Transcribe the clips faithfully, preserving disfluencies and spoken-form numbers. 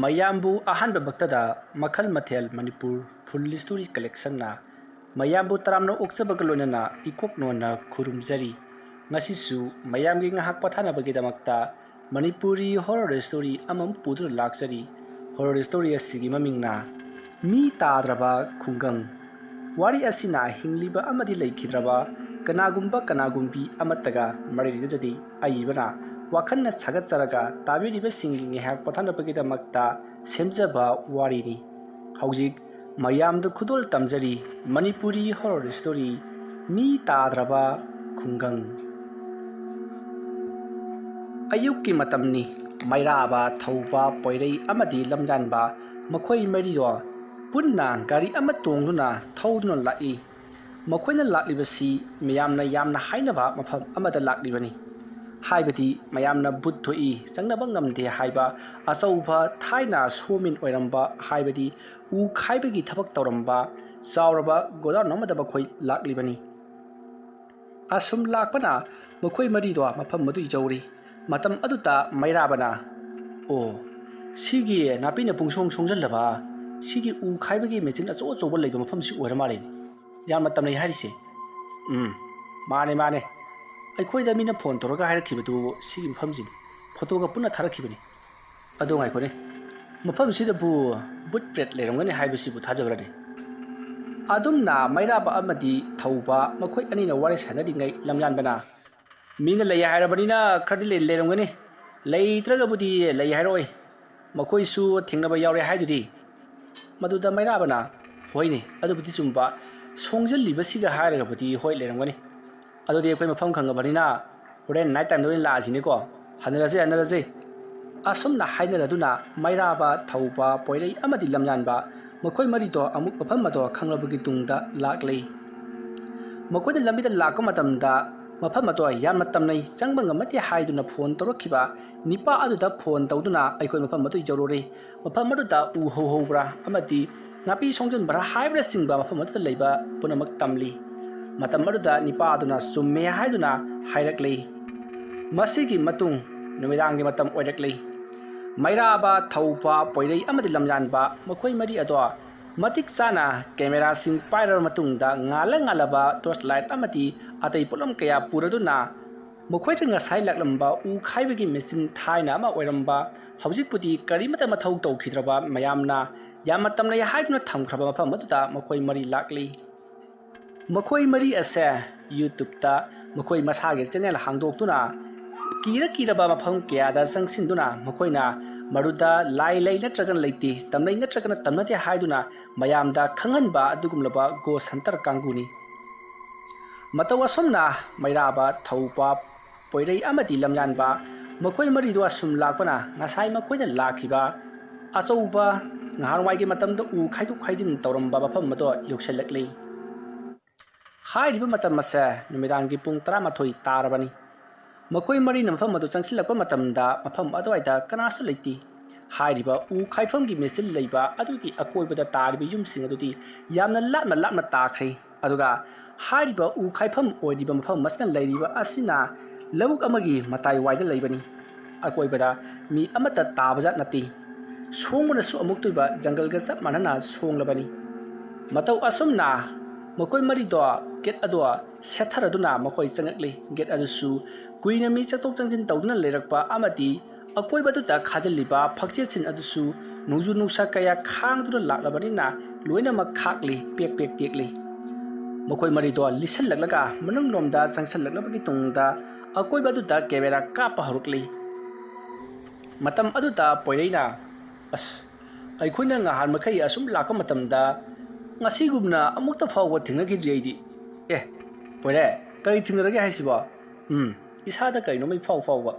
ꯃꯌꯥꯝꯕꯨ ꯑꯍꯥꯟꯕꯃꯛꯇꯗ ꯃꯈꯜ ꯃꯊꯦꯜ ꯃꯅꯤꯄꯨꯔ ꯐꯨꯜ ꯁ꯭ꯇꯣꯔꯤ ꯀꯂꯦꯛꯁꯟꯅ ꯃꯌꯥꯝꯕꯨ ꯇꯔꯥꯝꯅ ꯑꯣꯛꯆꯕꯒ ꯂꯣꯏꯅꯅ ꯏꯀꯣꯛ ꯅꯣꯟꯅ ꯈꯨꯔꯨꯝꯖꯔꯤ꯫ ꯉꯁꯤꯁꯨ ꯃꯌꯥꯝꯒꯤ ꯉꯥꯏꯍꯥꯛ ꯄꯣꯊꯥꯅꯕꯒꯤꯗꯃꯛꯇ ꯃꯅꯤꯄꯨꯔꯤ ꯍꯣꯔꯔ ꯁ꯭ꯇꯣꯔꯤ ꯑꯃꯃꯨꯛ ꯄꯨꯗꯨꯅ ꯂꯥꯛꯆꯔꯤ꯫ ꯍꯣꯔꯔ ꯁ꯭ꯇꯣꯔꯤ ꯑꯁꯤꯒꯤ ꯃꯃꯤꯡꯅ ꯃꯤ ꯇꯥꯗ꯭ꯔꯕ ꯈꯨꯡꯒꯪ꯫ ꯋꯥꯔꯤ ꯑꯁꯤꯅ ꯍꯤꯡꯂꯤꯕ ꯑꯃꯗꯤ ꯂꯩꯈꯤꯗ꯭ꯔꯕ ꯀꯅꯥꯒꯨꯝꯕ ꯀꯅꯥꯒꯨꯝꯕꯤ ꯑꯃꯠꯇꯒ ꯃꯔꯤ ꯂꯩꯅꯖꯗꯦ꯫ ꯑꯏꯕꯅ ꯋꯥꯈꯜꯅ ꯁꯥꯒꯠꯆꯔꯒ ꯇꯥꯕꯤꯔꯤꯕꯁꯤꯡꯒꯤ ꯉꯥꯏꯍꯥꯛ ꯄꯣꯊꯥꯅꯕꯒꯤꯗꯃꯛꯇ ꯁꯦꯝꯖꯕ ꯋꯥꯔꯤꯅꯤ꯫ ꯍꯧꯖꯤꯛ ꯃꯌꯥꯝꯗ ꯈꯨꯗꯣꯜ ꯇꯝꯖꯔꯤ ꯃꯅꯤꯄꯨꯔꯤ ꯍꯣꯔꯔ ꯁ꯭ꯇꯣꯔꯤ ꯃꯤ ꯇꯥꯗ꯭ꯔꯕ ꯈꯨꯡꯒꯪ꯫ ꯑꯌꯨꯛꯀꯤ ꯃꯇꯝꯅꯤ꯫ ꯃꯩꯔꯥꯕ, ꯊꯧꯕ, ꯄꯣꯏꯔꯩ ꯑꯃꯗꯤ ꯂꯝꯌꯥꯟꯕ ꯃꯈꯣꯏ ꯃꯔꯤꯗꯣ ꯄꯨꯟꯅ ꯒꯥꯔꯤ ꯑꯃ ꯇꯣꯡꯗꯨꯅ ꯊꯧꯗꯨꯅ ꯂꯥꯛꯏ꯫ ꯃꯈꯣꯏꯅ ꯂꯥꯛꯂꯤꯕꯁꯤ ꯃꯌꯥꯝꯅ ꯌꯥꯝꯅ ꯍꯥꯏꯅꯕ ꯃꯐꯝ ꯑꯃꯗ ꯂꯥꯛꯂꯤꯕꯅꯤ꯫ ꯍꯥꯏꯕꯗꯤ ꯃꯌꯥꯝꯅ ꯚꯨꯠ ꯊꯣꯛꯏ, ꯆꯪꯅꯕ ꯉꯝꯗꯦ ꯍꯥꯏꯕ ꯑꯆꯧꯕ ꯊꯥꯏꯅ ꯁꯣꯃꯤꯟ ꯑꯣꯏꯔꯝꯕ, ꯍꯥꯏꯕꯗꯤ ꯎ ꯈꯥꯏꯕꯒꯤ ꯊꯕꯛ ꯇꯧꯔꯝꯕ ꯆꯥꯎꯔꯕ ꯒꯣꯗꯥꯎꯟ ꯑꯃꯗ ꯃꯈꯣꯏ ꯂꯥꯛꯂꯤꯕꯅꯤ꯫ ꯑꯁꯨꯝ ꯂꯥꯛꯄꯅ ꯃꯈꯣꯏ ꯃꯔꯤꯗꯣ ꯃꯐꯝ ꯑꯗꯨ ꯌꯧꯔꯤ꯫ ꯃꯇꯝ ꯑꯗꯨꯗ ꯃꯩꯔꯥꯕꯅ, "ꯑꯣ, ꯁꯤꯒꯤ ꯅꯥꯄꯤꯅ ꯄꯨꯡꯁꯣꯡ ꯁꯣꯡꯖꯜꯂꯕ, ꯁꯤꯒꯤ ꯎ ꯈꯥꯏꯕꯒꯤ ꯃꯦꯆꯤꯟ ꯑꯆꯧ ꯑꯆꯧꯕ ꯂꯩꯕ ꯃꯐꯝꯁꯤ ꯑꯣꯏꯔ ꯃꯥꯜꯂꯦꯅꯦ꯫ ꯌꯥꯝꯅ ꯇꯝꯅꯩ ꯍꯥꯏꯔꯤꯁꯦ꯫ ꯎꯝ, ꯃꯥꯅꯦ, ꯃꯥꯅꯦ꯫ ꯑꯩꯈꯣꯏꯗ ꯃꯤꯅ ꯐꯣꯟ ꯇꯧꯔꯒ ꯍꯥꯏꯔꯛꯈꯤꯕꯗꯨ ꯁꯤꯒꯤ ꯃꯐꯝꯁꯤꯅꯤ꯫ ꯐꯣꯇꯣꯒ ꯄꯨꯟꯅ ꯊꯥꯔꯛꯈꯤꯕꯅꯤ꯫ ꯑꯗꯣ ꯉꯥꯏꯈꯣꯅꯦ, ꯃꯐꯝꯁꯤꯗꯕꯨ ꯕꯨꯠ ꯄ꯭ꯔꯦꯠ ꯂꯩꯔꯝꯒꯅꯤ ꯍꯥꯏꯕꯁꯤꯕꯨ ꯊꯥꯖꯕ꯭ꯔꯅꯦ?" ꯑꯗꯨꯝꯅ ꯃꯩꯔꯥꯕ ꯑꯃꯗꯤ ꯊꯧꯕ ꯃꯈꯣꯏ ꯑꯅꯤꯅ ꯋꯥꯔꯤ ꯁꯥꯟꯅꯔꯤꯉꯩ ꯂꯝꯌꯥꯟꯕꯅ, "ꯃꯤꯅ ꯂꯩ ꯍꯥꯏꯔꯕꯅꯤꯅ ꯈꯔꯗꯤ ꯂꯩ-, ꯂꯩꯔꯝꯒꯅꯤ꯫ ꯂꯩꯇ꯭ꯔꯒꯕꯨꯗꯤ ꯂꯩ ꯍꯥꯏꯔꯛꯑꯣꯏ꯫ ꯃꯈꯣꯏꯁꯨ ꯊꯦꯡꯅꯕ ꯌꯥꯎꯔꯦ ꯍꯥꯏꯗꯨꯗꯤ?" ꯃꯗꯨꯗ ꯃꯩꯔꯥꯕꯅ, "ꯍꯣꯏꯅꯦ, ꯑꯗꯨꯕꯨꯗꯤ ꯆꯨꯝꯕ꯫ ꯁꯣꯡꯖꯜꯂꯤꯕꯁꯤꯒ ꯍꯥꯏꯔꯒꯕꯨꯗꯤ ꯍꯣꯏ ꯂꯩꯔꯝꯒꯅꯤ꯫ ꯑꯗꯨꯗꯤ ꯑꯩꯈꯣꯏ ꯃꯐꯝ ꯈꯪꯉꯕꯅꯤꯅ ꯍꯣꯔꯦꯟ ꯅꯥꯏꯠ ꯇꯥꯏꯝꯗ ꯑꯣꯏꯅ ꯂꯥꯛꯑꯁꯤꯅꯦꯀꯣ꯫ ꯍꯟꯅꯔꯁꯦ, ꯍꯟꯅꯔꯁꯦ꯫" ꯑꯁꯨꯝꯅ ꯍꯥꯏꯅꯔꯗꯨꯅ ꯃꯩꯔꯥꯕ, ꯊꯧꯕ, ꯄꯣꯏꯔꯩ ꯑꯃꯗꯤ ꯂꯝꯌꯥꯟꯕ ꯃꯈꯣꯏ ꯃꯔꯤꯗꯣ ꯑꯃꯨꯛ ꯃꯐꯝ ꯑꯗꯣ ꯈꯪꯂꯕꯒꯤ ꯇꯨꯡꯗ ꯂꯥꯛꯂꯤ꯫ ꯃꯈꯣꯏꯅ ꯂꯝꯕꯤꯗ ꯂꯥꯛꯄ ꯃꯇꯝꯗ ꯃꯐꯝ ꯑꯗꯣ ꯌꯥꯝꯅ ꯇꯝꯅꯩ, ꯆꯪꯕ ꯉꯝꯃꯗꯦ ꯍꯥꯏꯗꯨꯅ ꯐꯣꯟ ꯇꯧꯔꯛꯈꯤꯕ ꯅꯤꯄꯥ ꯑꯗꯨꯗ ꯐꯣꯟ ꯇꯧꯗꯨꯅ ꯑꯩꯈꯣꯏ ꯃꯐꯝ ꯑꯗꯨ ꯌꯧꯔꯨꯔꯦ꯫ ꯃꯐꯝ ꯑꯗꯨꯗ ꯎ ꯍꯧꯍꯧꯕ꯭ꯔꯥ ꯑꯃꯗꯤ ꯅꯥꯄꯤ ꯁꯣꯡꯖꯟꯕ꯭ꯔꯥ ꯍꯥꯏꯕꯅꯆꯤꯡꯕ ꯃꯐꯝ ꯑꯗꯨꯗ ꯂꯩꯕ ꯄꯨꯝꯅꯃꯛ ꯇꯝꯂꯤ꯫ ꯃꯇꯝ ꯑꯗꯨꯗ ꯅꯤꯄꯥ ꯑꯗꯨꯅ ꯆꯨꯝꯃꯦ ꯍꯥꯏꯗꯨꯅ ꯍꯥꯏꯔꯛꯂꯤ꯫ ꯃꯁꯤꯒꯤ ꯃꯇꯨꯡ ꯅꯨꯃꯤꯗꯥꯡꯒꯤ ꯃꯇꯝ ꯑꯣꯏꯔꯛꯂꯤ꯫ ꯃꯩꯔꯥꯕ, ꯊꯧꯕ, ꯄꯣꯏꯔꯩ ꯑꯃꯗꯤ ꯂꯝꯌꯥꯟꯕ, ꯃꯈꯣꯏ ꯃꯔꯤ ꯑꯗꯣ ꯃꯇꯤꯛ ꯆꯥꯅ ꯀꯦꯃꯦꯔꯥꯁꯤꯡ ꯄꯥꯏꯔꯕ ꯃꯇꯨꯡꯗ ꯉꯥꯜꯂ ꯉꯥꯜꯂꯕ torch light ꯑꯃꯗꯤ ꯑꯇꯩ ꯄꯣꯠꯂꯝ ꯀꯌꯥ ꯄꯨꯔꯗꯨꯅ ꯃꯈꯣꯏꯗ ꯉꯁꯥꯏ ꯂꯥꯛꯂꯝꯕ ꯎ ꯈꯥꯏꯕꯒꯤ ꯃꯦꯆꯤꯟ ꯊꯥꯏꯅ ꯑꯃ ꯑꯣꯏꯔꯝꯕ, ꯍꯧꯖꯤꯛꯄꯨꯗꯤ ꯀꯔꯤꯃꯠꯇ ꯃꯊꯧ ꯇꯧꯈꯤꯗ꯭ꯔꯕ, ꯃꯌꯥꯝꯅ ꯌꯥꯝꯅ ꯇꯝꯅꯩ ꯍꯥꯏꯗꯨꯅ ꯊꯝꯈ꯭ꯔꯕ ꯃꯐꯝ ꯑꯗꯨꯗ ꯃꯈꯣꯏ ꯃꯔꯤ ꯂꯥꯛꯂꯤ꯫ ꯃꯈꯣꯏ ꯃꯔꯤ ꯑꯁꯦ YouTubeꯇ ꯃꯈꯣꯏ ꯃꯁꯥꯒꯤ channel ꯍꯥꯡꯗꯣꯛꯇꯨꯅ ꯀꯤꯔ ꯀꯤꯔꯕ ꯃꯐꯝ ꯀꯌꯥꯗ ꯆꯪꯁꯤꯟꯗꯨꯅ ꯃꯈꯣꯏꯅ ꯃꯗꯨꯗ ꯂꯥꯏ ꯂꯩ ꯅꯠꯇ꯭ꯔꯒꯅ ꯂꯩꯇꯦ, ꯇꯝꯅꯩ ꯅꯠꯇ꯭ꯔꯒꯅ ꯇꯝꯅꯗꯦ ꯍꯥꯏꯗꯨꯅ ꯃꯌꯥꯝꯗ ꯈꯪꯍꯟꯕ ꯑꯗꯨꯒꯨꯝꯂꯕ ghost hunter ꯀꯥꯡꯕꯨꯅꯤ꯫ ꯃꯇꯧ ꯑꯁꯨꯝꯅ ꯃꯩꯔꯥꯕ, ꯊꯧꯕ, ꯄꯣꯏꯔꯩ ꯑꯃꯗꯤ ꯂꯝꯌꯥꯟꯕ ꯃꯈꯣꯏ ꯃꯔꯤꯗꯨ ꯑꯁꯨꯝ ꯂꯥꯛꯄꯅ ꯉꯁꯥꯏ ꯃꯈꯣꯏꯅ ꯂꯥꯛꯈꯤꯕ ꯑꯆꯧꯕ ꯅꯍꯥꯟꯋꯥꯏꯒꯤ ꯃꯇꯝꯗ ꯎ ꯈꯥꯏꯗꯣꯛ ꯈꯥꯏꯖꯤꯟ ꯇꯧꯔꯝꯕ ꯃꯐꯝ ꯑꯗꯨ ꯌꯧꯁꯤꯜꯂꯛꯂꯤ꯫ ꯍꯥꯏꯔꯤꯕ ꯃꯇꯝ ꯑꯁꯦ ꯅꯨꯃꯤꯗꯥꯡꯒꯤ ꯄꯨꯡ ꯇꯔꯥꯃꯥꯊꯣꯏ ꯇꯥꯔꯕꯅꯤ꯫ ꯃꯈꯣꯏ ꯃꯔꯤꯅ ꯃꯐꯝ ꯑꯗꯨ ꯆꯪꯁꯤꯜꯂꯛꯄ ꯃꯇꯝꯗ ꯃꯐꯝ ꯑꯗꯨꯋꯥꯏꯗ ꯀꯅꯥꯁꯨ ꯂꯩꯇꯦ꯫ ꯍꯥꯏꯔꯤꯕ ꯎ ꯈꯥꯏꯐꯝꯒꯤ ꯃꯦꯆꯤꯟ ꯂꯩꯕ ꯑꯗꯨꯒꯤ ꯑꯀꯣꯏꯕꯗ ꯇꯥꯔꯤꯕ ꯌꯨꯝꯁꯤꯡ ꯑꯗꯨꯗꯤ ꯌꯥꯝꯅ ꯂꯥꯞꯅ ꯂꯥꯞꯅ ꯇꯥꯈ꯭ꯔꯦ꯫ ꯑꯗꯨꯒ ꯍꯥꯏꯔꯤꯕ ꯎ ꯈꯥꯏꯐꯝ ꯑꯣꯏꯔꯤꯕ ꯃꯐꯝ ꯑꯁꯤꯅ ꯂꯩꯔꯤꯕ ꯑꯁꯤꯅ ꯂꯧꯕꯨꯛ ꯑꯃꯒꯤ ꯃꯇꯥꯏ ꯋꯥꯏꯗ ꯂꯩꯕꯅꯤ꯫ ꯑꯀꯣꯏꯕꯗ ꯃꯤ ꯑꯃꯠꯇ ꯇꯥꯕꯖꯥꯠ ꯅꯠꯇꯦ꯫ ꯁꯣꯡꯕꯅꯁꯨ ꯑꯃꯨꯛꯇꯣꯏꯕ ꯖꯪꯒꯜꯒ ꯆꯞ ꯃꯥꯟꯅꯅ ꯁꯣꯡꯂꯕꯅꯤ꯫ ꯃꯇꯧ ꯑꯁꯨꯝꯅ ꯃꯈꯣꯏ ꯃꯔꯤꯗꯣ gate ꯑꯗꯣ ꯁꯦꯠꯊꯔꯗꯨꯅ ꯃꯈꯣꯏ ꯆꯪꯉꯛꯂꯤ꯫ Gate ꯑꯗꯨꯁꯨ ꯀꯨꯏꯅ ꯃꯤ ꯆꯪꯊꯣꯛ ꯆꯪꯁꯤꯟ ꯇꯧꯗꯨꯅ ꯂꯩꯔꯛꯄ ꯑꯃꯗꯤ ꯑꯀꯣꯏꯕꯗꯨꯗ ꯈꯥꯖꯤꯜꯂꯤꯕ ꯐꯛꯆꯦꯠꯁꯤꯡ ꯑꯗꯨꯁꯨ ꯅꯣꯡꯖꯨ ꯅꯨꯡꯁꯥ ꯀꯌꯥ ꯈꯥꯡꯗꯨꯅ ꯂꯥꯛꯂꯕꯅꯤꯅ ꯂꯣꯏꯅꯃꯛ ꯈꯥꯛꯂꯤ, ꯄꯦꯛ ꯄꯦꯛ ꯇꯦꯛꯂꯤ꯫ ꯃꯈꯣꯏ ꯃꯔꯤꯗꯣ ꯂꯤꯁꯜꯂꯛꯂꯒ ꯃꯅꯨꯡꯂꯣꯝꯗ ꯆꯪꯁꯤꯜꯂꯛꯂꯕꯒꯤ ꯇꯨꯡꯗ ꯑꯀꯣꯏꯕ ꯑꯗꯨꯗ camera ꯀꯥꯞꯄ ꯍꯧꯔꯛꯂꯤ꯫ ꯃꯇꯝ ꯑꯗꯨꯗ ꯄꯣꯏꯔꯩꯅ, "ꯑꯁ, ꯑꯩꯈꯣꯏꯅ ꯉꯍꯥꯟ ꯃꯈꯩ ꯑꯁꯨꯝ ꯂꯥꯛꯄ ꯃꯇꯝꯗ ꯉꯁꯤꯒꯨꯝꯅ ꯑꯃꯨꯛꯇ ꯐꯥꯎꯕ ꯊꯦꯡꯅꯈꯤꯗ꯭ꯔꯤ ꯑꯩꯗꯤ꯫ ꯑꯦ, ꯄꯣꯏꯔꯩ, ꯀꯔꯤ ꯊꯦꯡꯅꯔꯒꯦ ꯍꯥꯏꯁꯤꯕꯣ? ꯎꯝ, ꯏꯁꯥꯗ ꯀꯔꯤꯅꯣꯝꯃ ꯏꯐꯥꯎ ꯐꯥꯎꯕ꯫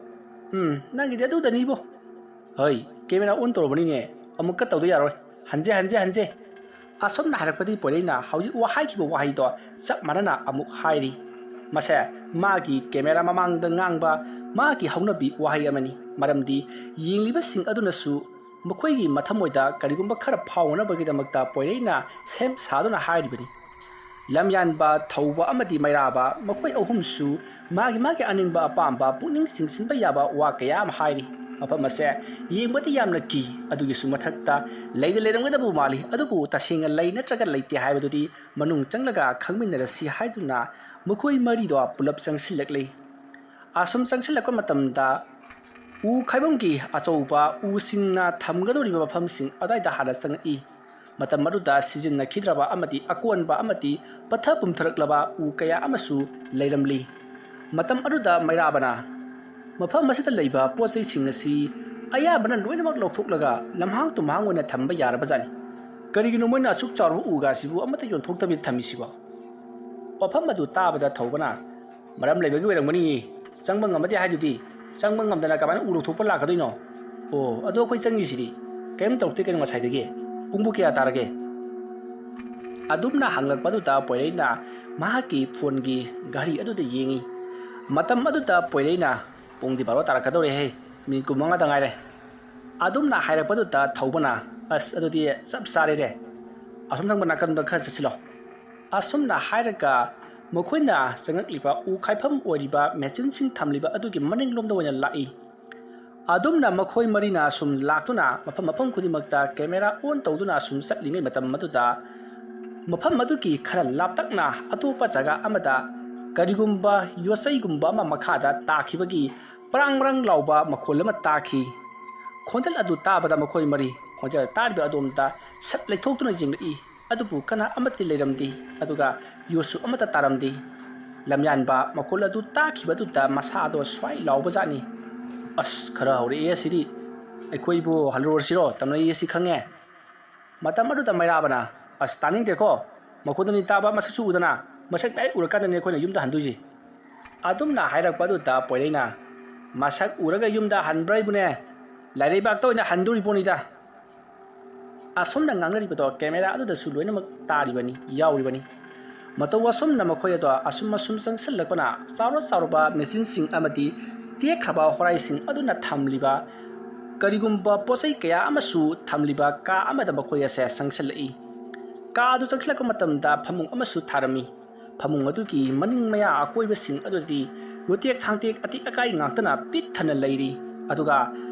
ꯎꯝ, ꯅꯪꯒꯤꯗꯤ ꯑꯗꯨꯗꯅꯤꯕꯣ꯫ ꯍꯩ, camera on ꯇꯧꯔꯕꯅꯤꯅꯦ, ꯑꯃꯨꯛꯀ ꯇꯧꯗ ꯌꯥꯔꯣꯏ꯫ ꯍꯟꯖꯦ, ꯍꯟꯖꯦ, ꯍꯟꯖꯦ!" ꯑꯁꯨꯝꯅ ꯍꯥꯏꯔꯛꯄꯗꯤ ꯄꯣꯏꯔꯩꯅ ꯍꯧꯖꯤꯛ ꯋꯥ ꯍꯥꯏꯈꯤꯕ ꯋꯥꯍꯩꯗꯣ ꯆꯞ ꯃꯥꯟꯅꯅ ꯑꯃꯨꯛ ꯍꯥꯏꯔꯤ꯫ ꯃꯁꯦ ꯃꯥꯒꯤ camera ꯃꯃꯥꯡꯗ ꯉꯥꯡꯕ ꯃꯥꯒꯤ ꯍꯧꯅꯕꯤ ꯋꯥꯍꯩ ꯑꯃꯅꯤ, ꯃꯔꯝꯗꯤ ꯌꯦꯡꯂꯤꯕꯁꯤꯡ ꯑꯗꯨꯅꯁꯨ ꯃꯈꯣꯏꯒꯤ ꯃꯊꯃꯣꯏꯗ ꯀꯔꯤꯒꯨꯝꯕ ꯈꯔ ꯐꯥꯎꯅꯅꯕꯒꯤꯗꯃꯛꯇ ꯄꯣꯏꯔꯩꯅ ꯁꯦꯝ ꯁꯥꯗꯨꯅ ꯍꯥꯏꯔꯤꯕꯅꯤ꯫ ꯂꯝꯌꯥꯟꯕ, ꯊꯧꯕ ꯑꯃꯗꯤ ꯃꯩꯔꯥꯕ ꯃꯈꯣꯏ ꯑꯍꯨꯝꯁꯨ ꯃꯥꯒꯤ ꯃꯥꯒꯤ ꯑꯅꯤꯡꯕ ꯑꯄꯥꯝꯕ ꯄꯨꯛꯅꯤꯡ ꯆꯤꯡꯁꯤꯟꯕ ꯌꯥꯕ ꯋꯥ ꯀꯌꯥ ꯑꯃ ꯍꯥꯏꯔꯤ꯫ ꯃꯐꯝ ꯑꯁꯦ ꯌꯦꯡꯕꯗꯤ ꯌꯥꯝꯅ ꯀꯤ, ꯑꯗꯨꯒꯤꯁꯨ ꯃꯊꯛꯇ ꯂꯩꯗ ꯂꯩꯔꯝꯒꯗꯕ ꯃꯥꯜꯂꯤ, ꯑꯗꯨꯕꯨ ꯇꯁꯦꯡꯅ ꯂꯩ ꯅꯠꯇ꯭ꯔꯒ ꯂꯩꯇꯦ ꯍꯥꯏꯕꯗꯨꯗꯤ ꯃꯅꯨꯡ ꯆꯪꯂꯒ ꯈꯪꯃꯤꯟꯅꯔꯁꯤ ꯍꯥꯏꯗꯨꯅ ꯃꯈꯣꯏ ꯃꯔꯤꯗꯣ ꯄꯨꯂꯞ ꯆꯪꯁꯤꯜꯂꯛꯂꯤ꯫ ꯑꯁꯨꯝ ꯆꯪꯁꯤꯜꯂꯛꯄ ꯃꯇꯝꯗ ꯎ ꯈꯥꯏꯐꯝꯒꯤ ꯑꯆꯧꯕ ꯎꯁꯤꯡꯅ ꯊꯝꯒꯗꯧꯔꯤꯕ ꯃꯐꯝꯁꯤꯡ ꯑꯗꯨꯋꯥꯏꯗ ꯍꯥꯟꯅ ꯆꯪꯉꯛꯏ꯫ ꯃꯇꯝ ꯑꯗꯨꯗ ꯁꯤꯖꯤꯟꯅꯈꯤꯗ꯭ꯔꯕ ꯑꯃꯗꯤ ꯑꯀꯣꯟꯕ ꯑꯃꯗꯤ ꯄꯠꯊ ꯄꯨꯝꯊꯔꯛꯂꯕ ꯎ ꯀꯌꯥ ꯑꯃꯁꯨ ꯂꯩꯔꯝꯂꯤ꯫ ꯃꯇꯝ ꯑꯗꯨꯗ ꯃꯩꯔꯥꯕꯅ ꯃꯐꯝ ꯑꯁꯤꯗ ꯂꯩꯕ ꯄꯣꯠ ꯆꯩꯁꯤꯡ ꯑꯁꯤ ꯑꯌꯥꯝꯕꯅ ꯂꯣꯏꯅꯃꯛ ꯂꯧꯊꯣꯛꯂꯒ ꯂꯝꯍꯥꯡ ꯇꯨꯝꯍꯥꯡ ꯑꯣꯏꯅ ꯊꯝꯕ ꯌꯥꯔꯕꯖꯥꯠꯅꯤ꯫ ꯀꯔꯤꯒꯤꯅꯣ ꯃꯣꯏꯅ ꯑꯁꯨꯛ ꯆꯥꯎꯔꯕ ꯎꯒꯥꯁꯤꯕꯨ ꯑꯃꯠꯇ ꯌꯣꯟꯊꯣꯛꯇꯕꯤꯗ ꯊꯝꯃꯤꯁꯤꯕꯣ? ꯋꯥꯐꯝ ꯑꯗꯨ ꯇꯥꯕꯗ ꯊꯧꯕꯅ, "ꯃꯔꯝ ꯂꯩꯕꯒꯤ ꯑꯣꯏꯔꯝꯒꯅꯤꯌꯦ, ꯆꯪꯕ ꯉꯝꯃꯗꯦ ꯍꯥꯏꯗꯨꯗꯤ, ꯆꯪꯕ ꯉꯝꯗꯅ ꯀꯃꯥꯏꯅ ꯎ ꯂꯧꯊꯣꯛꯄ ꯂꯥꯛꯀꯗꯣꯏꯅꯣ? ꯑꯣ, ꯑꯗꯣ ꯑꯩꯈꯣꯏ ꯆꯪꯉꯤꯁꯤꯗꯤ, ꯀꯔꯤꯝ ꯇꯧꯔꯛꯇꯦ ꯀꯩꯅꯣ ꯉꯁꯥꯏꯗꯒꯤ꯫ ꯄꯨꯡꯕꯨ ꯀꯌꯥ ꯇꯥꯔꯒꯦ?" ꯑꯗꯨꯝꯅ ꯍꯪꯂꯛꯄꯗꯨꯗ ꯄꯣꯏꯔꯩꯅ ꯃꯍꯥꯛꯀꯤ ꯐꯣꯟꯒꯤ ꯘꯔꯤ ꯑꯗꯨꯗ ꯌꯦꯡꯉꯤ꯫ ꯃꯇꯝ ꯑꯗꯨꯗ ꯄꯣꯏꯔꯩꯅ, "ꯄꯨꯡꯗꯤ ꯕꯥꯔꯣ ꯇꯥꯔꯛꯀꯗꯧꯔꯦꯍꯦ, ꯃꯤꯅꯤꯠ ꯀꯨꯟꯃꯉꯥꯗ ꯉꯥꯏꯔꯦ"꯫ ꯑꯗꯨꯝꯅ ꯍꯥꯏꯔꯛꯄꯗꯨꯗ ꯊꯧꯕꯅ, "ꯑꯁ, ꯑꯗꯨꯗꯤ ꯆꯞ ꯆꯥꯔꯦꯅꯦ, ꯑꯁꯣꯝ ꯊꯪꯕ ꯅꯥꯀꯟꯗ ꯈꯔ ꯆꯠꯁꯤꯜꯂꯣ"꯫ ꯑꯁꯨꯝꯅ ꯍꯥꯏꯔꯒ ꯃꯈꯣꯏꯅ ꯆꯪꯉꯛꯂꯤꯕ ꯎ ꯈꯥꯏꯐꯝ ꯑꯣꯏꯔꯤꯕ ꯃꯦꯆꯤꯟꯁꯤꯡ ꯊꯝꯂꯤꯕ ꯑꯗꯨꯒꯤ ꯃꯅꯤꯡꯂꯣꯝꯗ ꯑꯣꯏꯅ ꯂꯥꯛꯏ꯫ ꯑꯗꯨꯝꯅ ꯃꯈꯣꯏ ꯃꯔꯤꯅ ꯁꯨꯝ ꯂꯥꯛꯇꯨꯅ ꯃꯐꯝ ꯃꯐꯝ ꯈꯨꯗꯤꯡꯃꯛꯇ ꯀꯦꯃꯦꯔꯥ ꯑꯣꯟ ꯇꯧꯗꯨꯅ ꯁꯨꯝ ꯆꯠꯂꯤꯉꯩ ꯃꯇꯝ ꯑꯗꯨꯗ ꯃꯐꯝ ꯑꯗꯨꯒꯤ ꯈꯔ ꯂꯥꯞꯇꯛꯅ ꯑꯇꯣꯞꯄ ꯖꯒꯥ ꯑꯃꯗ ꯀꯔꯤꯒꯨꯝꯕ ꯌꯣꯠꯆꯩꯒꯨꯝꯕ ꯑꯃ ꯃꯈꯥꯗ ꯇꯥꯈꯤꯕꯒꯤ ꯄ꯭ꯔꯥꯡ ꯄ꯭ꯔꯥꯡ ꯂꯥꯎꯕ ꯃꯈꯣꯜ ꯑꯃ ꯇꯥꯈꯤ꯫ ꯈꯣꯟꯖꯦꯜ ꯑꯗꯨ ꯇꯥꯕꯗ ꯃꯈꯣꯏ ꯃꯔꯤ ꯈꯣꯟꯖꯦꯜ ꯇꯥꯔꯤꯕ ꯑꯗꯣꯝꯗ ꯁꯠ ꯂꯩꯊꯣꯛꯇꯨꯅ ꯌꯦꯡꯂꯛꯏ꯫ ꯑꯗꯨꯕꯨ ꯀꯅꯥ ꯑꯃꯠꯇ ꯂꯩꯔꯝꯗꯦ, ꯑꯗꯨꯒ ꯌꯣꯠꯁꯨ ꯑꯃꯠꯇ ꯇꯥꯔꯝꯗꯦ꯫ ꯂꯝꯌꯥꯟꯕ ꯃꯈꯣꯜ ꯑꯗꯨ ꯇꯥꯈꯤꯕꯗꯨꯗ ꯃꯁꯥꯗꯣ ꯁ꯭ꯋꯥꯏ ꯂꯥꯎꯕꯖꯥꯠꯅꯤ꯫ "ꯑꯁ, ꯈꯔ ꯍꯧꯔꯛꯑꯦ ꯁꯤꯗꯤ, ꯑꯩꯈꯣꯏꯕꯨ ꯍꯜꯂꯨꯔꯁꯤꯔꯣ? ꯇꯝꯅꯩ ꯑꯁꯤ ꯈꯪꯉꯦ"꯫ ꯃꯇꯝ ꯑꯗꯨꯗ ꯃꯩꯔꯥꯕꯅ, "ꯑꯁ, ꯇꯥꯅꯤꯡꯗꯦꯀꯣ, ꯃꯈꯣꯟꯗꯅꯤ ꯇꯥꯕ, ꯃꯁꯛꯁꯨ ꯎꯗꯅ, ꯃꯁꯛ ꯗꯥꯏꯔꯦꯛ ꯎꯔꯀꯥꯟꯗꯅꯦ ꯑꯩꯈꯣꯏꯅ ꯌꯨꯝꯗ ꯍꯟꯗꯣꯏꯁꯦ"꯫ ꯑꯗꯨꯝꯅ ꯍꯥꯏꯔꯛꯄ ꯑꯗꯨꯗ ꯄꯣꯏꯔꯩꯅ, "ꯃꯁꯛ ꯎꯔꯒ ꯌꯨꯝꯗ ꯍꯟꯕ꯭ꯔꯥ ꯍꯥꯏꯕꯨꯅꯦ, ꯂꯥꯏꯔꯩꯕꯥꯛꯇ ꯑꯣꯏꯅ ꯍꯟꯗꯣꯔꯤ ꯄꯣꯠꯅꯤꯗ"꯫ ꯑꯁꯨꯝꯅ ꯉꯥꯡꯅꯔꯤꯕꯗꯣ ꯀꯦꯃꯦꯔꯥ ꯑꯗꯨꯗꯁꯨ ꯂꯣꯏꯅꯃꯛ ꯇꯥꯔꯤꯕꯅꯤ, ꯌꯥꯎꯔꯤꯕꯅꯤ꯫ ꯃꯇꯧ ꯑꯁꯨꯝꯅ ꯃꯈꯣꯏ ꯑꯗꯣ ꯑꯁꯨꯝ ꯑꯁꯨꯝ ꯆꯪꯁꯤꯜꯂꯛꯄꯅ ꯆꯥꯎꯔ ꯆꯥꯎꯔꯕ ꯃꯦꯆꯤꯟꯁꯤꯡ ꯑꯃꯗꯤ ꯇꯦꯛꯈ꯭ꯔꯕ ꯍꯣꯔꯥꯏꯁꯤꯡ ꯑꯗꯨꯅ ꯊꯝꯂꯤꯕ ꯀꯔꯤꯒꯨꯝꯕ ꯄꯣꯠ ꯆꯩ ꯀꯌꯥ ꯑꯃꯁꯨ ꯊꯝꯂꯤꯕ ꯀꯥ ꯑꯃꯗ ꯃꯈꯣꯏ ꯑꯁꯦ ꯆꯪꯁꯤꯜꯂꯛꯏ꯫ ꯀꯥ ꯑꯗꯨ ꯆꯪꯁꯤꯜꯂꯛꯄ ꯃꯇꯝꯗ ꯐꯃꯨꯡ ꯑꯃꯁꯨ ꯊꯥꯔꯝꯃꯤ꯫ ꯐꯃꯨꯡ ꯑꯗꯨꯒꯤ ꯃꯅꯤꯡ ꯃꯌꯥ ꯑꯀꯣꯏꯕꯁꯤꯡ ꯑꯗꯨꯗꯤ ꯌꯣꯇꯦꯛ ꯊꯥꯡꯇꯦꯛ ꯑꯇꯦꯛ ꯑꯀꯥꯏ ꯉꯥꯛꯇꯅ ꯄꯤꯛ ꯊꯟꯅ ꯂꯩꯔꯤ꯫ ꯑꯗꯨꯒ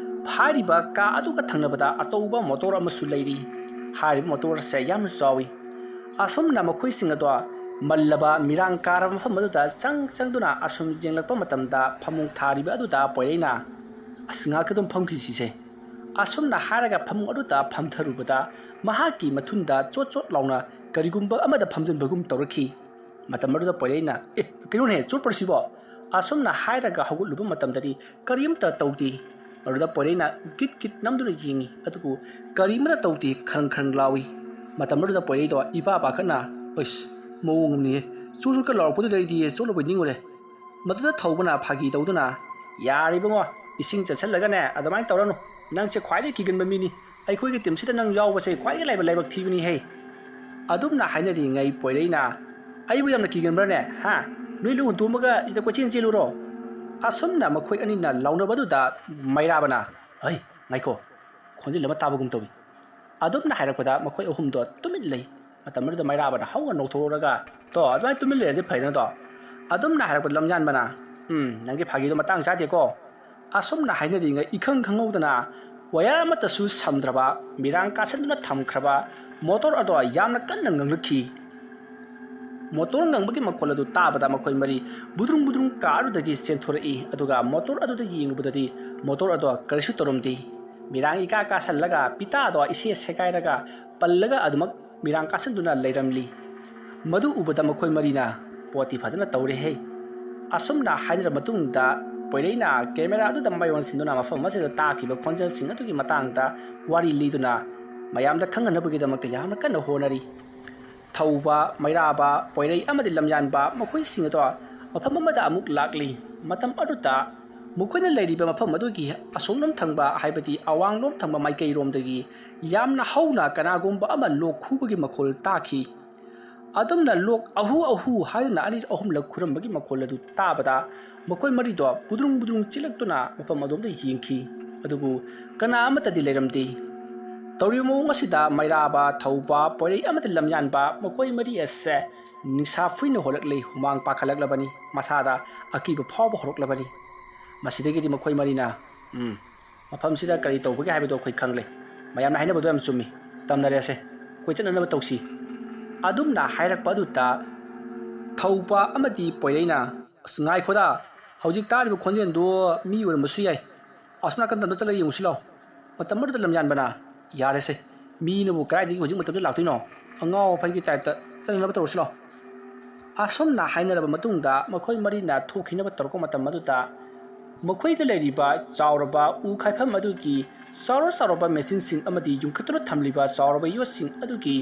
ꯍꯥꯏꯔꯤꯕ ꯀꯥ ꯑꯗꯨꯒ ꯊꯪꯅꯕꯗ ꯑꯆꯧꯕ ꯃꯣꯇꯣꯔ ꯑꯃꯁꯨ ꯂꯩꯔꯤ꯫ ꯍꯥꯏꯔꯤꯕ ꯃꯣꯇꯣꯔ ꯑꯁꯦ ꯌꯥꯝꯅ ꯆꯥꯎꯏ꯫ ꯑꯁꯨꯝꯅ ꯃꯈꯣꯏꯁꯤꯡ ꯑꯗꯣ ꯃꯜꯂꯕ ꯃꯤꯔꯥꯡ ꯀꯥꯔꯕ ꯃꯐꯝ ꯑꯗꯨꯗ ꯆꯪ ꯆꯪꯗꯨꯅ ꯑꯁꯨꯝ ꯌꯦꯡꯂꯛꯄ ꯃꯇꯝꯗ ꯐꯃꯨꯡ ꯊꯥꯔꯤꯕ ꯑꯗꯨꯗ ꯄꯣꯏꯔꯩꯅ, "ꯑꯁ, ꯉꯥꯏꯍꯥꯛ ꯑꯗꯨꯝ ꯐꯝꯈꯤꯁꯤꯁꯦ"꯫ ꯑꯁꯨꯝꯅ ꯍꯥꯏꯔꯒ ꯐꯃꯨꯡ ꯑꯗꯨꯗ ꯐꯝꯊꯔꯨꯕꯗ ꯃꯍꯥꯛꯀꯤ ꯃꯊꯨꯟꯗ ꯆꯣꯠ ꯆꯣꯠ ꯂꯥꯎꯅ ꯀꯔꯤꯒꯨꯝꯕ ꯑꯃꯗ ꯐꯝꯖꯤꯟꯕꯒꯨꯝ ꯇꯧꯔꯛꯈꯤ꯫ ꯃꯇꯝ ꯑꯗꯨꯗ ꯄꯣꯏꯔꯩꯅ, "ꯑꯦ, ꯀꯩꯅꯣꯅꯦ, ꯆꯣꯠꯄ꯭ꯔꯁꯤꯕꯣ?" ꯑꯁꯨꯝꯅ ꯍꯥꯏꯔꯒ ꯍꯧꯒꯠꯂꯨꯕ ꯃꯇꯝꯗꯗꯤ ꯀꯔꯤꯝꯇ ꯇꯧꯗꯦ꯫ ꯃꯗꯨꯗ ꯄꯣꯏꯔꯩꯅ ꯒꯤꯠ ꯒꯤꯠ ꯅꯝꯗꯨꯅ ꯌꯦꯡꯉꯤ, ꯑꯗꯨꯕꯨ ꯀꯔꯤꯃꯠꯇ ꯇꯧꯗꯦ, ꯈꯔꯪ ꯈꯔꯪ ꯂꯥꯎꯏ꯫ ꯃꯇꯝ ꯑꯗꯨꯗ ꯄꯣꯏꯔꯩꯗꯣ ꯏꯄꯥ ꯄꯥꯈꯠꯅ, "ꯑꯁ, ꯃꯑꯣꯡ ꯑꯃꯅꯤꯍꯦ, ꯆꯨꯔꯨꯔꯨꯀ ꯂꯥꯎꯔꯛꯄꯗꯨꯗ ꯑꯩꯗꯤ ꯆꯣꯠꯂꯕꯣꯏ ꯅꯤꯡꯉꯨꯔꯦ"꯫ ꯃꯗꯨꯗ ꯊꯧꯕꯅ ꯐꯥꯒꯤ ꯇꯧꯗꯨꯅ, "ꯌꯥꯔꯦ ꯏꯕꯨꯡꯉꯣ, ꯏꯁꯤꯡ ꯆꯠꯁꯤꯜꯂꯒꯅꯦ ꯑꯗꯨꯃꯥꯏꯅ ꯇꯧꯔꯅꯨ, ꯅꯪꯁꯦ ꯈ꯭ꯋꯥꯏꯗꯒꯤ ꯀꯤꯒꯟꯕ ꯃꯤꯅꯤ, ꯑꯩꯈꯣꯏꯒꯤ ꯇꯤꯝꯁꯤꯗ ꯅꯪ ꯌꯥꯎꯕꯁꯦ ꯈ꯭ꯋꯥꯏꯗꯒꯤ ꯂꯥꯏꯕꯛ ꯂꯥꯏꯕꯛ ꯊꯤꯕꯅꯤꯍꯦ"꯫ ꯑꯗꯨꯝꯅ ꯍꯥꯏꯅꯔꯤꯉꯩ ꯄꯣꯏꯔꯩꯅ, "ꯑꯩꯕꯨ ꯌꯥꯝꯅ ꯀꯤꯒꯟꯕ꯭ꯔꯅꯦ? ꯍꯥ? ꯅꯣꯏ ꯂꯣꯏ ꯍꯨꯟꯗꯣꯛꯑꯝꯃꯒ ꯁꯤꯗ ꯀꯣꯏꯆꯦꯟ ꯆꯦꯜꯂꯨꯔꯣ?" ꯑꯁꯨꯝꯅ ꯃꯈꯣꯏ ꯑꯅꯤꯅ ꯂꯥꯎꯅꯕꯗꯨꯗ ꯃꯩꯔꯥꯕꯅ, "ꯍꯩ, ꯉꯥꯏꯈꯣ, ꯈꯣꯟꯖꯦꯜ ꯑꯃ ꯇꯥꯕꯒꯨꯝ ꯇꯧꯏ"꯫ ꯑꯗꯨꯝꯅ ꯍꯥꯏꯔꯛꯄꯗ ꯃꯈꯣꯏ ꯑꯍꯨꯝꯗꯣ ꯇꯨꯃꯤꯟ ꯂꯩ꯫ ꯃꯇꯝ ꯑꯗꯨꯗ ꯃꯩꯔꯥꯕꯅ ꯍꯧꯅ ꯅꯣꯛꯊꯣꯛꯂꯨꯔꯒ, "ꯇꯣ, ꯑꯗꯨꯃꯥꯏꯅ ꯇꯨꯃꯤꯟ ꯂꯩꯔꯗꯤ ꯐꯩꯗꯅꯗꯣ"꯫ ꯑꯗꯨꯝꯅ ꯍꯥꯏꯔꯛꯄꯗ ꯂꯝꯌꯥꯟꯕꯅ, "ꯎꯝ, ꯅꯪꯒꯤ ꯐꯥꯒꯤꯗꯣ ꯃꯇꯥꯡ ꯆꯥꯗꯦꯀꯣ"꯫ ꯑꯁꯨꯝꯅ ꯍꯥꯏꯅꯔꯤꯉꯩ ꯏꯈꯪ ꯈꯪꯍꯧꯗꯅ ꯋꯥꯌꯔ ꯑꯃꯠꯇꯁꯨ ꯁꯝꯗ꯭ꯔꯕ, ꯃꯤꯔꯥꯡ ꯀꯥꯁꯤꯟꯗꯨꯅ ꯊꯝꯈ꯭ꯔꯕ ꯃꯣꯇꯣꯔ ꯑꯗꯣ ꯌꯥꯝꯅ ꯀꯟꯅ ꯉꯪꯂꯛꯈꯤ꯫ ꯃꯣꯇꯣꯔ ꯉꯪꯕꯒꯤ ꯃꯈꯣꯜ ꯑꯗꯨ ꯇꯥꯕꯗ ꯃꯈꯣꯏ ꯃꯔꯤ ꯕꯨꯗ꯭ꯔꯨꯡ ꯕꯨꯗ꯭ꯔꯨꯡ ꯀꯥꯔꯗꯨꯗꯒꯤ ꯆꯦꯟꯊꯣꯔꯛꯏ, ꯑꯗꯨꯒ ꯃꯣꯇꯣꯔ ꯑꯗꯨꯗ ꯌꯦꯡꯂꯨꯕꯗꯗꯤ ꯃꯣꯇꯣꯔ ꯑꯗꯣ ꯀꯔꯤꯁꯨ ꯇꯧꯔꯝꯗꯦ꯫ ꯃꯤꯔꯥꯡ ꯏꯀꯥ ꯀꯥꯁꯜꯂꯒ ꯄꯤꯇꯥꯗꯣ ꯏꯁꯦ ꯁꯦꯒꯥꯏꯔꯒ ꯄꯜꯂꯒ ꯑꯗꯨꯃꯛ ꯃꯤꯔꯥꯡ ꯀꯥꯁꯤꯟꯗꯨꯅ ꯂꯩꯔꯝꯂꯤ꯫ ꯃꯗꯨ ꯎꯕꯗ ꯃꯈꯣꯏ ꯃꯔꯤꯅ, "ꯄꯣꯠꯇꯤ ꯐꯖꯅ ꯇꯧꯔꯦꯍꯦ"꯫ ꯑꯁꯨꯝꯅ ꯍꯥꯏꯅꯔꯕ ꯃꯇꯨꯡꯗ ꯄꯣꯏꯔꯩꯅ ꯀꯦꯃꯦꯔꯥ ꯑꯗꯨꯗ ꯃꯥꯏ ꯑꯣꯟꯁꯤꯟꯗꯨꯅ ꯃꯐꯝ ꯑꯁꯤꯗ ꯇꯥꯈꯤꯕ ꯈꯣꯟꯖꯦꯜꯁꯤꯡ ꯑꯗꯨꯒꯤ ꯃꯇꯥꯡꯗ ꯋꯥꯔꯤ ꯂꯤꯗꯨꯅ ꯃꯌꯥꯝꯗ ꯈꯪꯍꯟꯅꯕꯒꯤꯗꯃꯛꯇ ꯌꯥꯝꯅ ꯀꯟꯅ ꯍꯣꯠꯅꯔꯤ꯫ ꯊꯧꯕ, ꯃꯩꯔꯥꯕ, ꯄꯣꯏꯔꯩ ꯑꯃꯗꯤ ꯂꯝꯌꯥꯟꯕ ꯃꯈꯣꯏꯁꯤꯡ ꯑꯗꯣ ꯃꯐꯝ ꯑꯃꯗ ꯑꯃꯨꯛ ꯂꯥꯛꯂꯤ꯫ ꯃꯇꯝ ꯑꯗꯨꯗ ꯃꯈꯣꯏꯅ ꯂꯩꯔꯤꯕ ꯃꯐꯝ ꯑꯗꯨꯒꯤ ꯑꯁꯣꯝꯂꯣꯝ ꯊꯪꯕ, ꯍꯥꯏꯕꯗꯤ ꯑꯋꯥꯡꯂꯣꯝ ꯊꯪꯕ ꯃꯥꯏꯀꯩꯔꯣꯝꯗꯒꯤ ꯌꯥꯝꯅ ꯍꯧꯅ ꯀꯅꯥꯒꯨꯝꯕ ꯑꯃ ꯂꯣꯛ ꯈꯨꯕꯒꯤ ꯃꯈꯣꯜ ꯇꯥꯈꯤ꯫ ꯑꯗꯨꯝꯅ ꯂꯣꯛ "ꯑꯍꯨ ꯑꯍꯨ" ꯍꯥꯏꯗꯨꯅ ꯑꯅꯤꯔꯛ ꯑꯍꯨꯝꯂꯛ ꯈꯨꯔꯝꯕꯒꯤ ꯃꯈꯣꯜ ꯑꯗꯨ ꯇꯥꯕꯗ ꯃꯈꯣꯏ ꯃꯔꯤꯗꯣ ꯕꯨꯗ꯭ꯔꯨꯡ ꯕꯨꯗ꯭ꯔꯨꯡ ꯆꯦꯜꯂꯛꯇꯨꯅ ꯃꯐꯝ ꯑꯗꯣꯝꯗ ꯌꯦꯡꯈꯤ꯫ ꯑꯗꯨꯕꯨ ꯀꯅꯥ ꯑꯃꯠꯇꯗꯤ ꯂꯩꯔꯝꯗꯦ꯫ ꯇꯧꯔꯤꯕ ꯃꯑꯣꯡ ꯑꯁꯤꯗ ꯃꯩꯔꯥꯕ, ꯊꯧꯕ, ꯄꯣꯏꯔꯩ ꯑꯃꯗꯤ ꯂꯝꯌꯥꯟꯕ ꯃꯈꯣꯏ ꯃꯔꯤ ꯑꯁꯦ ꯅꯤꯡꯁꯥ ꯐꯨꯏꯅ ꯍꯣꯜꯂꯛꯂꯤ, ꯍꯨꯃꯥꯡ ꯄꯥꯈꯠꯂꯛꯂꯕꯅꯤ, ꯃꯁꯥꯗ ꯑꯀꯤꯕ ꯐꯥꯎꯕ ꯍꯧꯔꯛꯂꯕꯅꯤ꯫ ꯃꯁꯤꯗꯒꯤꯗꯤ ꯃꯈꯣꯏ ꯃꯔꯤꯅ ꯎꯝ, ꯃꯐꯝꯁꯤꯗ ꯀꯔꯤ ꯇꯧꯕꯒꯦ ꯍꯥꯏꯕꯗꯣ ꯑꯩꯈꯣꯏ ꯈꯪꯂꯦ꯫ ꯃꯌꯥꯝꯅ ꯍꯥꯏꯅꯕꯗꯣ ꯌꯥꯝ ꯆꯨꯝꯃꯤ꯫ ꯇꯝꯅꯔꯦꯁꯦ꯫ ꯑꯩꯈꯣꯏ ꯆꯠꯅꯅꯕ ꯇꯧꯁꯤ꯫ ꯑꯗꯨꯝꯅ ꯍꯥꯏꯔꯛꯄ ꯑꯗꯨꯗ ꯊꯧꯕ ꯑꯃꯗꯤ ꯄꯣꯏꯔꯩꯅ, "ꯑꯁ, ꯉꯥꯏꯈꯣꯗ, ꯍꯧꯖꯤꯛ ꯇꯥꯔꯤꯕ ꯈꯣꯟꯖꯦꯜꯗꯨ ꯃꯤ ꯑꯣꯏꯔꯝꯕꯁꯨ ꯌꯥꯏ꯫ ꯑꯁꯣꯝ ꯅꯥꯀꯟꯗ ꯑꯃꯨꯛ ꯆꯠꯂꯒ ꯌꯦꯡꯉꯨꯁꯤ ꯂꯥꯎ꯫" ꯃꯇꯝ ꯑꯗꯨꯗ ꯂꯝꯌꯥꯟꯕꯅ, "ꯌꯥꯔꯦꯁꯦ, ꯃꯤꯅꯕꯨ ꯀꯗꯥꯏꯗꯒꯤ ꯍꯧꯖꯤꯛ ꯃꯇꯝꯗ ꯂꯥꯛꯇꯣꯏꯅꯣ? ꯑꯉꯥꯎ ꯑꯐꯩꯒꯤ ꯇꯥꯏꯞꯇ ꯆꯠꯅꯅꯕ ꯇꯧꯔꯁꯤ ꯂꯥꯎ꯫" ꯑꯁꯨꯝꯅ ꯍꯥꯏꯅꯔꯕ ꯃꯇꯨꯡꯗ ꯃꯈꯣꯏ ꯃꯔꯤꯅ ꯊꯣꯛꯈꯤꯅꯕ ꯇꯧꯔꯛꯄ ꯃꯇꯝ ꯑꯗꯨꯗ ꯃꯈꯣꯏꯗ ꯂꯩꯔꯤꯕ ꯆꯥꯎꯔꯕ ꯎ ꯈꯥꯏꯐꯝ ꯑꯗꯨꯒꯤ ꯆꯥꯎꯔ ꯆꯥꯎꯔꯕ ꯃꯦꯆꯤꯟꯁꯤꯡ ꯑꯃꯗꯤ ꯌꯨꯡꯈꯠꯇꯨꯅ ꯊꯝꯂꯤꯕ ꯆꯥꯎꯔꯕ ꯌꯣꯠꯁꯤꯡ ꯑꯗꯨꯒꯤ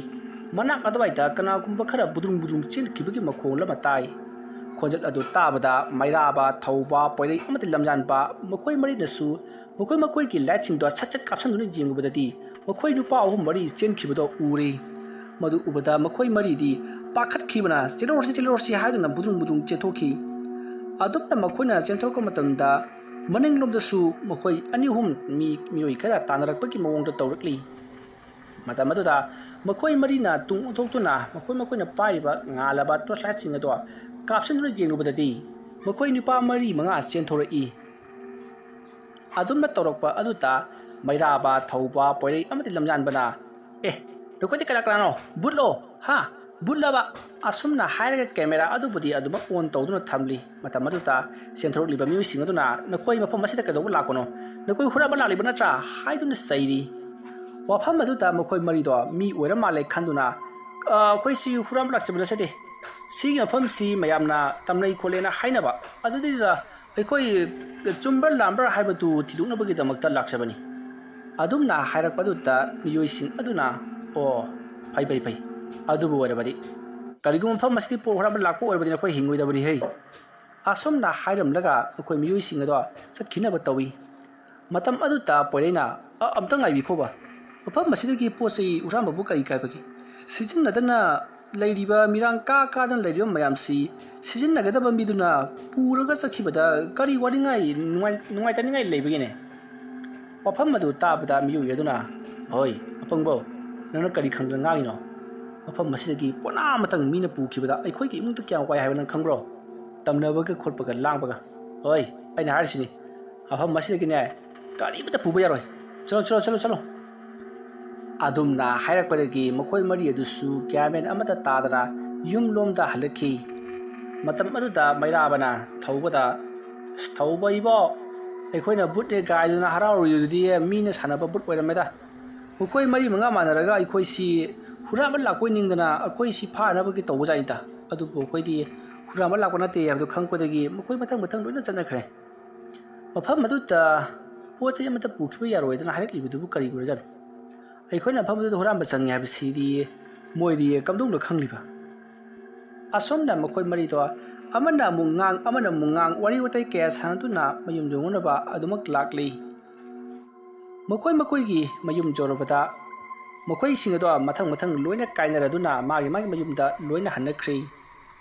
ꯃꯅꯥꯛ ꯑꯗꯨꯋꯥꯏꯗ ꯀꯅꯥꯒꯨꯝꯕ ꯈꯔ ꯕꯨꯗ꯭ꯔꯨꯡ ꯕꯨꯗ꯭ꯔꯨꯡ ꯆꯦꯟꯈꯤꯕꯒꯤ ꯃꯈꯣꯜ ꯑꯃ ꯇꯥꯏ꯫ ꯈꯣꯟꯖꯦꯜ ꯑꯗꯨ ꯇꯥꯕꯗ ꯃꯩꯔꯥꯕ, ꯊꯧꯕ, ꯄꯣꯏꯔꯩ ꯑꯃꯗꯤ ꯂꯝꯌꯥꯟꯕ ꯃꯈꯣꯏ ꯃꯔꯤꯅꯁꯨ ꯃꯈꯣꯏ ꯃꯈꯣꯏꯒꯤ ꯂꯥꯏꯠꯁꯤꯡꯗꯣ ꯁꯠ ꯁꯠ ꯀꯥꯞꯁꯤꯟꯗꯨꯅ ꯌꯦꯡꯂꯨꯕꯗꯗꯤ ꯃꯈꯣꯏ ꯅꯨꯄꯥ ꯑꯍꯨꯝ ꯃꯔꯤ ꯆꯦꯟꯈꯤꯕꯗꯣ ꯎꯔꯦ꯫ ꯃꯗꯨ ꯎꯕꯗ ꯃꯈꯣꯏ ꯃꯔꯤꯗꯤ ꯄꯥꯈꯠꯈꯤꯕꯅ "ꯆꯦꯜꯍꯧꯔꯁꯤ, ꯆꯦꯜꯍꯧꯔꯁꯤ" ꯍꯥꯏꯗꯨꯅ ꯕꯨꯗ꯭ꯔꯨꯡ ꯕꯨꯗ꯭ꯔꯨꯡ ꯆꯦꯟꯊꯣꯛꯈꯤ꯫ ꯑꯗꯨꯝꯅ ꯃꯈꯣꯏꯅ ꯆꯦꯟꯊꯣꯔꯛꯄ ꯃꯇꯝꯗ ꯃꯅꯤꯡꯂꯣꯝꯗꯁꯨ ꯃꯈꯣꯏ ꯑꯅꯤ ꯑꯍꯨꯝ ꯃꯤ, ꯃꯤꯑꯣꯏ ꯈꯔ ꯇꯥꯟꯅꯔꯛꯄꯒꯤ ꯃꯑꯣꯡꯗ ꯇꯧꯔꯛꯂꯤ꯫ ꯃꯇꯝ ꯑꯗꯨꯗ ꯃꯈꯣꯏ ꯃꯔꯤꯅ ꯇꯨꯡ ꯑꯣꯟꯊꯣꯛꯇꯨꯅ ꯃꯈꯣꯏ ꯃꯈꯣꯏꯅ ꯄꯥꯏꯔꯤꯕ ꯉꯥꯜꯂꯕ ꯇꯣꯔꯆ ꯂꯥꯏꯠꯁꯤꯡ ꯑꯗꯣ ꯀꯥꯞꯁꯤꯟꯗꯨꯅ ꯌꯦꯡꯂꯨꯕꯗꯗꯤ ꯃꯈꯣꯏ ꯅꯨꯄꯥ ꯃꯔꯤ ꯃꯉꯥ ꯆꯦꯟꯊꯣꯔꯛꯏ꯫ ꯑꯗꯨꯝꯅ ꯇꯧꯔꯛꯄ ꯑꯗꯨꯗ ꯃꯩꯔꯥꯕ, ꯊꯧꯕ, ꯄꯣꯏꯔꯩ ꯑꯃꯗꯤ ꯂꯝꯌꯥꯟꯕꯅ, "ꯑꯦ, ꯅꯈꯣꯏꯗꯤ ꯀꯅꯥ ꯀꯅꯥꯅꯣ? ꯕꯨꯠꯂꯣ? ꯍꯥ? ꯕꯨꯠꯂꯕ?" ꯑꯁꯨꯝꯅ ꯍꯥꯏꯔꯒ ꯀꯦꯃꯦꯔꯥ ꯑꯗꯨꯕꯨꯗꯤ ꯑꯗꯨꯃꯛ ꯑꯣꯟ ꯇꯧꯗꯨꯅ ꯊꯝꯂꯤ꯫ ꯃꯇꯝ ꯑꯗꯨꯗ ꯆꯦꯟꯊꯣꯔꯛꯂꯤꯕ ꯃꯤꯑꯣꯏꯁꯤꯡ ꯑꯗꯨꯅ, "ꯅꯈꯣꯏ ꯃꯐꯝ ꯑꯁꯤꯗ ꯀꯩꯗꯧꯕ ꯂꯥꯛꯄꯅꯣ? ꯅꯈꯣꯏ ꯍꯨꯔꯥꯟꯕ ꯂꯥꯛꯂꯤꯕ ꯅꯠꯇ꯭ꯔꯥ?" ꯍꯥꯏꯗꯨꯅ ꯆꯩꯔꯤ꯫ ꯋꯥꯐꯝ ꯑꯗꯨꯗ ꯃꯈꯣꯏ ꯃꯔꯤꯗꯣ ꯃꯤ ꯑꯣꯏꯔ ꯃꯥꯜꯂꯦ ꯈꯟꯗꯨꯅ, "ꯑ, ꯑꯩꯈꯣꯏꯁꯤ ꯍꯨꯔꯥꯟꯕ ꯂꯥꯛꯆꯕ ꯅꯠꯆꯗꯦ꯫ ꯁꯤꯒꯤ ꯃꯐꯝꯁꯤ ꯃꯌꯥꯝꯅ ꯇꯝꯅꯩ ꯈꯣꯠꯂꯦꯅ ꯍꯥꯏꯅꯕ ꯑꯗꯨꯗꯩꯗꯨꯗ ꯑꯩꯈꯣꯏ ꯆꯨꯝꯕ꯭ꯔꯥ ꯂꯥꯟꯕ꯭ꯔꯥ ꯍꯥꯏꯕꯗꯨ ꯊꯤꯗꯣꯛꯅꯕꯒꯤꯗꯃꯛꯇ ꯂꯥꯛꯆꯕꯅꯤ꯫" ꯑꯗꯨꯝꯅ ꯍꯥꯏꯔꯛꯄꯗꯨꯗ ꯃꯤꯑꯣꯏꯁꯤꯡ ꯑꯗꯨꯅ, "ꯑꯣ, ꯐꯩ, ꯐꯩ, ꯐꯩ꯫ ꯑꯗꯨꯕꯨ ꯑꯣꯏꯔꯕꯗꯤ, ꯀꯔꯤꯒꯨꯝꯕ ꯃꯐꯝ ꯑꯁꯤꯗ ꯄꯣꯠ ꯍꯨꯔꯥꯟꯕ ꯂꯥꯛꯄ ꯑꯣꯏꯔꯕꯗꯤ ꯅꯈꯣꯏ ꯍꯤꯡꯉꯣꯏꯗꯕꯅꯤ ꯍꯦ꯫" ꯑꯁꯨꯝꯅ ꯍꯥꯏꯔꯝꯂꯒ ꯃꯈꯣꯏ ꯃꯤꯑꯣꯏꯁꯤꯡ ꯑꯗꯣ ꯆꯠꯈꯤꯅꯕ ꯇꯧꯏ꯫ ꯃꯇꯝ ꯑꯗꯨꯗ ꯄꯣꯏꯔꯩꯅ, "ꯑ, ꯑꯝꯇ ꯉꯥꯏꯕꯤꯈꯣꯕ꯫ ꯃꯐꯝ ꯑꯁꯤꯗꯒꯤ ꯄꯣꯠ ꯆꯩ ꯍꯨꯔꯥꯟꯕꯕꯨ ꯀꯔꯤ ꯀꯥꯏꯕꯒꯦ? ꯁꯤꯖꯤꯟꯅꯗꯅ ꯂꯩꯔꯤꯕ, ꯃꯤꯔꯥꯡ ꯀꯥ ꯀꯥꯗꯅ ꯂꯩꯔꯤꯕ ꯃꯌꯥꯝꯁꯤ ꯁꯤꯖꯤꯟꯅꯒꯗꯕ ꯃꯤꯗꯨꯅ ꯄꯨꯔꯒ ꯆꯠꯈꯤꯕꯗ ꯀꯔꯤ ꯋꯥꯅꯤꯡꯉꯥꯏ, ꯅꯨꯡꯉꯥꯏ-, ꯅꯨꯡꯉꯥꯏꯇꯅꯤꯡꯉꯥꯏ ꯂꯩꯕꯒꯦꯅꯦ?" ꯋꯥꯐꯝ ꯑꯗꯨ ꯇꯥꯕꯗ ꯃꯤꯑꯣꯏ ꯑꯗꯨꯅ, "ꯍꯣꯏ, ꯑꯄꯪꯕꯧ, ꯅꯪꯅ ꯀꯔꯤ ꯈꯪꯗꯅ ꯉꯥꯡꯉꯤꯅꯣ? ꯃꯐꯝ ꯑꯁꯤꯗꯒꯤ ꯄꯣꯅꯥ ꯑꯃꯇꯪ ꯃꯤꯅ ꯄꯨꯈꯤꯕꯗ ꯑꯩꯈꯣꯏꯒꯤ ꯏꯃꯨꯡꯗ ꯀꯌꯥꯝ ꯋꯥꯏ ꯍꯥꯏꯕ ꯅꯪ ꯈꯪꯕ꯭ꯔꯣ? ꯇꯝꯅꯕꯒ ꯈꯣꯠꯄꯒ ꯂꯥꯡꯕꯒ꯫ ꯍꯣꯏ, ꯑꯩꯅ ꯍꯥꯏꯔꯤꯁꯤꯅꯤ, ꯃꯐꯝ ꯑꯁꯤꯗꯒꯤꯅꯦ, ꯀꯔꯤꯃꯇ ꯄꯨꯕ ꯌꯥꯔꯣꯏ꯫ ꯆꯠꯂꯣ, ꯆꯠꯂꯣ, ꯆꯠꯂꯣ, ꯆꯠꯂꯣ꯫ ꯑꯗꯨꯝꯅ ꯍꯥꯏꯔꯛꯄꯗꯒꯤ ꯃꯈꯣꯏ ꯃꯔꯤ ꯑꯗꯨꯁꯨ ꯒ꯭ꯌꯥꯟ ꯃꯦꯟ ꯑꯃꯠꯇ ꯇꯥꯗꯅ ꯌꯨꯝꯂꯣꯝꯗ ꯍꯜꯂꯛꯈꯤ꯫ ꯃꯇꯝ ꯑꯗꯨꯗ ꯃꯩꯔꯥꯕꯅ ꯊꯧꯕꯗ, "ꯑꯁ, ꯊꯧꯕ ꯏꯕꯣ, ꯑꯩꯈꯣꯏꯅ ꯕꯨꯠꯅꯦ ꯒꯥꯏꯗꯨꯅ ꯍꯔꯥꯎꯔꯤꯗꯨꯗꯤ ꯃꯤꯅ ꯁꯥꯟꯅꯕ ꯕꯨꯠ ꯑꯣꯏꯔꯝꯃꯦꯗ꯫ ꯃꯈꯣꯏ ꯃꯔꯤ ꯃꯉꯥ ꯃꯥꯟꯅꯔꯒ ꯑꯩꯈꯣꯏꯁꯤ ꯍꯨꯔꯥꯟꯕ ꯂꯥꯛꯄꯣꯏ ꯅꯤꯡꯗꯅ ꯑꯩꯈꯣꯏꯁꯤ ꯐꯥꯅꯕꯒꯤ ꯇꯧꯕꯖꯥꯠꯅꯤꯗ꯫ ꯑꯗꯨꯕꯨ ꯑꯩꯈꯣꯏꯗꯤ ꯍꯨꯔꯥꯟꯕ ꯂꯥꯛꯄ ꯅꯠꯇꯦ ꯍꯥꯏꯕꯗꯨ ꯈꯪꯉꯛꯄꯗꯒꯤ ꯃꯈꯣꯏ ꯃꯊꯪ ꯃꯊꯪ ꯂꯣꯏꯅ ꯆꯠꯅꯈ꯭ꯔꯦ꯫ ꯃꯐꯝ ꯑꯗꯨꯗ ꯄꯣꯠ ꯆꯩ ꯑꯃꯠꯇ ꯄꯨꯈꯤꯕ ꯌꯥꯔꯣꯏꯗꯅ ꯍꯥꯏꯔꯛꯂꯤꯕꯗꯨꯕꯨ ꯀꯔꯤꯒꯤ ꯑꯣꯏꯔꯖꯥꯠꯅꯣ? ꯑꯩꯈꯣꯏꯅ ꯃꯐꯝ ꯑꯗꯨꯗ ꯍꯨꯔꯥꯟꯕ ꯆꯪꯉꯦ ꯍꯥꯏꯕꯁꯤꯗꯤ ꯃꯣꯏꯗꯤ ꯀꯝꯗꯧꯅ ꯈꯪꯂꯤꯕ?" ꯑꯁꯣꯝꯅ ꯃꯈꯣꯏ ꯃꯔꯤꯗꯣ ꯑꯃꯅ ꯑꯃꯨꯛ ꯉꯥꯡ, ꯑꯃꯅ ꯑꯃꯨꯛ ꯉꯥꯡ, ꯋꯥꯔꯤ ꯋꯥꯇꯥꯏ ꯀꯌꯥ ꯁꯥꯟꯅꯗꯨꯅ ꯃꯌꯨꯝ ꯌꯧꯅꯅꯕ ꯑꯗꯨꯃꯛ ꯂꯥꯛꯂꯤ꯫ ꯃꯈꯣꯏ ꯃꯈꯣꯏꯒꯤ ꯃꯌꯨꯝ ꯌꯧꯔꯕꯗ ꯃꯈꯣꯏꯁꯤꯡ ꯑꯗꯣ ꯃꯊꯪ ꯃꯊꯪ ꯂꯣꯏꯅ ꯀꯥꯏꯅꯔꯗꯨꯅ ꯃꯥꯒꯤ ꯃꯥꯒꯤ ꯃꯌꯨꯝꯗ ꯂꯣꯏꯅ ꯍꯟꯅꯈ꯭ꯔꯤ꯫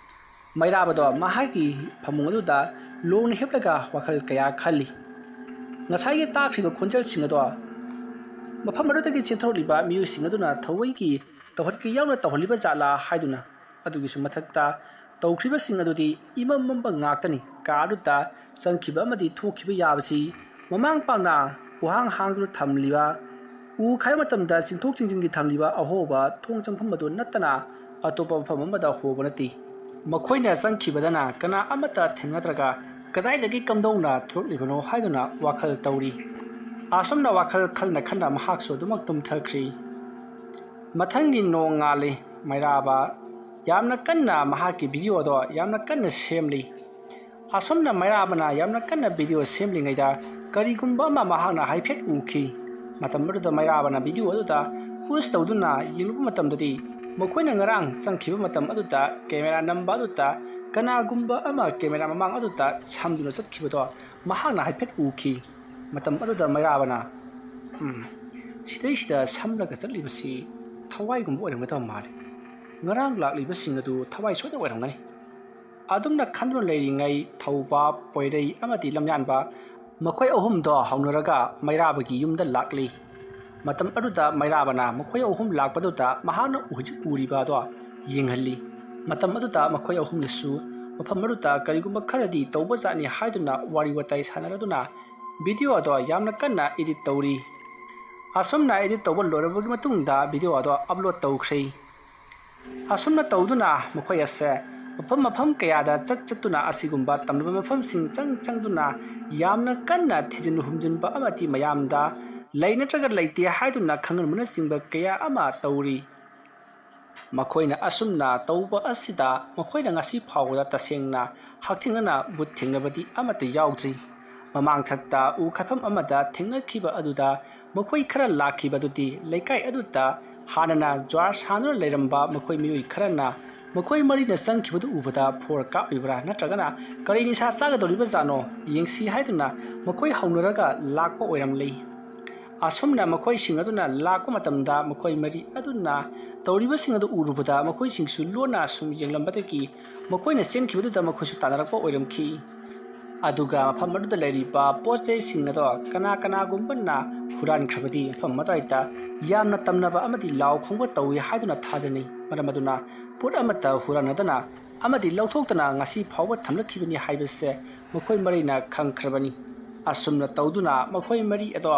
ꯃꯩꯔꯥꯕꯗꯣ ꯃꯍꯥꯛꯀꯤ ꯐꯃꯨꯡ ꯑꯗꯨꯗ ꯂꯣꯡꯅ ꯍꯤꯞꯂꯒ ꯋꯥꯈꯜ ꯀꯌꯥ ꯈꯜꯂꯤ꯫ ꯉꯁꯥꯏꯒꯤ ꯇꯥꯈ꯭ꯔꯤꯕ ꯈꯣꯟꯖꯦꯜꯁꯤꯡ ꯑꯗꯣ ꯃꯐꯝ ꯑꯗꯨꯗꯒꯤ ꯆꯦꯟꯊꯣꯔꯛꯂꯤꯕ ꯃꯤꯑꯣꯏꯁꯤꯡ ꯑꯗꯨꯅ ꯊꯑꯣꯏꯒꯤ ꯇꯧꯍꯟꯀꯦ ꯌꯥꯎꯅ ꯇꯧꯍꯜꯂꯤꯕ ꯖꯥꯠꯂꯥ ꯍꯥꯏꯗꯨꯅ, ꯑꯗꯨꯒꯤꯁꯨ ꯃꯊꯛꯇ ꯇꯧꯈ꯭ꯔꯤꯕꯁꯤꯡ ꯑꯗꯨꯗꯤ ꯏꯃꯝ ꯃꯝꯕ ꯉꯥꯛꯇꯅꯤ꯫ ꯀꯥ ꯑꯗꯨꯗ ꯆꯪꯈꯤꯕ ꯑꯃꯗꯤ ꯊꯣꯛꯈꯤꯕ ꯌꯥꯕꯁꯤ ꯃꯃꯥꯡ ꯄꯥꯡꯅ ꯄꯨꯍꯥꯡ ꯍꯥꯡꯗꯨꯅ ꯊꯝꯂꯤꯕ, ꯎ ꯈꯥꯏꯕ ꯃꯇꯝꯗ ꯆꯤꯡꯊꯣꯛ ꯆꯤꯡꯁꯤꯟꯒꯤ ꯊꯝꯂꯤꯕ ꯑꯍꯣꯕ ꯊꯣꯡ ꯆꯪꯐꯝ ꯑꯗꯨ ꯅꯠꯇꯅ ꯑꯇꯣꯞꯄ ꯃꯐꯝ ꯑꯃꯗ ꯍꯣꯕ ꯅꯠꯇꯦ꯫ ꯃꯈꯣꯏꯅ ꯆꯪꯈꯤꯕꯗꯅ ꯀꯅꯥ ꯑꯃꯠꯇ ꯊꯦꯡꯅꯗ꯭ꯔꯒ ꯀꯗꯥꯏꯗꯒꯤ ꯀꯝꯗꯧꯅ ꯊꯣꯛꯂꯛꯂꯤꯕꯅꯣ ꯍꯥꯏꯗꯨꯅ ꯋꯥꯈꯜ ꯇꯧꯔꯤ꯫ ꯑꯁꯨꯝꯅ ꯋꯥꯈꯜ ꯈꯟꯅ ꯈꯟꯅ ꯃꯍꯥꯛꯁꯨ ꯑꯗꯨꯃꯛ ꯇꯨꯝꯊꯈ꯭ꯔꯤ꯫ ꯃꯊꯪꯒꯤ ꯅꯣꯡꯉꯥꯜꯂꯤ꯫ ꯃꯩꯔꯥꯕ ꯌꯥꯝꯅ ꯀꯟꯅ ꯃꯍꯥꯛꯀꯤ ꯚꯤꯗꯤꯑꯣꯗꯣ ꯌꯥꯝꯅ ꯀꯟꯅ ꯁꯦꯝꯂꯤ꯫ ꯑꯁꯨꯝꯅ ꯃꯩꯔꯥꯕꯅ ꯌꯥꯝꯅ ꯀꯟꯅ ꯚꯤꯗꯤꯑꯣ ꯁꯦꯝꯂꯤꯉꯩꯗ ꯀꯔꯤꯒꯨꯝꯕ ꯑꯃ ꯃꯍꯥꯛꯅ ꯍꯥꯏꯐꯦꯠ ꯎꯈꯤ꯫ ꯃꯇꯝ ꯑꯗꯨꯗ ꯃꯩꯔꯥꯕꯅ ꯚꯤꯗꯤꯑꯣ ꯑꯗꯨꯗ ꯄꯣꯖ ꯇꯧꯗꯨꯅ ꯌꯦꯡꯂꯨꯕ ꯃꯇꯝꯗꯗꯤ ꯃꯈꯣꯏꯅ ꯉꯔꯥꯡ ꯆꯪꯈꯤꯕ ꯃꯇꯝ ꯑꯗꯨꯗ ꯀꯦꯃꯦꯔꯥ ꯅꯝꯕ ꯑꯗꯨꯗ ꯀꯅꯥꯒꯨꯝꯕ ꯑꯃ ꯀꯦꯃꯦꯔꯥ ꯃꯃꯥꯡ ꯑꯗꯨꯗ ꯁꯝꯗꯨꯅ ꯆꯠꯈꯤꯕꯗꯣ ꯃꯍꯥꯛꯅ ꯍꯥꯏꯐꯦꯠ ꯎꯈꯤ꯫ ꯃꯇꯝ ꯑꯗꯨꯗ ꯃꯩꯔꯥꯕꯅ, "ꯎꯝ, ꯁꯤꯗꯩꯁꯤꯗ ꯁꯝꯂꯒ ꯆꯠꯂꯤꯕꯁꯤ ꯊꯋꯥꯏꯒꯨꯝꯕ ꯑꯣꯏꯔꯝꯒꯗꯕ ꯃꯥꯜꯂꯤ꯫ ꯉꯔꯥꯡ ꯂꯥꯛꯂꯤꯕꯁꯤꯡ ꯑꯗꯨ ꯊꯋꯥꯏ ꯁꯣꯏꯗꯅ ꯑꯣꯏꯔꯝꯒꯅꯤ꯫" ꯑꯗꯨꯝꯅ ꯈꯟꯗꯨꯅ ꯂꯩꯔꯤꯉꯩ ꯊꯧꯕ, ꯄꯣꯏꯔꯩ ꯑꯃꯗꯤ ꯂꯝꯌꯥꯟꯕ ꯃꯈꯣꯏ ꯑꯍꯨꯝꯗꯣ ꯍꯧꯅꯔꯒ ꯃꯩꯔꯥꯕꯒꯤ ꯌꯨꯝꯗ ꯂꯥꯛꯂꯤ꯫ ꯃꯇꯝ ꯑꯗꯨꯗ ꯃꯩꯔꯥꯕꯅ ꯃꯈꯣꯏ ꯑꯍꯨꯝ ꯂꯥꯛꯄꯗꯨꯗ ꯃꯍꯥꯛꯅ ꯍꯧꯖꯤꯛ ꯎꯔꯤꯕ ꯑꯗꯣ ꯌꯦꯡꯍꯜꯂꯤ꯫ ꯃꯇꯝ ꯑꯗꯨꯗ ꯃꯈꯣꯏ ꯑꯍꯨꯝꯅꯁꯨ ꯃꯐꯝ ꯑꯗꯨꯗ ꯀꯔꯤꯒꯨꯝꯕ ꯈꯔꯗꯤ ꯇꯧꯕꯖꯥꯠꯅꯤ ꯍꯥꯏꯗꯨꯅ ꯋꯥꯔꯤ ꯋꯥꯇꯥꯏ ꯁꯥꯟꯅꯔꯗꯨꯅ ꯚꯤꯗꯤꯑꯣ ꯑꯗꯣ ꯌꯥꯝꯅ ꯀꯟꯅ ꯏꯗꯤꯠ ꯇꯧꯔꯤ꯫ ꯑꯁꯨꯝꯅ ꯏꯗꯤꯠ ꯇꯧꯕ ꯂꯣꯏꯔꯕꯒꯤ ꯃꯇꯨꯡꯗ ꯚꯤꯗꯤꯑꯣ ꯑꯗꯣ ꯑꯞꯂꯣꯗ ꯇꯧꯈ꯭ꯔꯦ꯫ ꯑꯁꯨꯝꯅ ꯇꯧꯗꯨꯅ ꯃꯈꯣꯏ ꯑꯁꯦ ꯃꯐꯝ ꯃꯐꯝ ꯀꯌꯥꯗ ꯆꯠ ꯆꯠꯇꯨꯅ ꯑꯁꯤꯒꯨꯝꯕ ꯇꯝꯅꯕ ꯃꯐꯝꯁꯤꯡ ꯆꯪ ꯆꯪꯗꯨꯅ ꯌꯥꯝꯅ ꯀꯟꯅ ꯊꯤꯖꯤꯟ ꯍꯨꯝꯖꯤꯟꯕ ꯑꯃꯗꯤ ꯃꯌꯥꯝꯗ ꯂꯩ ꯅꯠꯇ꯭ꯔꯒ ꯂꯩꯇꯦ ꯍꯥꯏꯗꯨꯅ ꯈꯪꯍꯟꯕꯅꯆꯤꯡꯕ ꯀꯌꯥ ꯑꯃ ꯇꯧꯔꯤ꯫ ꯃꯈꯣꯏꯅ ꯑꯁꯨꯝꯅ ꯇꯧꯕ ꯑꯁꯤꯗ ꯃꯈꯣꯏꯅ ꯉꯁꯤ ꯐꯥꯎꯕꯗ ꯇꯁꯦꯡꯅ ꯍꯛꯊꯦꯡꯅꯅ ꯚꯨꯠ ꯊꯦꯡꯅꯕꯗꯤ ꯑꯃꯠꯇ ꯌꯥꯎꯗ꯭ꯔꯤ꯫ ꯃꯃꯥꯡꯊꯛꯇ ꯎ ꯈꯥꯏꯐꯝ ꯑꯃꯗ ꯊꯦꯡꯅꯈꯤꯕ ꯑꯗꯨꯗ ꯃꯈꯣꯏ ꯈꯔ ꯂꯥꯛꯈꯤꯕ ꯑꯗꯨꯗꯤ ꯂꯩꯀꯥꯏ ꯑꯗꯨꯗ ꯍꯥꯟꯅꯅ ꯖ꯭ꯋꯥꯔ ꯁꯥꯟꯗꯨꯅ ꯂꯩꯔꯝꯕ ꯃꯈꯣꯏ ꯃꯤꯑꯣꯏ ꯈꯔꯅ ꯃꯈꯣꯏ ꯃꯔꯤꯅ ꯆꯪꯈꯤꯕꯗꯨ ꯎꯕꯗ ꯐꯣꯔ ꯀꯥꯞꯂꯤꯕ꯭ꯔꯥ ꯅꯠꯇ꯭ꯔꯒꯅ ꯀꯔꯤ ꯅꯤꯁꯥ ꯆꯥꯒꯗꯧꯔꯤꯕꯖꯥꯠꯅꯣ ꯌꯦꯡꯁꯤ ꯍꯥꯏꯗꯨꯅ ꯃꯈꯣꯏ ꯍꯧꯅꯔꯒ ꯂꯥꯛꯄ ꯑꯣꯏꯔꯝꯂꯤ꯫ ꯑꯁꯨꯝꯅ ꯃꯈꯣꯏꯁꯤꯡ ꯑꯗꯨꯅ ꯂꯥꯛꯄ ꯃꯇꯝꯗ ꯃꯈꯣꯏ ꯃꯔꯤ ꯑꯗꯨꯅ ꯇꯧꯔꯤꯕꯁꯤꯡ ꯑꯗꯨ ꯎꯔꯨꯕꯗ ꯃꯈꯣꯏꯁꯤꯡꯁꯨ ꯂꯣꯟꯅ ꯁꯨꯝ ꯌꯦꯡꯂꯝꯕꯗꯒꯤ ꯃꯈꯣꯏꯅ ꯆꯦꯟꯈꯤꯕꯗꯨꯗ ꯃꯈꯣꯏꯁꯨ ꯇꯥꯟꯅꯔꯛꯄ ꯑꯣꯏꯔꯝꯈꯤ꯫ ꯑꯗꯨꯒ ꯃꯐꯝ ꯑꯗꯨꯗ ꯂꯩꯔꯤꯕ ꯄꯣꯠ ꯆꯩꯁꯤꯡ ꯑꯗꯣ ꯀꯅꯥ ꯀꯅꯥꯒꯨꯝꯕꯅ ꯍꯨꯔꯥꯟꯈ꯭ꯔꯕꯗꯤ ꯃꯐꯝ ꯑꯗꯨꯋꯥꯏꯗ ꯌꯥꯝꯅ ꯇꯝꯅꯕ ꯑꯃꯗꯤ ꯂꯥꯎ ꯈꯣꯡꯕ ꯇꯧꯏ ꯍꯥꯏꯗꯨꯅ ꯊꯥꯖꯅꯩ꯫ ꯃꯔꯝ ꯑꯗꯨꯅ ꯄꯣꯠ ꯑꯃꯠꯇ ꯍꯨꯔꯥꯟꯅꯗꯅ ꯑꯃꯗꯤ ꯂꯧꯊꯣꯛꯇꯅ ꯉꯁꯤ ꯐꯥꯎꯕ ꯊꯝꯂꯛꯈꯤꯕꯅꯤ ꯍꯥꯏꯕꯁꯦ ꯃꯈꯣꯏ ꯃꯔꯤꯅ ꯈꯪꯈ꯭ꯔꯕꯅꯤ꯫ ꯑꯁꯨꯝꯅ ꯇꯧꯗꯨꯅ ꯃꯈꯣꯏ ꯃꯔꯤ ꯑꯗꯣ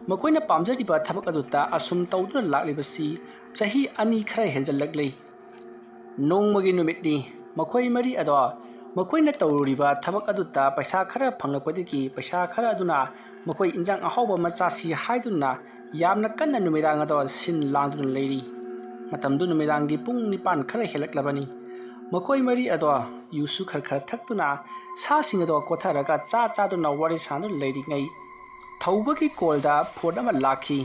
ꯃꯈꯣꯏꯅ ꯄꯥꯝꯖꯔꯤꯕ ꯊꯕꯛ ꯑꯗꯨꯗ ꯑꯁꯨꯝ ꯇꯧꯗꯨꯅ ꯂꯥꯛꯂꯤꯕꯁꯤ ꯆꯍꯤ ꯑꯅꯤ ꯈꯔ ꯍꯦꯟꯖꯜꯂꯛꯂꯤ꯫ ꯅꯣꯡꯃꯒꯤ ꯅꯨꯃꯤꯠꯅꯤ꯫ ꯃꯈꯣꯏ ꯃꯔꯤ ꯑꯗꯣ ꯃꯈꯣꯏꯅ ꯇꯧꯔꯨꯔꯤꯕ ꯊꯕꯛ ꯑꯗꯨꯗ ꯄꯩꯁꯥ ꯈꯔ ꯐꯪꯂꯛꯄꯗꯒꯤ ꯄꯩꯁꯥ ꯈꯔ ꯑꯗꯨꯅ ꯃꯈꯣꯏ ꯏꯟꯖꯥꯡ ꯑꯍꯥꯎꯕ ꯑꯃ ꯆꯥꯁꯤ ꯍꯥꯏꯗꯨꯅ ꯌꯥꯝꯅ ꯀꯟꯅ ꯅꯨꯃꯤꯗꯥꯡ ꯑꯗꯣ ꯁꯤꯟ ꯂꯥꯡꯗꯨꯅ ꯂꯩꯔꯤ꯫ ꯃꯇꯝꯗꯨ ꯅꯨꯃꯤꯗꯥꯡꯒꯤ ꯄꯨꯡ ꯅꯤꯄꯥꯟ ꯈꯔ ꯍꯦꯜꯂꯛꯂꯕꯅꯤ꯫ ꯃꯈꯣꯏ ꯃꯔꯤ ꯑꯗꯣ ꯌꯨꯁꯨ ꯈꯔ ꯈꯔ ꯊꯛꯇꯨꯅ ꯁꯥꯁꯤꯡ ꯑꯗꯣ ꯀꯣꯊꯔꯒ ꯆꯥ ꯆꯥꯗꯨꯅ ꯋꯥꯔꯤ ꯁꯥꯗꯨꯅ ꯂꯩꯔꯤꯉꯩ ꯊꯧꯕꯒꯤ ꯀꯣꯜꯗ ꯐꯣꯟ ꯑꯃ ꯂꯥꯛꯈꯤ꯫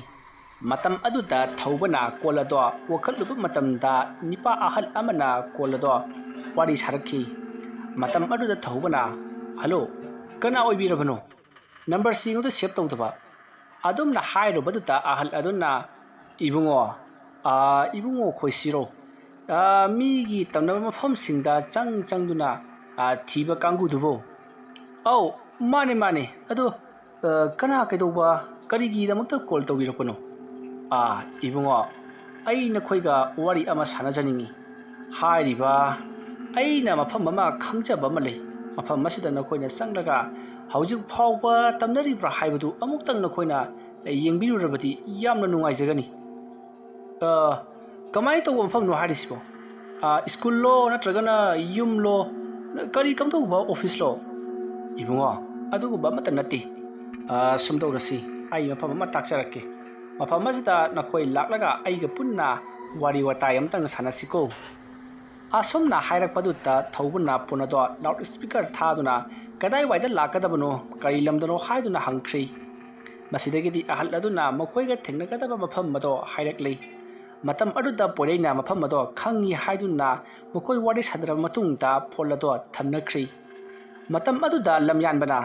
ꯃꯇꯝ ꯑꯗꯨꯗ ꯊꯧꯕꯅ ꯀꯣꯜ ꯑꯗꯣ ꯋꯥꯈꯠꯂꯨꯕ ꯃꯇꯝꯗ ꯅꯤꯄꯥ ꯑꯍꯜ ꯑꯃꯅ ꯀꯣꯜ ꯑꯗꯣ ꯋꯥꯔꯤ ꯁꯥꯔꯛꯈꯤ꯫ ꯃꯇꯝ ꯑꯗꯨꯗ ꯊꯧꯕꯅ, "ꯍꯜꯂꯣ, ꯀꯅꯥ ꯑꯣꯏꯕꯤꯔꯕꯅꯣ? ꯅꯝꯕꯔꯁꯤꯡ ꯑꯗꯨ ꯁꯦꯚ ꯇꯧꯗꯕ?" ꯑꯗꯨꯝꯅ ꯍꯥꯏꯔꯨꯕꯗꯨꯗ ꯑꯍꯜ ꯑꯗꯨꯅ, "ꯏꯕꯨꯡꯉꯣ, ꯑꯥ, ꯏꯕꯨꯡꯉꯣ ꯈꯣꯏꯁꯤꯔꯣ? ꯑꯥ, ꯃꯤꯒꯤ ꯇꯝꯅꯕ ꯃꯐꯝꯁꯤꯡꯗ ꯆꯪ ꯆꯪꯗꯨꯅ, ꯑꯥ, ꯊꯤꯕ ꯀꯥꯡꯕꯨꯗꯨꯕꯨ?" "ꯑꯧ, ꯃꯥꯅꯦ, ꯃꯥꯅꯦ꯫ ꯑꯗꯣ, ꯑꯥ, ꯀꯅꯥ ꯀꯩꯗꯧꯕ, ꯀꯔꯤꯒꯤꯗꯃꯛꯇ ꯀꯣꯜ ꯇꯧꯕꯤꯔꯛꯄꯅꯣ?" "ꯑꯥ, ꯏꯕꯨꯡꯉꯣ, ꯑꯩ ꯅꯈꯣꯏꯒ ꯋꯥꯔꯤ ꯑꯃ ꯁꯥꯟꯅꯖꯅꯤꯡꯉꯤ꯫ ꯍꯥꯏꯔꯤꯕ ꯑꯩꯅ ꯃꯐꯝ ꯑꯃ ꯈꯪꯖꯕ ꯑꯃ ꯂꯩ꯫ ꯃꯐꯝ ꯑꯁꯤꯗ ꯅꯈꯣꯏꯅ ꯆꯪꯂꯒ ꯍꯧꯖꯤꯛ ꯐꯥꯎꯕ ꯇꯝꯅꯔꯤꯕ꯭ꯔꯥ ꯍꯥꯏꯕꯗꯨ ꯑꯃꯨꯛꯇꯪ ꯅꯈꯣꯏꯅ ꯌꯦꯡꯕꯤꯔꯨꯔꯕꯗꯤ ꯌꯥꯝꯅ ꯅꯨꯡꯉꯥꯏꯖꯒꯅꯤ꯫ ꯑ, ꯀꯃꯥꯏꯅ ꯇꯧꯕ ꯃꯐꯝꯅꯣ ꯍꯥꯏꯔꯤꯁꯤꯕꯣ? ꯑ, ꯁ꯭ꯀꯨꯜꯂꯣ ꯅꯠꯇ꯭ꯔꯒꯅ ꯌꯨꯝꯂꯣ? ꯀꯔꯤ ꯀꯝꯗꯧꯕ ꯑꯣꯐꯤꯁꯂꯣ? ꯏꯕꯨꯡꯉꯣ, ꯑꯗꯨꯒꯨꯝꯕ ꯑꯃꯠꯇ ꯅꯠꯇꯦ꯫ ꯑ, ꯁꯨꯝ ꯇꯧꯔꯁꯤ, ꯑꯩ ꯃꯐꯝ ꯑꯃ ꯇꯥꯛꯆꯔꯛꯀꯦ꯫ ꯃꯐꯝ ꯑꯁꯤꯗ ꯅꯈꯣꯏ ꯂꯥꯛꯂꯒ ꯑꯩꯒ ꯄꯨꯟꯅ ꯋꯥꯔꯤ ꯋꯥꯇꯥꯏ ꯑꯃꯇꯪ ꯁꯥꯟꯅꯁꯤꯀꯣ꯫ ꯑꯁꯨꯝꯅ ꯍꯥꯏꯔꯛꯄꯗꯨꯗ ꯊꯧꯕꯅ ꯐꯣꯟ ꯑꯗꯣ ꯂꯥꯎꯗ ꯁ꯭ꯄꯤꯀꯔ ꯊꯥꯗꯨꯅ ꯀꯗꯥꯏꯋꯥꯏꯗ ꯂꯥꯛꯀꯗꯕꯅꯣ, ꯀꯔꯤ ꯂꯝꯗꯅꯣ ꯍꯥꯏꯗꯨꯅ ꯍꯪꯈ꯭ꯔꯤ꯫ ꯃꯁꯤꯗꯒꯤꯗꯤ ꯑꯍꯜ ꯑꯗꯨꯅ ꯃꯈꯣꯏꯒ ꯊꯦꯡꯅꯒꯗꯕ ꯃꯐꯝ ꯑꯗꯣ ꯍꯥꯏꯔꯛꯂꯤ꯫ ꯃꯇꯝ ꯑꯗꯨꯗ ꯄꯣꯏꯔꯩꯅ ꯃꯐꯝ ꯑꯗꯣ ꯈꯪꯏ ꯍꯥꯏꯗꯨꯅ ꯃꯈꯣꯏ ꯋꯥꯔꯤ ꯁꯥꯟꯅꯔꯕ ꯃꯇꯨꯡꯗ ꯐꯣꯟ ꯑꯗꯣ ꯊꯝꯅꯈ꯭ꯔꯤ꯫ ꯃꯇꯝ ꯑꯗꯨꯗ ꯂꯝꯌꯥꯟꯕꯅ,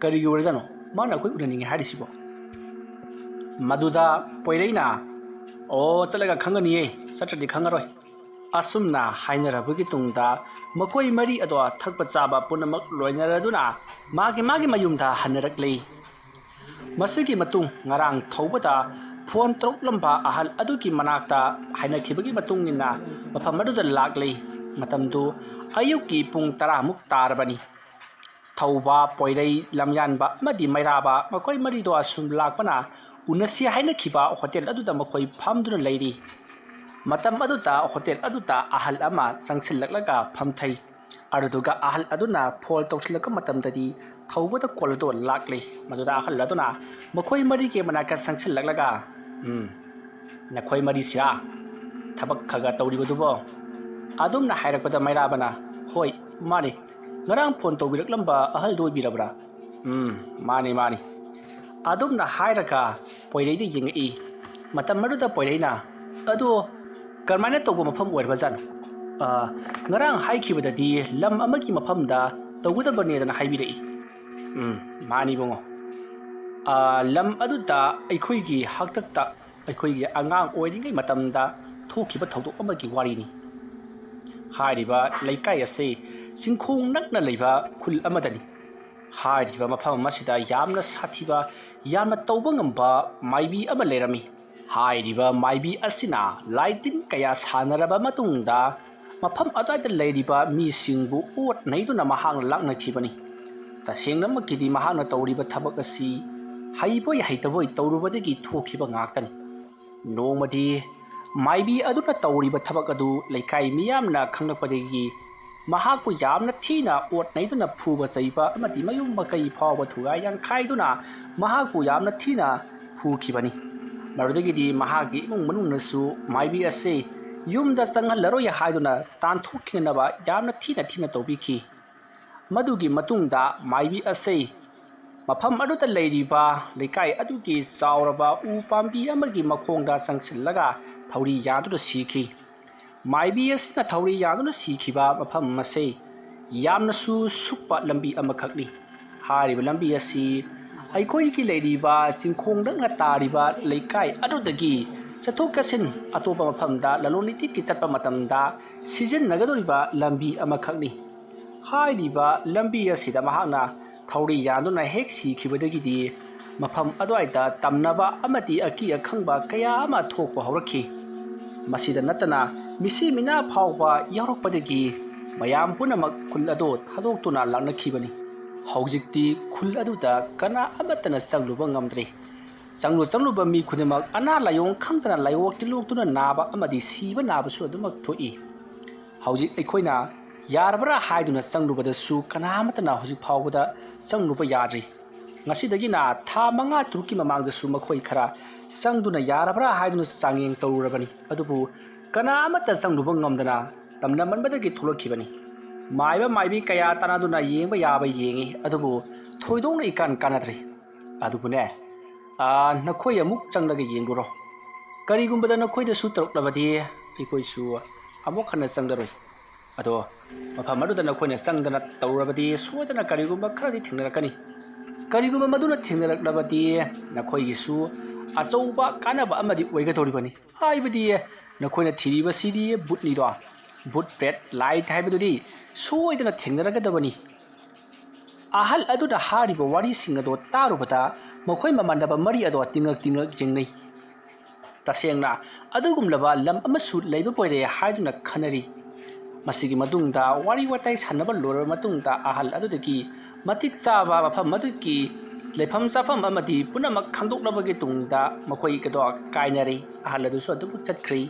"ꯀꯔꯤꯒꯤ ꯑꯣꯏꯔꯖꯥꯠꯅꯣ ꯃꯥꯅ ꯑꯩꯈꯣꯏ ꯎꯅꯅꯤꯡꯉꯤ ꯍꯥꯏꯔꯤꯁꯤꯕꯣ?" ꯃꯗꯨꯗ ꯄꯣꯏꯔꯩꯅ, "ꯑꯣ, ꯆꯠꯂꯒ ꯈꯪꯒꯅꯤꯌꯦ, ꯆꯠꯇ꯭ꯔꯗꯤ ꯈꯪꯉꯔꯣꯏ"꯫ ꯑꯁꯨꯝꯅ ꯍꯥꯏꯅꯔꯕꯒꯤ ꯇꯨꯡꯗ ꯃꯈꯣꯏ ꯃꯔꯤ ꯑꯗꯣ ꯊꯛꯄ ꯆꯥꯕ ꯄꯨꯝꯅꯃꯛ ꯂꯣꯏꯅꯔꯗꯨꯅ ꯃꯥꯒꯤ ꯃꯥꯒꯤ ꯃꯌꯨꯝꯗ ꯍꯟꯅꯔꯛꯂꯤ꯫ ꯃꯁꯤꯒꯤ ꯃꯇꯨꯡ ꯉꯔꯥꯡ ꯊꯧꯕꯗ ꯐꯣꯟ ꯇꯧꯔꯛꯂꯝꯕ ꯑꯍꯜ ꯑꯗꯨꯒꯤ ꯃꯅꯥꯛꯇ ꯍꯥꯏꯅꯈꯤꯕꯒꯤ ꯃꯇꯨꯡ ꯏꯟꯅ ꯃꯐꯝ ꯑꯗꯨꯗ ꯂꯥꯛꯂꯤ꯫ ꯃꯇꯝꯗꯨ ꯑꯌꯨꯛꯀꯤ ꯄꯨꯡ ꯇꯔꯥꯃꯨꯛ ꯇꯥꯔꯕꯅꯤ꯫ ꯊꯧꯕ, ꯄꯣꯏꯔꯩ, ꯂꯝꯌꯥꯟꯕ ꯑꯃꯗꯤ ꯃꯩꯔꯥꯕ ꯃꯈꯣꯏ ꯃꯔꯤꯗꯣ ꯑꯁꯨꯝ ꯂꯥꯛꯄꯅ ꯎꯅꯁꯤ ꯍꯥꯏꯅꯈꯤꯕ ꯍꯣꯇꯦꯜ ꯑꯗꯨꯗ ꯃꯈꯣꯏ ꯐꯝꯗꯨꯅ ꯂꯩꯔꯤ꯫ ꯃꯇꯝ ꯑꯗꯨꯗ ꯍꯣꯇꯦꯜ ꯑꯗꯨꯗ ꯑꯍꯜ ꯑꯃ ꯆꯪꯁꯤꯜꯂꯛꯂꯒ ꯐꯝꯊꯩ꯫ ꯑꯗꯨꯗꯨꯒ ꯑꯍꯜ ꯑꯗꯨꯅ ꯐꯣꯟ ꯇꯧꯁꯤꯜꯂꯛꯄ ꯃꯇꯝꯗꯗꯤ ꯊꯧꯕꯗ ꯀꯣꯜ ꯑꯗꯨ ꯂꯥꯛꯂꯤ꯫ ꯃꯗꯨꯗ ꯑꯍꯜ ꯑꯗꯨꯅ ꯃꯈꯣꯏ ꯃꯔꯤꯒꯤ ꯃꯅꯥꯛꯇ ꯆꯪꯁꯤꯜꯂꯛꯂꯒ, "ꯎꯝ, ꯅꯈꯣꯏ ꯃꯔꯤꯁꯤꯔꯥ ꯊꯕꯛ ꯈꯔ ꯈꯔ ꯇꯧꯔꯤꯕꯗꯨꯕꯣ?" ꯑꯗꯨꯝꯅ ꯍꯥꯏꯔꯛꯄꯗ ꯃꯩꯔꯥꯕꯅ, "ꯍꯣꯏ, ꯃꯥꯅꯤ꯫ ꯉꯔꯥꯡ ꯐꯣꯟ ꯇꯧꯕꯤꯔꯛꯂꯝꯕ ꯑꯍꯜꯗꯨ ꯑꯣꯏꯕꯤꯔꯕ꯭ꯔꯥ?" "ꯎꯝ, ꯃꯥꯅꯤ, ꯃꯥꯅꯤ"꯫ ꯑꯗꯨꯝꯅ ꯍꯥꯏꯔꯒ ꯄꯣꯏꯔꯩꯗ ꯌꯦꯡꯉꯛꯏ꯫ ꯃꯇꯝ ꯑꯗꯨꯗ ꯄꯣꯏꯔꯩꯅ, "ꯑꯗꯣ ꯀꯔꯝꯍꯥꯏꯅ ꯇꯧꯕ ꯃꯐꯝ ꯑꯣꯏꯔꯕꯖꯥꯠꯅꯣ? ꯑ, ꯉꯔꯥꯡ ꯍꯥꯏꯈꯤꯕꯗꯗꯤ ꯂꯝ ꯑꯃꯒꯤ ꯃꯐꯝꯗ ꯇꯧꯒꯗꯕꯅꯦꯗꯅ ꯍꯥꯏꯕꯤꯔꯛꯏ"꯫ "ꯎꯝ, ꯃꯥꯅꯤ ꯏꯕꯨꯡꯉꯣ꯫ ꯑ, ꯂꯝ ꯑꯗꯨꯗ ꯑꯩꯈꯣꯏꯒꯤ ꯍꯥꯛꯇꯛꯇ ꯑꯩꯈꯣꯏꯒꯤ ꯑꯉꯥꯡ ꯑꯣꯏꯔꯤꯉꯩ ꯃꯇꯝꯗ ꯊꯣꯛꯈꯤꯕ ꯊꯧꯗꯣꯛ ꯑꯃꯒꯤ ꯋꯥꯔꯤꯅꯤ꯫ ꯍꯥꯏꯔꯤꯕ ꯂꯩꯀꯥꯏ ꯑꯁꯤ ꯆꯤꯡꯈꯣꯡ ꯅꯛꯅ ꯂꯩꯕ ꯈꯨꯜ ꯑꯃꯗꯅꯤ꯫ ꯍꯥꯏꯔꯤꯕ ꯃꯐꯝ ꯑꯁꯤꯗ ꯌꯥꯝꯅ ꯁꯥꯊꯤꯕ, ꯌꯥꯝꯅ ꯇꯧꯕ ꯉꯝꯕ ꯃꯥꯏꯕꯤ ꯑꯃ ꯂꯩꯔꯝꯃꯤ꯫ ꯍꯥꯏꯔꯤꯕ ꯃꯥꯏꯕꯤ ꯑꯁꯤꯅ ꯂꯥꯏ ꯇꯤꯟ ꯀꯌꯥ ꯁꯥꯟꯅꯔꯕ ꯃꯇꯨꯡꯗ ꯃꯐꯝ ꯑꯗꯨꯋꯥꯏꯗ ꯂꯩꯔꯤꯕ ꯃꯤꯁꯤꯡꯕꯨ ꯑꯣꯠ ꯅꯩꯗꯨꯅ ꯃꯍꯥꯛꯅ ꯂꯥꯛꯅꯈꯤꯕꯅꯤ꯫ ꯇꯁꯦꯡꯅꯃꯛꯀꯤꯗꯤ ꯃꯍꯥꯛꯅ ꯇꯧꯔꯤꯕ ꯊꯕꯛ ꯑꯁꯤ ꯍꯩꯕꯣꯏ ꯍꯩꯇꯕꯣꯏ ꯇꯧꯔꯨꯕꯗꯒꯤ ꯊꯣꯛꯈꯤꯕ ꯉꯥꯛꯇꯅꯤ꯫ ꯅꯣꯡꯃꯗꯤ ꯃꯥꯏꯕꯤ ꯑꯗꯨꯅ ꯇꯧꯔꯤꯕ ꯊꯕꯛ ꯑꯗꯨ ꯂꯩꯀꯥꯏ ꯃꯤꯌꯥꯝꯅ ꯈꯪꯂꯛꯄꯗꯒꯤ ꯃꯍꯥꯛꯄꯨ ꯌꯥꯝꯅ ꯊꯤꯅ ꯑꯣꯠ ꯅꯩꯗꯨꯅ ꯐꯨꯕ ꯆꯩꯕ ꯑꯃꯗꯤ ꯃꯌꯨꯝ ꯃꯀꯩ ꯐꯥꯎꯕ ꯊꯨꯒꯥꯏ ꯌꯥꯟꯈꯥꯏꯗꯨꯅ ꯃꯍꯥꯛꯄꯨ ꯌꯥꯝꯅ ꯊꯤꯅ ꯐꯨꯈꯤꯕꯅꯤ꯫ ꯃꯗꯨꯗꯒꯤꯗꯤ ꯃꯍꯥꯛꯀꯤ ꯏꯃꯨꯡ ꯃꯅꯨꯡꯅꯁꯨ ꯃꯥꯏꯕꯤ ꯑꯁꯤ ꯌꯨꯝꯗ ꯆꯪꯍꯜꯂꯔꯣꯏ ꯍꯥꯏꯗꯨꯅ ꯇꯥꯟꯊꯣꯛꯈꯤꯅꯅꯕ ꯌꯥꯝꯅ ꯊꯤꯅ ꯊꯤꯅ ꯇꯧꯕꯤꯈꯤ꯫ ꯃꯗꯨꯒꯤ ꯃꯇꯨꯡꯗ ꯃꯥꯏꯕꯤ ꯑꯁꯤ ꯃꯐꯝ ꯑꯗꯨꯗ ꯂꯩꯔꯤꯕ ꯂꯩꯀꯥꯏ ꯑꯗꯨꯒꯤ ꯆꯥꯎꯔꯕ ꯎ ꯄꯥꯝꯕꯤ ꯑꯃꯒꯤ ꯃꯈꯣꯡꯗ ꯆꯪꯁꯤꯜꯂꯒ ꯊꯧꯔꯤ ꯌꯥꯟꯗꯨꯅ ꯁꯤꯈꯤ꯫ ꯃꯥꯏꯕꯤ ꯑꯁꯤꯅ ꯊꯧꯔꯤ ꯌꯥꯟꯗꯨꯅ ꯁꯤꯈꯤꯕ ꯃꯐꯝ ꯑꯁꯤ ꯌꯥꯝꯅꯁꯨ ꯁꯨꯛꯄ ꯂꯝꯕꯤ ꯑꯃꯈꯛꯅꯤ꯫ ꯍꯥꯏꯔꯤꯕ ꯂꯝꯕꯤ ꯑꯁꯤ ꯑꯩꯈꯣꯏꯒꯤ ꯂꯩꯔꯤꯕ ꯆꯤꯡꯈꯣꯡ ꯅꯛꯅ ꯇꯥꯔꯤꯕ ꯂꯩꯀꯥꯏ ꯑꯗꯨꯗꯒꯤ ꯆꯠꯊꯣꯛ ꯆꯠꯁꯤꯟ ꯑꯇꯣꯞꯄ ꯃꯐꯝꯗ ꯂꯂꯣꯟ ꯏꯇꯤꯛꯀꯤ ꯆꯠꯄ ꯃꯇꯝꯗ ꯁꯤꯖꯤꯟꯅꯒꯗꯧꯔꯤꯕ ꯂꯝꯕꯤ ꯑꯃꯈꯛꯅꯤ꯫ ꯍꯥꯏꯔꯤꯕ ꯂꯝꯕꯤ ꯑꯁꯤꯗ ꯃꯍꯥꯛꯅ ꯊꯧꯔꯤ ꯌꯥꯟꯗꯨꯅ ꯍꯦꯛ ꯁꯤꯈꯤꯕꯗꯒꯤꯗꯤ ꯃꯐꯝ ꯑꯗꯨꯋꯥꯏꯗ ꯇꯝꯅꯕ ꯑꯃꯗꯤ ꯑꯀꯤ ꯑꯈꯪꯕ ꯀꯌꯥ ꯑꯃ ꯊꯣꯛꯄ ꯍꯧꯔꯛꯈꯤ꯫ ꯃꯁꯤꯗ ꯅꯠꯇꯅ ꯃꯤꯁꯤ ꯃꯤꯅꯥ ꯐꯥꯎꯕ ꯌꯥꯎꯔꯛꯄꯗꯒꯤ ꯃꯌꯥꯝ ꯄꯨꯝꯅꯃꯛ ꯈꯨꯜ ꯑꯗꯨ ꯊꯥꯗꯣꯛꯇꯨꯅ ꯂꯥꯛꯅꯈꯤꯕꯅꯤ꯫ ꯍꯧꯖꯤꯛꯇꯤ ꯈꯨꯜ ꯑꯗꯨꯗ ꯀꯅꯥ ꯑꯃꯠꯇꯅ ꯆꯪꯂꯨꯕ ꯉꯝꯗ꯭ꯔꯦ꯫ ꯆꯪꯂꯨ ꯆꯪꯂꯨꯕ ꯃꯤ ꯈꯨꯗꯤꯡꯃꯛ ꯑꯅꯥ ꯂꯥꯏꯑꯣꯡ ꯈꯪꯗꯅ ꯂꯥꯏꯑꯣꯡ ꯇꯤꯜꯂꯣꯛꯇꯨꯅ ꯅꯥꯕ ꯑꯃꯗꯤ ꯁꯤꯕ ꯅꯥꯕꯁꯨ ꯑꯗꯨꯃꯛ ꯊꯣꯛꯏ꯫ ꯍꯧꯖꯤꯛ ꯑꯩꯈꯣꯏꯅ ꯌꯥꯔꯕ꯭ꯔꯥ ꯍꯥꯏꯗꯨꯅ ꯆꯪꯂꯨꯕꯗꯁꯨ ꯀꯅꯥ ꯑꯃꯠꯇꯅ ꯍꯧꯖꯤꯛ ꯐꯥꯎꯕꯗ ꯆꯪꯂꯨꯕ ꯌꯥꯗ꯭ꯔꯤ꯫ ꯉꯁꯤꯗꯒꯤꯅ ꯊꯥ ꯃꯉꯥ ꯇꯔꯨꯛꯀꯤ ꯃꯃꯥꯡꯗꯁꯨ ꯃꯈꯣꯏ ꯈꯔ ꯆꯪꯗꯨꯅ ꯌꯥꯔꯕ꯭ꯔꯥ ꯍꯥꯏꯗꯨꯅ ꯆꯥꯡꯌꯦꯡ ꯇꯧꯔꯨꯔꯕꯅꯤ, ꯑꯗꯨꯕꯨ ꯀꯅꯥ ꯑꯃꯠꯇ ꯆꯪꯂꯨꯕ ꯉꯝꯗꯅ ꯇꯝꯅꯃꯟꯕꯗꯒꯤ ꯊꯣꯛꯂꯛꯈꯤꯕꯅꯤ꯫ ꯃꯥꯏꯕ ꯃꯥꯏꯕꯤ ꯀꯌꯥ ꯇꯥꯟꯅꯗꯨꯅ ꯌꯦꯡꯕ ꯌꯥꯕ ꯌꯦꯡꯉꯤ, ꯑꯗꯨꯕꯨ ꯊꯣꯏꯗꯣꯛꯅ ꯏꯀꯥꯟ ꯀꯥꯟꯅꯗ꯭ꯔꯦ꯫ ꯑꯗꯨꯕꯨꯅꯦ, ꯑꯥ, ꯅꯈꯣꯏ ꯑꯃꯨꯛ ꯆꯪꯂꯒ ꯌꯦꯡꯂꯨꯔꯣ꯫ ꯀꯔꯤꯒꯨꯝꯕꯗ ꯅꯈꯣꯏꯗꯁꯨ ꯇꯧꯔꯛꯂꯕꯗꯤ ꯑꯩꯈꯣꯏꯁꯨ ꯑꯃꯨꯛ ꯍꯟꯅ ꯆꯪꯂꯔꯣꯏ꯫ ꯑꯗꯣ ꯃꯐꯝ ꯑꯗꯨꯗ ꯅꯈꯣꯏꯅ ꯆꯪꯗꯅ ꯇꯧꯔꯕꯗꯤ ꯁꯣꯏꯗꯅ ꯀꯔꯤꯒꯨꯝꯕ ꯈꯔꯗꯤ ꯊꯦꯡꯅꯔꯛꯀꯅꯤ꯫ ꯀꯔꯤꯒꯨꯝꯕ ꯃꯗꯨꯅ ꯊꯦꯡꯅꯔꯛꯂꯕꯗꯤ ꯅꯈꯣꯏꯒꯤꯁꯨ ꯑꯆꯧꯕ ꯀꯥꯟꯅꯕ ꯑꯃꯗꯤ ꯑꯣꯏꯒꯗꯧꯔꯤꯕꯅꯤ꯫ ꯍꯥꯏꯕꯗꯤ ꯅꯈꯣꯏꯅ ꯊꯤꯔꯤꯕꯁꯤꯗꯤ ꯚꯨꯠꯅꯤꯗꯣ꯫ ꯚꯨꯠ ꯄ꯭ꯔꯦꯠ ꯂꯥꯏꯠ ꯍꯥꯏꯕꯗꯨꯗꯤ ꯁꯣꯏꯗꯅ ꯊꯦꯡꯅꯔꯒꯗꯕꯅꯤ꯫ ꯑꯍꯜ ꯑꯗꯨꯅ ꯍꯥꯏꯔꯤꯕ ꯋꯥꯔꯤꯁꯤꯡ ꯑꯗꯣ ꯇꯥꯔꯨꯕꯗ ꯃꯈꯣꯏ ꯃꯃꯥꯟꯅꯕ ꯃꯔꯤ ꯑꯗꯣ ꯇꯤꯡꯉꯛ ꯇꯤꯡꯉꯛ ꯌꯦꯡꯅꯩ꯫ ꯇꯁꯦꯡꯅ ꯑꯗꯨꯒꯨꯝꯂꯕ ꯂꯝ ꯑꯃꯁꯨ ꯂꯩꯕ ꯑꯣꯏꯔꯦ ꯍꯥꯏꯗꯨꯅ ꯈꯟꯅꯔꯤ꯫ ꯃꯁꯤꯒꯤ ꯃꯇꯨꯡꯗ ꯋꯥꯔꯤ ꯋꯥꯇꯥꯏ ꯁꯥꯟꯅꯕ ꯂꯣꯏꯔꯕ ꯃꯇꯨꯡꯗ ꯑꯍꯜ ꯑꯗꯨꯗꯒꯤ ꯃꯇꯤꯛ ꯆꯥꯕ ꯃꯐꯝ ꯑꯗꯨꯒꯤ ꯂꯩꯐꯝ ꯆꯥꯐꯝ ꯑꯃꯗꯤ ꯄꯨꯝꯅꯃꯛ ꯈꯪꯗꯣꯛꯂꯕꯒꯤ ꯇꯨꯡꯗ ꯃꯈꯣꯏ ꯑꯗꯣ ꯀꯥꯏꯅꯔꯤ꯫ ꯑꯍꯜ ꯑꯗꯨꯁꯨ ꯑꯗꯨꯃꯛ ꯆꯠꯈ꯭ꯔꯤ꯫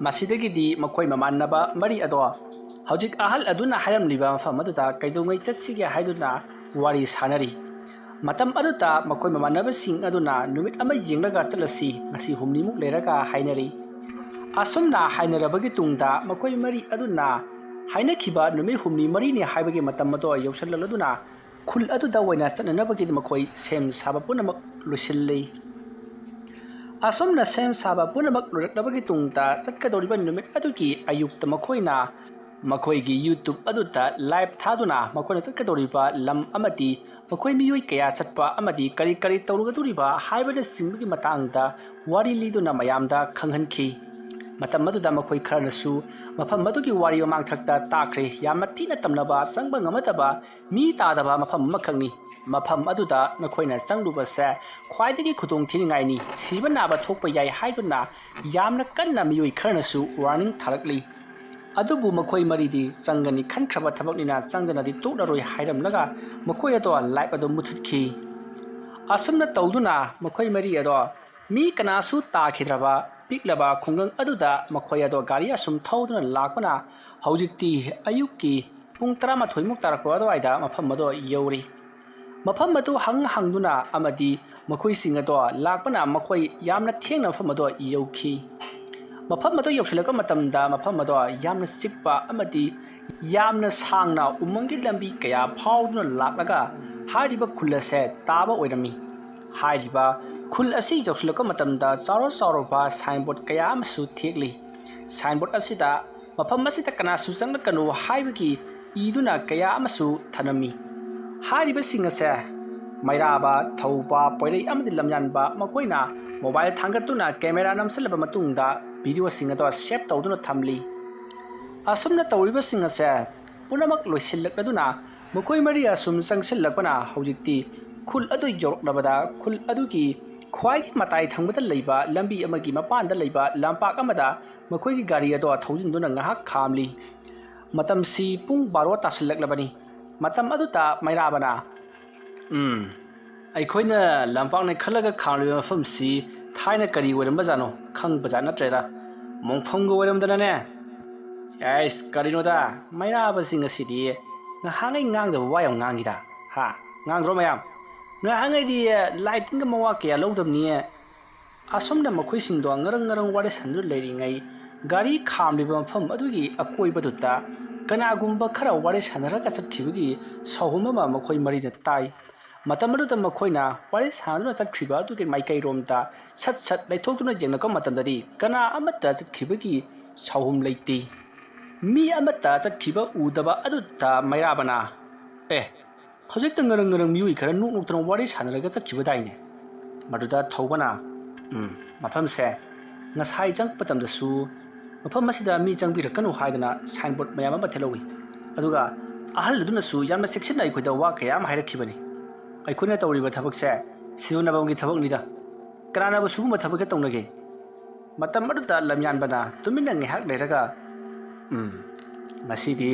ꯃꯁꯤꯗꯒꯤꯗꯤ ꯃꯈꯣꯏ ꯃꯃꯥꯟꯅꯕ ꯃꯔꯤ ꯑꯗꯣ ꯍꯧꯖꯤꯛ ꯑꯍꯜ ꯑꯗꯨꯅ ꯍꯥꯏꯔꯝꯂꯤꯕ ꯃꯐꯝ ꯑꯗꯨꯗ ꯀꯩꯗꯧꯉꯩ ꯆꯠꯁꯤꯒꯦ ꯍꯥꯏꯗꯨꯅ ꯋꯥꯔꯤ ꯁꯥꯅꯔꯤ꯫ ꯃꯇꯝ ꯑꯗꯨꯗ ꯃꯈꯣꯏ ꯃꯃꯥꯟꯅꯕꯁꯤꯡ ꯑꯗꯨꯅ ꯅꯨꯃꯤꯠ ꯑꯃ ꯌꯦꯡꯂꯒ ꯆꯠꯂꯁꯤ, ꯉꯁꯤ ꯍꯨꯝꯅꯤꯃꯨꯛ ꯂꯩꯔꯒ ꯍꯥꯏꯅꯔꯤ꯫ ꯑꯁꯨꯝꯅ ꯍꯥꯏꯅꯔꯕꯒꯤ ꯇꯨꯡꯗ ꯃꯈꯣꯏ ꯃꯔꯤ ꯑꯗꯨꯅ ꯍꯥꯏꯅꯈꯤꯕ ꯅꯨꯃꯤꯠ ꯍꯨꯝꯅꯤ ꯃꯔꯤꯅꯤ ꯍꯥꯏꯕꯒꯤ ꯃꯇꯝ ꯑꯗꯣ ꯌꯧꯁꯜꯂꯛꯂꯗꯨꯅ ꯈꯨꯜ ꯑꯗꯨꯗ ꯑꯣꯏꯅ ꯆꯠꯅꯅꯕꯒꯤ ꯃꯈꯣꯏ ꯁꯦꯝ ꯁꯥꯕ ꯄꯨꯝꯅꯃꯛ ꯂꯣꯏꯁꯤꯜꯂꯤ꯫ ꯑꯁꯨꯝꯅ ꯁꯦꯝ ꯁꯥꯕ ꯄꯨꯝꯅꯃꯛ ꯂꯣꯏꯔꯛꯂꯕꯒꯤ ꯇꯨꯡꯗ ꯆꯠꯀꯗꯧꯔꯤꯕ ꯅꯨꯃꯤꯠ ꯑꯗꯨꯒꯤ ꯑꯌꯨꯛꯇ ꯃꯈꯣꯏꯅ ꯃꯈꯣꯏꯒꯤ YouTube ꯑꯗꯨꯗ live ꯊꯥꯗꯨꯅ ꯃꯈꯣꯏꯅ ꯆꯠꯀꯗꯧꯔꯤꯕ ꯂꯝ ꯑꯃꯗꯤ ꯃꯈꯣꯏ ꯃꯤꯑꯣꯏ ꯀꯌꯥ ꯆꯠꯄ ꯑꯃꯗꯤ ꯀꯔꯤ ꯀꯔꯤ ꯇꯧꯔꯨꯒꯗꯧꯔꯤꯕ ꯍꯥꯏꯕꯅꯆꯤꯡꯕꯒꯤ ꯃꯇꯥꯡꯗ ꯋꯥꯔꯤ ꯂꯤꯗꯨꯅ ꯃꯌꯥꯝꯗ ꯈꯪꯍꯟꯈꯤ꯫ ꯃꯇꯝ ꯑꯗꯨꯗ ꯃꯈꯣꯏ ꯈꯔꯅꯁꯨ ꯃꯐꯝ ꯑꯗꯨꯒꯤ ꯋꯥꯔꯤ ꯃꯃꯥꯡꯊꯛꯇ ꯇꯥꯈ꯭ꯔꯦ꯫ ꯌꯥꯝꯅ ꯊꯤꯅ ꯇꯝꯅꯕ, ꯆꯪꯕ ꯉꯝꯃꯗꯕ, ꯃꯤ ꯇꯥꯗꯕ ꯃꯐꯝ ꯑꯃꯈꯛꯅꯤ꯫ ꯃꯐꯝ ꯑꯗꯨꯗ ꯅꯈꯣꯏꯅ ꯆꯪꯂꯨꯕꯁꯦ ꯈ꯭ꯋꯥꯏꯗꯒꯤ ꯈꯨꯗꯣꯡ ꯊꯤꯅꯤꯡꯉꯥꯏꯅꯤ, ꯁꯤꯕ ꯅꯥꯕ ꯊꯣꯛꯄ ꯌꯥꯏ ꯍꯥꯏꯗꯨꯅ ꯌꯥꯝꯅ ꯀꯟꯅ ꯃꯤꯑꯣꯏ ꯈꯔꯅꯁꯨ warning ꯊꯥꯔꯛꯂꯤ꯫ ꯑꯗꯨꯕꯨ ꯃꯈꯣꯏ ꯃꯔꯤꯗꯤ ꯆꯪꯒꯅꯤ ꯈꯟꯈ꯭ꯔꯕ ꯊꯕꯛꯅꯤꯅ ꯆꯪꯗꯅꯗꯤ ꯇꯣꯛꯂꯔꯣꯏ ꯍꯥꯏꯔꯝꯂꯒ ꯃꯈꯣꯏ ꯑꯗꯣ live ꯑꯗꯨ ꯃꯨꯊꯠꯈꯤ꯫ ꯑꯁꯨꯝꯅ ꯇꯧꯗꯨꯅ ꯃꯈꯣꯏ ꯃꯔꯤ ꯑꯗꯣ ꯃꯤ ꯀꯅꯥꯁꯨ ꯇꯥꯈꯤꯗ꯭ꯔꯕ ꯄꯤꯛꯂꯕ ꯈꯨꯡꯒꯪ ꯑꯗꯨꯗ ꯃꯈꯣꯏ ꯑꯗꯣ ꯒꯥꯔꯤ ꯑꯁꯨꯝ ꯊꯧꯗꯨꯅ ꯂꯥꯛꯄꯅ ꯍꯧꯖꯤꯛꯇꯤ ꯑꯌꯨꯛꯀꯤ ꯄꯨꯡ ꯇꯔꯥꯃꯥꯊꯣꯏꯃꯨꯛ ꯇꯥꯔꯛꯄ ꯑꯗꯨꯋꯥꯏꯗ ꯃꯐꯝ ꯑꯗꯣ ꯌꯧꯔꯤ꯫ ꯃꯐꯝ ꯑꯗꯨ ꯍꯪ ꯍꯪꯗꯨꯅ ꯑꯃꯗꯤ ꯃꯈꯣꯏꯁꯤꯡ ꯑꯗꯣ ꯂꯥꯛꯄꯅ ꯃꯈꯣꯏ ꯌꯥꯝꯅ ꯊꯦꯡꯅ ꯃꯐꯝ ꯑꯗꯣ ꯌꯧꯈꯤ꯫ ꯃꯐꯝ ꯑꯗꯨ ꯌꯧꯁꯤꯜꯂꯛꯄ ꯃꯇꯝꯗ ꯃꯐꯝ ꯑꯗꯣ ꯌꯥꯝꯅ ꯆꯤꯛꯄ ꯑꯃꯗꯤ ꯌꯥꯝꯅ ꯁꯥꯡꯅ ꯎꯃꯪꯒꯤ ꯂꯝꯕꯤ ꯀꯌꯥ ꯐꯥꯎꯗꯨꯅ ꯂꯥꯛꯂꯒ ꯍꯥꯏꯔꯤꯕ ꯈꯨꯜ ꯑꯁꯦ ꯇꯥꯕ ꯑꯣꯏꯔꯝꯃꯤ꯫ ꯍꯥꯏꯔꯤꯕ ꯈꯨꯜ ꯑꯁꯤ ꯌꯧꯁꯤꯜꯂꯛꯄ ꯃꯇꯝꯗ ꯆꯥꯎꯔ ꯆꯥꯎꯔꯕ signboard ꯀꯌꯥ ꯑꯃꯁꯨ ꯊꯦꯛꯂꯤ꯫ Signboard ꯑꯁꯤꯗ ꯃꯐꯝ ꯑꯁꯤꯗ ꯀꯅꯥꯁꯨ ꯆꯪꯂꯛꯀꯅꯨ ꯍꯥꯏꯕꯒꯤ ꯏꯗꯨꯅ ꯀꯌꯥ ꯑꯃꯁꯨ ꯊꯅꯝꯃꯤ꯫ ꯍꯥꯏꯔꯤꯕꯁꯤꯡ ꯑꯁꯦ ꯃꯩꯔꯥꯕ, ꯊꯧꯕ, ꯄꯣꯏꯔꯩ ꯑꯃꯗꯤ ꯂꯝꯌꯥꯟꯕ ꯃꯈꯣꯏꯅ mobile ꯊꯥꯡꯒꯠꯇꯨꯅ camera ꯅꯝꯁꯤꯜꯂꯕ ꯃꯇꯨꯡꯗ videoꯁꯤꯡ ꯑꯗꯣ save ꯇꯧꯗꯨꯅ ꯊꯝꯂꯤ꯫ ꯑꯁꯨꯝꯅ ꯇꯧꯔꯤꯕꯁꯤꯡ ꯑꯁꯦ ꯄꯨꯝꯅꯃꯛ ꯂꯣꯏꯁꯤꯜꯂꯛꯂꯗꯨꯅ ꯃꯈꯣꯏ ꯃꯔꯤ ꯑꯁꯨꯝ ꯆꯪꯁꯤꯜꯂꯛꯄꯅ ꯍꯧꯖꯤꯛꯇꯤ ꯈꯨꯜ ꯑꯗꯨ ꯌꯧꯔꯛꯂꯕꯗ ꯈꯨꯜ ꯑꯗꯨꯒꯤ ꯈ꯭ꯋꯥꯏꯒꯤ ꯃꯇꯥꯏ ꯊꯪꯕꯗ ꯂꯩꯕ ꯂꯝꯕꯤ ꯑꯃꯒꯤ ꯃꯄꯥꯟꯗ ꯂꯩꯕ ꯂꯝꯄꯥꯛ ꯑꯃꯗ ꯃꯈꯣꯏꯒꯤ ꯒꯥꯔꯤ ꯑꯗꯣ ꯊꯧꯖꯤꯟꯗꯨꯅ ꯉꯥꯏꯍꯥꯛ ꯈꯥꯝꯂꯤ꯫ ꯃꯇꯝꯁꯤ ꯄꯨꯡ ꯕꯥꯔꯣ ꯇꯥꯁꯤꯜꯂꯛꯂꯕꯅꯤ꯫ ꯃꯇꯝ ꯑꯗꯨꯗ ꯃꯩꯔꯥꯕꯅ, "ꯎꯝ, ꯑꯩꯈꯣꯏꯅ ꯂꯝꯄꯥꯛꯅꯦ ꯈꯜꯂꯒ ꯈꯥꯝꯂꯤꯕ ꯃꯐꯝꯁꯤ ꯊꯥꯏꯅ ꯀꯔꯤ ꯑꯣꯏꯔꯝꯕꯖꯥꯠꯅꯣ ꯈꯪꯕꯖꯥꯠ ꯅꯠꯇ꯭ꯔꯦꯗ꯫ ꯃꯣꯡꯐꯝꯒ ꯑꯣꯏꯔꯝꯗꯅꯅꯦ꯫" "ꯑꯩꯁ, ꯀꯔꯤꯅꯣꯗ, ꯃꯩꯔꯥꯕꯁꯤ ꯉꯁꯤꯗꯤ ꯉꯍꯥꯟꯉꯩ ꯉꯥꯡꯗꯕ ꯋꯥ ꯌꯥꯝ ꯉꯥꯡꯈꯤꯗ꯫ ꯍꯥ? ꯉꯥꯡꯗ꯭ꯔꯣ ꯃꯌꯥꯝ? ꯉꯍꯥꯟꯉꯩꯗꯤ ꯂꯥꯏ ꯇꯤꯟꯒ ꯃꯋꯥ ꯀꯌꯥ ꯂꯧꯗꯕꯅꯤ꯫" ꯑꯁꯨꯝꯅ ꯃꯈꯣꯏꯁꯤꯡꯗꯣ ꯉꯔꯪ ꯉꯔꯪ ꯋꯥꯔꯤ ꯁꯥꯟꯅꯗꯨꯅ ꯂꯩꯔꯤꯉꯩ, ꯒꯥꯔꯤ ꯈꯥꯝꯂꯤꯕ ꯃꯐꯝ ꯑꯗꯨꯒꯤ ꯑꯀꯣꯏꯕꯗꯨꯗ ꯀꯅꯥꯒꯨꯝꯕ ꯈꯔ ꯋꯥꯔꯤ ꯁꯥꯟꯅꯔꯒ ꯆꯠꯈꯤꯕꯒꯤ ꯁꯥꯎꯍꯨꯝ ꯑꯃ ꯃꯈꯣꯏ ꯃꯔꯤꯅ ꯇꯥꯏ꯫ ꯃꯇꯝ ꯑꯗꯨꯗ ꯃꯈꯣꯏꯅ ꯋꯥꯔꯤ ꯁꯥꯟꯅꯗꯨꯅ ꯆꯠꯈ꯭ꯔꯤꯕ ꯑꯗꯨꯒꯤ ꯃꯥꯏꯀꯩꯔꯣꯝꯗ ꯁꯠ ꯁꯠ ꯂꯩꯊꯣꯛꯇꯨꯅ ꯌꯦꯡꯂꯛꯄ ꯃꯇꯝꯗꯗꯤ, ꯀꯅꯥ ꯑꯃꯠꯇ ꯆꯠꯈꯤꯕꯒꯤ ꯁꯥꯎꯍꯨꯝ ꯂꯩꯇꯦ꯫ ꯃꯤ ꯑꯃꯠꯇ ꯆꯠꯈꯤꯕ ꯎꯗꯕ ꯑꯗꯨꯗ ꯃꯩꯔꯥꯕꯅ, "ꯑꯦ, ꯍꯧꯖꯤꯛꯇ ꯉꯔꯪ ꯉꯔꯪ ꯃꯤꯑꯣꯏ ꯈꯔ ꯅꯣꯛ ꯅꯣꯛꯇꯅ ꯋꯥꯔꯤ ꯁꯥꯟꯅꯔꯒ ꯆꯠꯈꯤꯕꯗꯥꯏꯅꯦ?" ꯃꯗꯨꯗ ꯊꯧꯕꯅ, "ꯎꯝ, ꯃꯐꯝꯁꯦ ꯉꯁꯥꯏ ꯆꯪꯉꯛꯄ ꯃꯇꯝꯗꯁꯨ ꯃꯐꯝ ꯑꯁꯤꯗ ꯃꯤ ꯆꯪꯕꯤꯔꯛꯀꯅꯨ ꯍꯥꯏꯗꯅ ꯁꯥꯏꯟꯕꯣꯔꯗ ꯃꯌꯥꯝ ꯑꯃ ꯊꯦꯠꯍꯧꯏ꯫ ꯑꯗꯨꯒ ꯑꯍꯜ ꯑꯗꯨꯅꯁꯨ ꯌꯥꯝꯅ ꯆꯦꯛꯁꯤꯟꯅ ꯑꯩꯈꯣꯏꯗ ꯋꯥ ꯀꯌꯥ ꯑꯃ ꯍꯥꯏꯔꯛꯈꯤꯕꯅꯤ꯫ ꯑꯩꯈꯣꯏꯅ ꯇꯧꯔꯤꯕ ꯊꯕꯛꯁꯦ ꯁꯤꯕ ꯅꯥꯕꯝꯒꯤ ꯊꯕꯛꯅꯤꯗ꯫ ꯀꯅꯥꯅꯕꯨ ꯁꯤꯒꯨꯝꯕ ꯊꯕꯛꯁꯦ ꯇꯧꯅꯒꯦ?" ꯃꯇꯝ ꯑꯗꯨꯗ ꯂꯝꯌꯥꯟꯕꯅ ꯇꯨꯃꯤꯟꯅ ꯉꯥꯏꯍꯥꯛ ꯂꯩꯔꯒ, "ꯎꯝ, ꯉꯁꯤꯗꯤ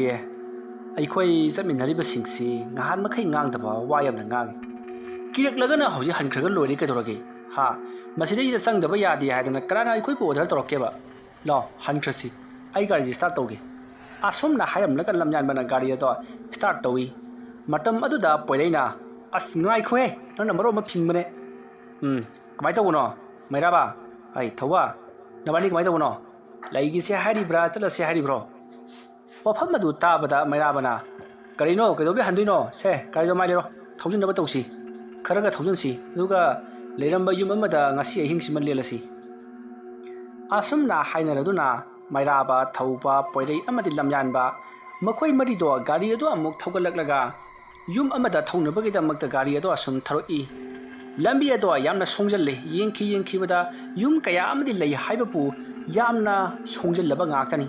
ꯑꯩꯈꯣꯏ ꯆꯠꯃꯤꯟꯅꯔꯤꯕꯁꯤꯡꯁꯤ ꯉꯍꯥꯟ ꯃꯈꯩ ꯉꯥꯡꯗꯕ ꯋꯥ ꯌꯥꯝꯅ ꯉꯥꯡꯉꯤ꯫ ꯀꯤꯔꯛꯂꯒꯅ ꯍꯧꯖꯤꯛ ꯍꯟꯈ꯭ꯔꯒ ꯂꯣꯏꯔꯦ ꯀꯩꯗꯧꯔꯒꯦ? ꯍꯥ? ꯃꯁꯤꯗꯩꯁꯤꯗ ꯆꯪꯗꯕ ꯌꯥꯗꯦ ꯍꯥꯏꯗꯅ ꯀꯅꯥꯅ ꯑꯩꯈꯣꯏꯕꯨ ꯑꯣꯔꯗꯔ ꯇꯧꯔꯛꯀꯦꯕ? ꯂꯥꯎ, ꯍꯟꯈ꯭ꯔꯁꯤ꯫ ꯑꯩ ꯒꯥꯔꯤꯁꯤ ꯁ꯭ꯇꯥꯔꯠ ꯇꯧꯒꯦ꯫" ꯑꯁꯨꯝꯅ ꯍꯥꯏꯔꯝꯂꯒ ꯂꯝꯌꯥꯟꯕꯅ ꯒꯥꯔꯤ ꯑꯗꯣ ꯁ꯭ꯇꯥꯔꯠ ꯇꯧꯏ꯫ ꯃꯇꯝ ꯑꯗꯨꯗ ꯄꯣꯏꯔꯩꯅ, "ꯑꯁ, ꯉꯥꯏꯈꯣꯍꯦ, ꯅꯪꯅ ꯃꯔꯣꯟ ꯑꯃ ꯐꯤꯡꯕꯅꯦ꯫ ꯎꯝ, ꯀꯃꯥꯏꯅ ꯇꯧꯕꯅꯣ? ꯃꯩꯔꯥꯕ, ꯑꯩ ꯊꯧꯕ, ꯅꯕꯥꯅꯤ ꯀꯃꯥꯏꯅ ꯇꯧꯕꯅꯣ? ꯂꯩꯈꯤꯁꯦ ꯍꯥꯏꯔꯤꯕ꯭ꯔꯥ, ꯆꯠꯂꯁꯦ ꯍꯥꯏꯔꯤꯕ꯭ꯔꯣ?" ꯋꯥꯐꯝ ꯑꯗꯨ ꯇꯥꯕꯗ ꯃꯩꯔꯥꯕꯅ, "ꯀꯔꯤꯅꯣ? ꯀꯩꯗꯧꯕꯩ ꯍꯟꯗꯣꯏꯅꯣ? ꯁꯦ, ꯒꯥꯔꯤꯗꯣ ꯃꯥꯏ ꯂꯩꯔꯣ꯫ ꯊꯧꯖꯤꯟꯅꯕ ꯇꯧꯁꯤ꯫ ꯈꯔꯒ ꯊꯧꯖꯤꯟꯁꯤ꯫ ꯑꯗꯨꯒ ꯂꯩꯔꯝꯕ ꯌꯨꯝ ꯑꯃꯗ ꯉꯁꯤ ꯑꯍꯤꯡꯁꯤꯃ ꯂꯦꯜꯂꯁꯤ꯫" ꯑꯁꯨꯝꯅ ꯍꯥꯏꯅꯔꯗꯨꯅ ꯃꯩꯔꯥꯕ, ꯊꯧꯕ, ꯄꯣꯏꯔꯩ ꯑꯃꯗꯤ ꯂꯝꯌꯥꯟꯕ, ꯃꯈꯣꯏ ꯃꯔꯤꯗꯣ ꯒꯥꯔꯤ ꯑꯗꯨ ꯑꯃꯨꯛ ꯊꯧꯒꯠꯂꯛꯂꯒ ꯌꯨꯝ ꯑꯃꯗ ꯊꯧꯅꯕꯒꯤꯗꯃꯛꯇ ꯒꯥꯔꯤ ꯑꯗꯣ ꯑꯁꯨꯝ ꯊꯧꯔꯛꯏ꯫ ꯂꯝꯕꯤ ꯑꯗꯣ ꯌꯥꯝꯅ ꯁꯣꯡꯖꯜꯂꯤ꯫ ꯌꯦꯡꯈꯤ ꯌꯦꯡꯈꯤꯕꯗ ꯌꯨꯝ ꯀꯌꯥ ꯑꯃꯗꯤ ꯂꯩ ꯍꯥꯏꯕꯕꯨ ꯌꯥꯝꯅ ꯁꯣꯡꯖꯜꯂꯕ ꯉꯥꯛꯇꯅꯤ꯫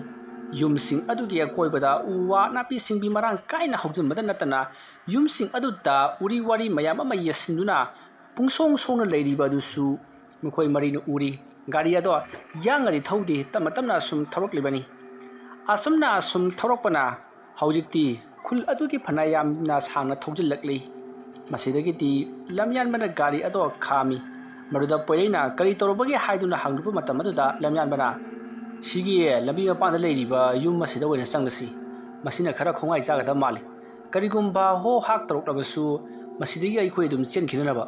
ꯌꯨꯝꯁꯤꯡ ꯑꯗꯨꯒꯤ ꯑꯀꯣꯏꯕꯗ ꯎ ꯋꯥ ꯅꯥꯄꯤ ꯁꯤꯡꯕꯤ ꯃꯔꯥꯡ ꯀꯥꯏꯅ ꯍꯧꯖꯤꯟꯕꯗ ꯅꯠꯇꯅ ꯌꯨꯝꯁꯤꯡ ꯑꯗꯨꯗ ꯎꯔꯤ ꯋꯥꯔꯤ ꯃꯌꯥꯝ ꯑꯃ ꯌꯦꯠꯁꯤꯟꯗꯨꯅ ꯄꯨꯡꯁꯣꯡ ꯁꯣꯡꯅ ꯂꯩꯔꯤꯕ ꯑꯗꯨꯁꯨ ꯃꯈꯣꯏ ꯃꯔꯤꯅ ꯎꯔꯤ꯫ ꯒꯥꯔꯤ ꯑꯗꯣ ꯌꯥꯡꯅꯗꯤ ꯊꯧꯗꯦ, ꯇꯞꯅ ꯇꯞꯅ ꯑꯁꯨꯝ ꯊꯧꯔꯛꯂꯤꯕꯅꯤ꯫ ꯑꯁꯨꯝꯅ ꯑꯁꯨꯝ ꯊꯧꯔꯛꯄꯅ ꯍꯧꯖꯤꯛꯇꯤ ꯈꯨꯜ ꯑꯗꯨꯒꯤ ꯐꯅ ꯌꯥꯝꯅ ꯁꯥꯡꯅ ꯊꯧꯖꯤꯜꯂꯛꯂꯤ꯫ ꯃꯁꯤꯗꯒꯤꯗꯤ ꯂꯝꯌꯥꯟꯕꯅ ꯒꯥꯔꯤ ꯑꯗꯣ ꯈꯥꯝꯃꯤ꯫ ꯃꯗꯨꯗ ꯄꯣꯏꯔꯩꯅ ꯀꯔꯤ ꯇꯧꯔꯕꯒꯦ ꯍꯥꯏꯗꯨꯅ ꯍꯪꯂꯨꯕ ꯃꯇꯝ ꯑꯗꯨꯗ ꯂꯝꯌꯥꯟꯕꯅ, "ꯁꯤꯒꯤ ꯂꯝꯕꯤ ꯃꯄꯥꯟꯗ ꯂꯩꯔꯤꯕ ꯌꯨꯝ ꯑꯁꯤꯗ ꯑꯣꯏꯅ ꯆꯪꯂꯁꯤ꯫ ꯃꯁꯤꯅ ꯈꯔ ꯈꯣꯡꯋꯥꯏ ꯆꯥꯒꯗꯕ ꯃꯥꯜꯂꯤ꯫ ꯀꯔꯤꯒꯨꯝꯕ ꯍꯣ ꯍꯥꯛ ꯇꯧꯔꯛꯂꯕꯁꯨ ꯃꯁꯤꯗꯒꯤ ꯑꯩꯈꯣꯏ ꯑꯗꯨꯝ ꯆꯦꯟꯈꯤꯅꯅꯕ"꯫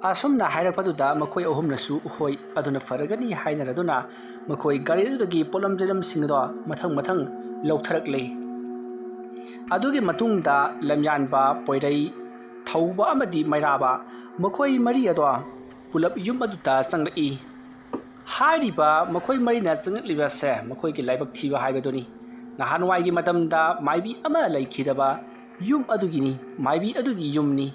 ꯑꯁꯨꯝꯅ ꯍꯥꯏꯔꯛꯄꯗꯨꯗ ꯃꯈꯣꯏ ꯑꯍꯨꯝꯅꯁꯨ "ꯍꯣꯏ, ꯑꯗꯨꯅ ꯐꯔꯒꯅꯤ" ꯍꯥꯏꯅꯔꯗꯨꯅ ꯃꯈꯣꯏ ꯒꯥꯔꯤ ꯑꯗꯨꯗꯒꯤ ꯄꯣꯠꯂꯝ ꯆꯩꯂꯝꯁꯤꯡ ꯑꯗꯣ ꯃꯊꯪ ꯃꯊꯪ ꯂꯧꯊꯔꯛꯂꯦ꯫ ꯑꯗꯨꯒꯤ ꯃꯇꯨꯡꯗ ꯂꯝꯌꯥꯟꯕ, ꯄꯣꯏꯔꯩ, ꯊꯧꯕ ꯑꯃꯗꯤ ꯃꯩꯔꯥꯕ, ꯃꯈꯣꯏ ꯃꯔꯤ ꯑꯗꯣ ꯄꯨꯂꯞ ꯌꯨꯝ ꯑꯗꯨꯗ ꯆꯪꯂꯛꯏ꯫ ꯍꯥꯏꯔꯤꯕ ꯃꯈꯣꯏ ꯃꯔꯤꯅ ꯆꯪꯂꯛꯂꯤꯕꯁꯦ ꯃꯈꯣꯏꯒꯤ ꯂꯥꯏꯕꯛ ꯊꯤꯕ ꯍꯥꯏꯕꯗꯨꯅꯤ꯫ ꯅꯍꯥꯟꯋꯥꯏꯒꯤ ꯃꯇꯝꯗ ꯃꯥꯏꯕꯤ ꯑꯃ ꯂꯩꯈꯤꯗꯕ ꯌꯨꯝ ꯑꯗꯨꯒꯤꯅꯤ, ꯃꯥꯏꯕꯤ ꯑꯗꯨꯒꯤ ꯌꯨꯝꯅꯤ꯫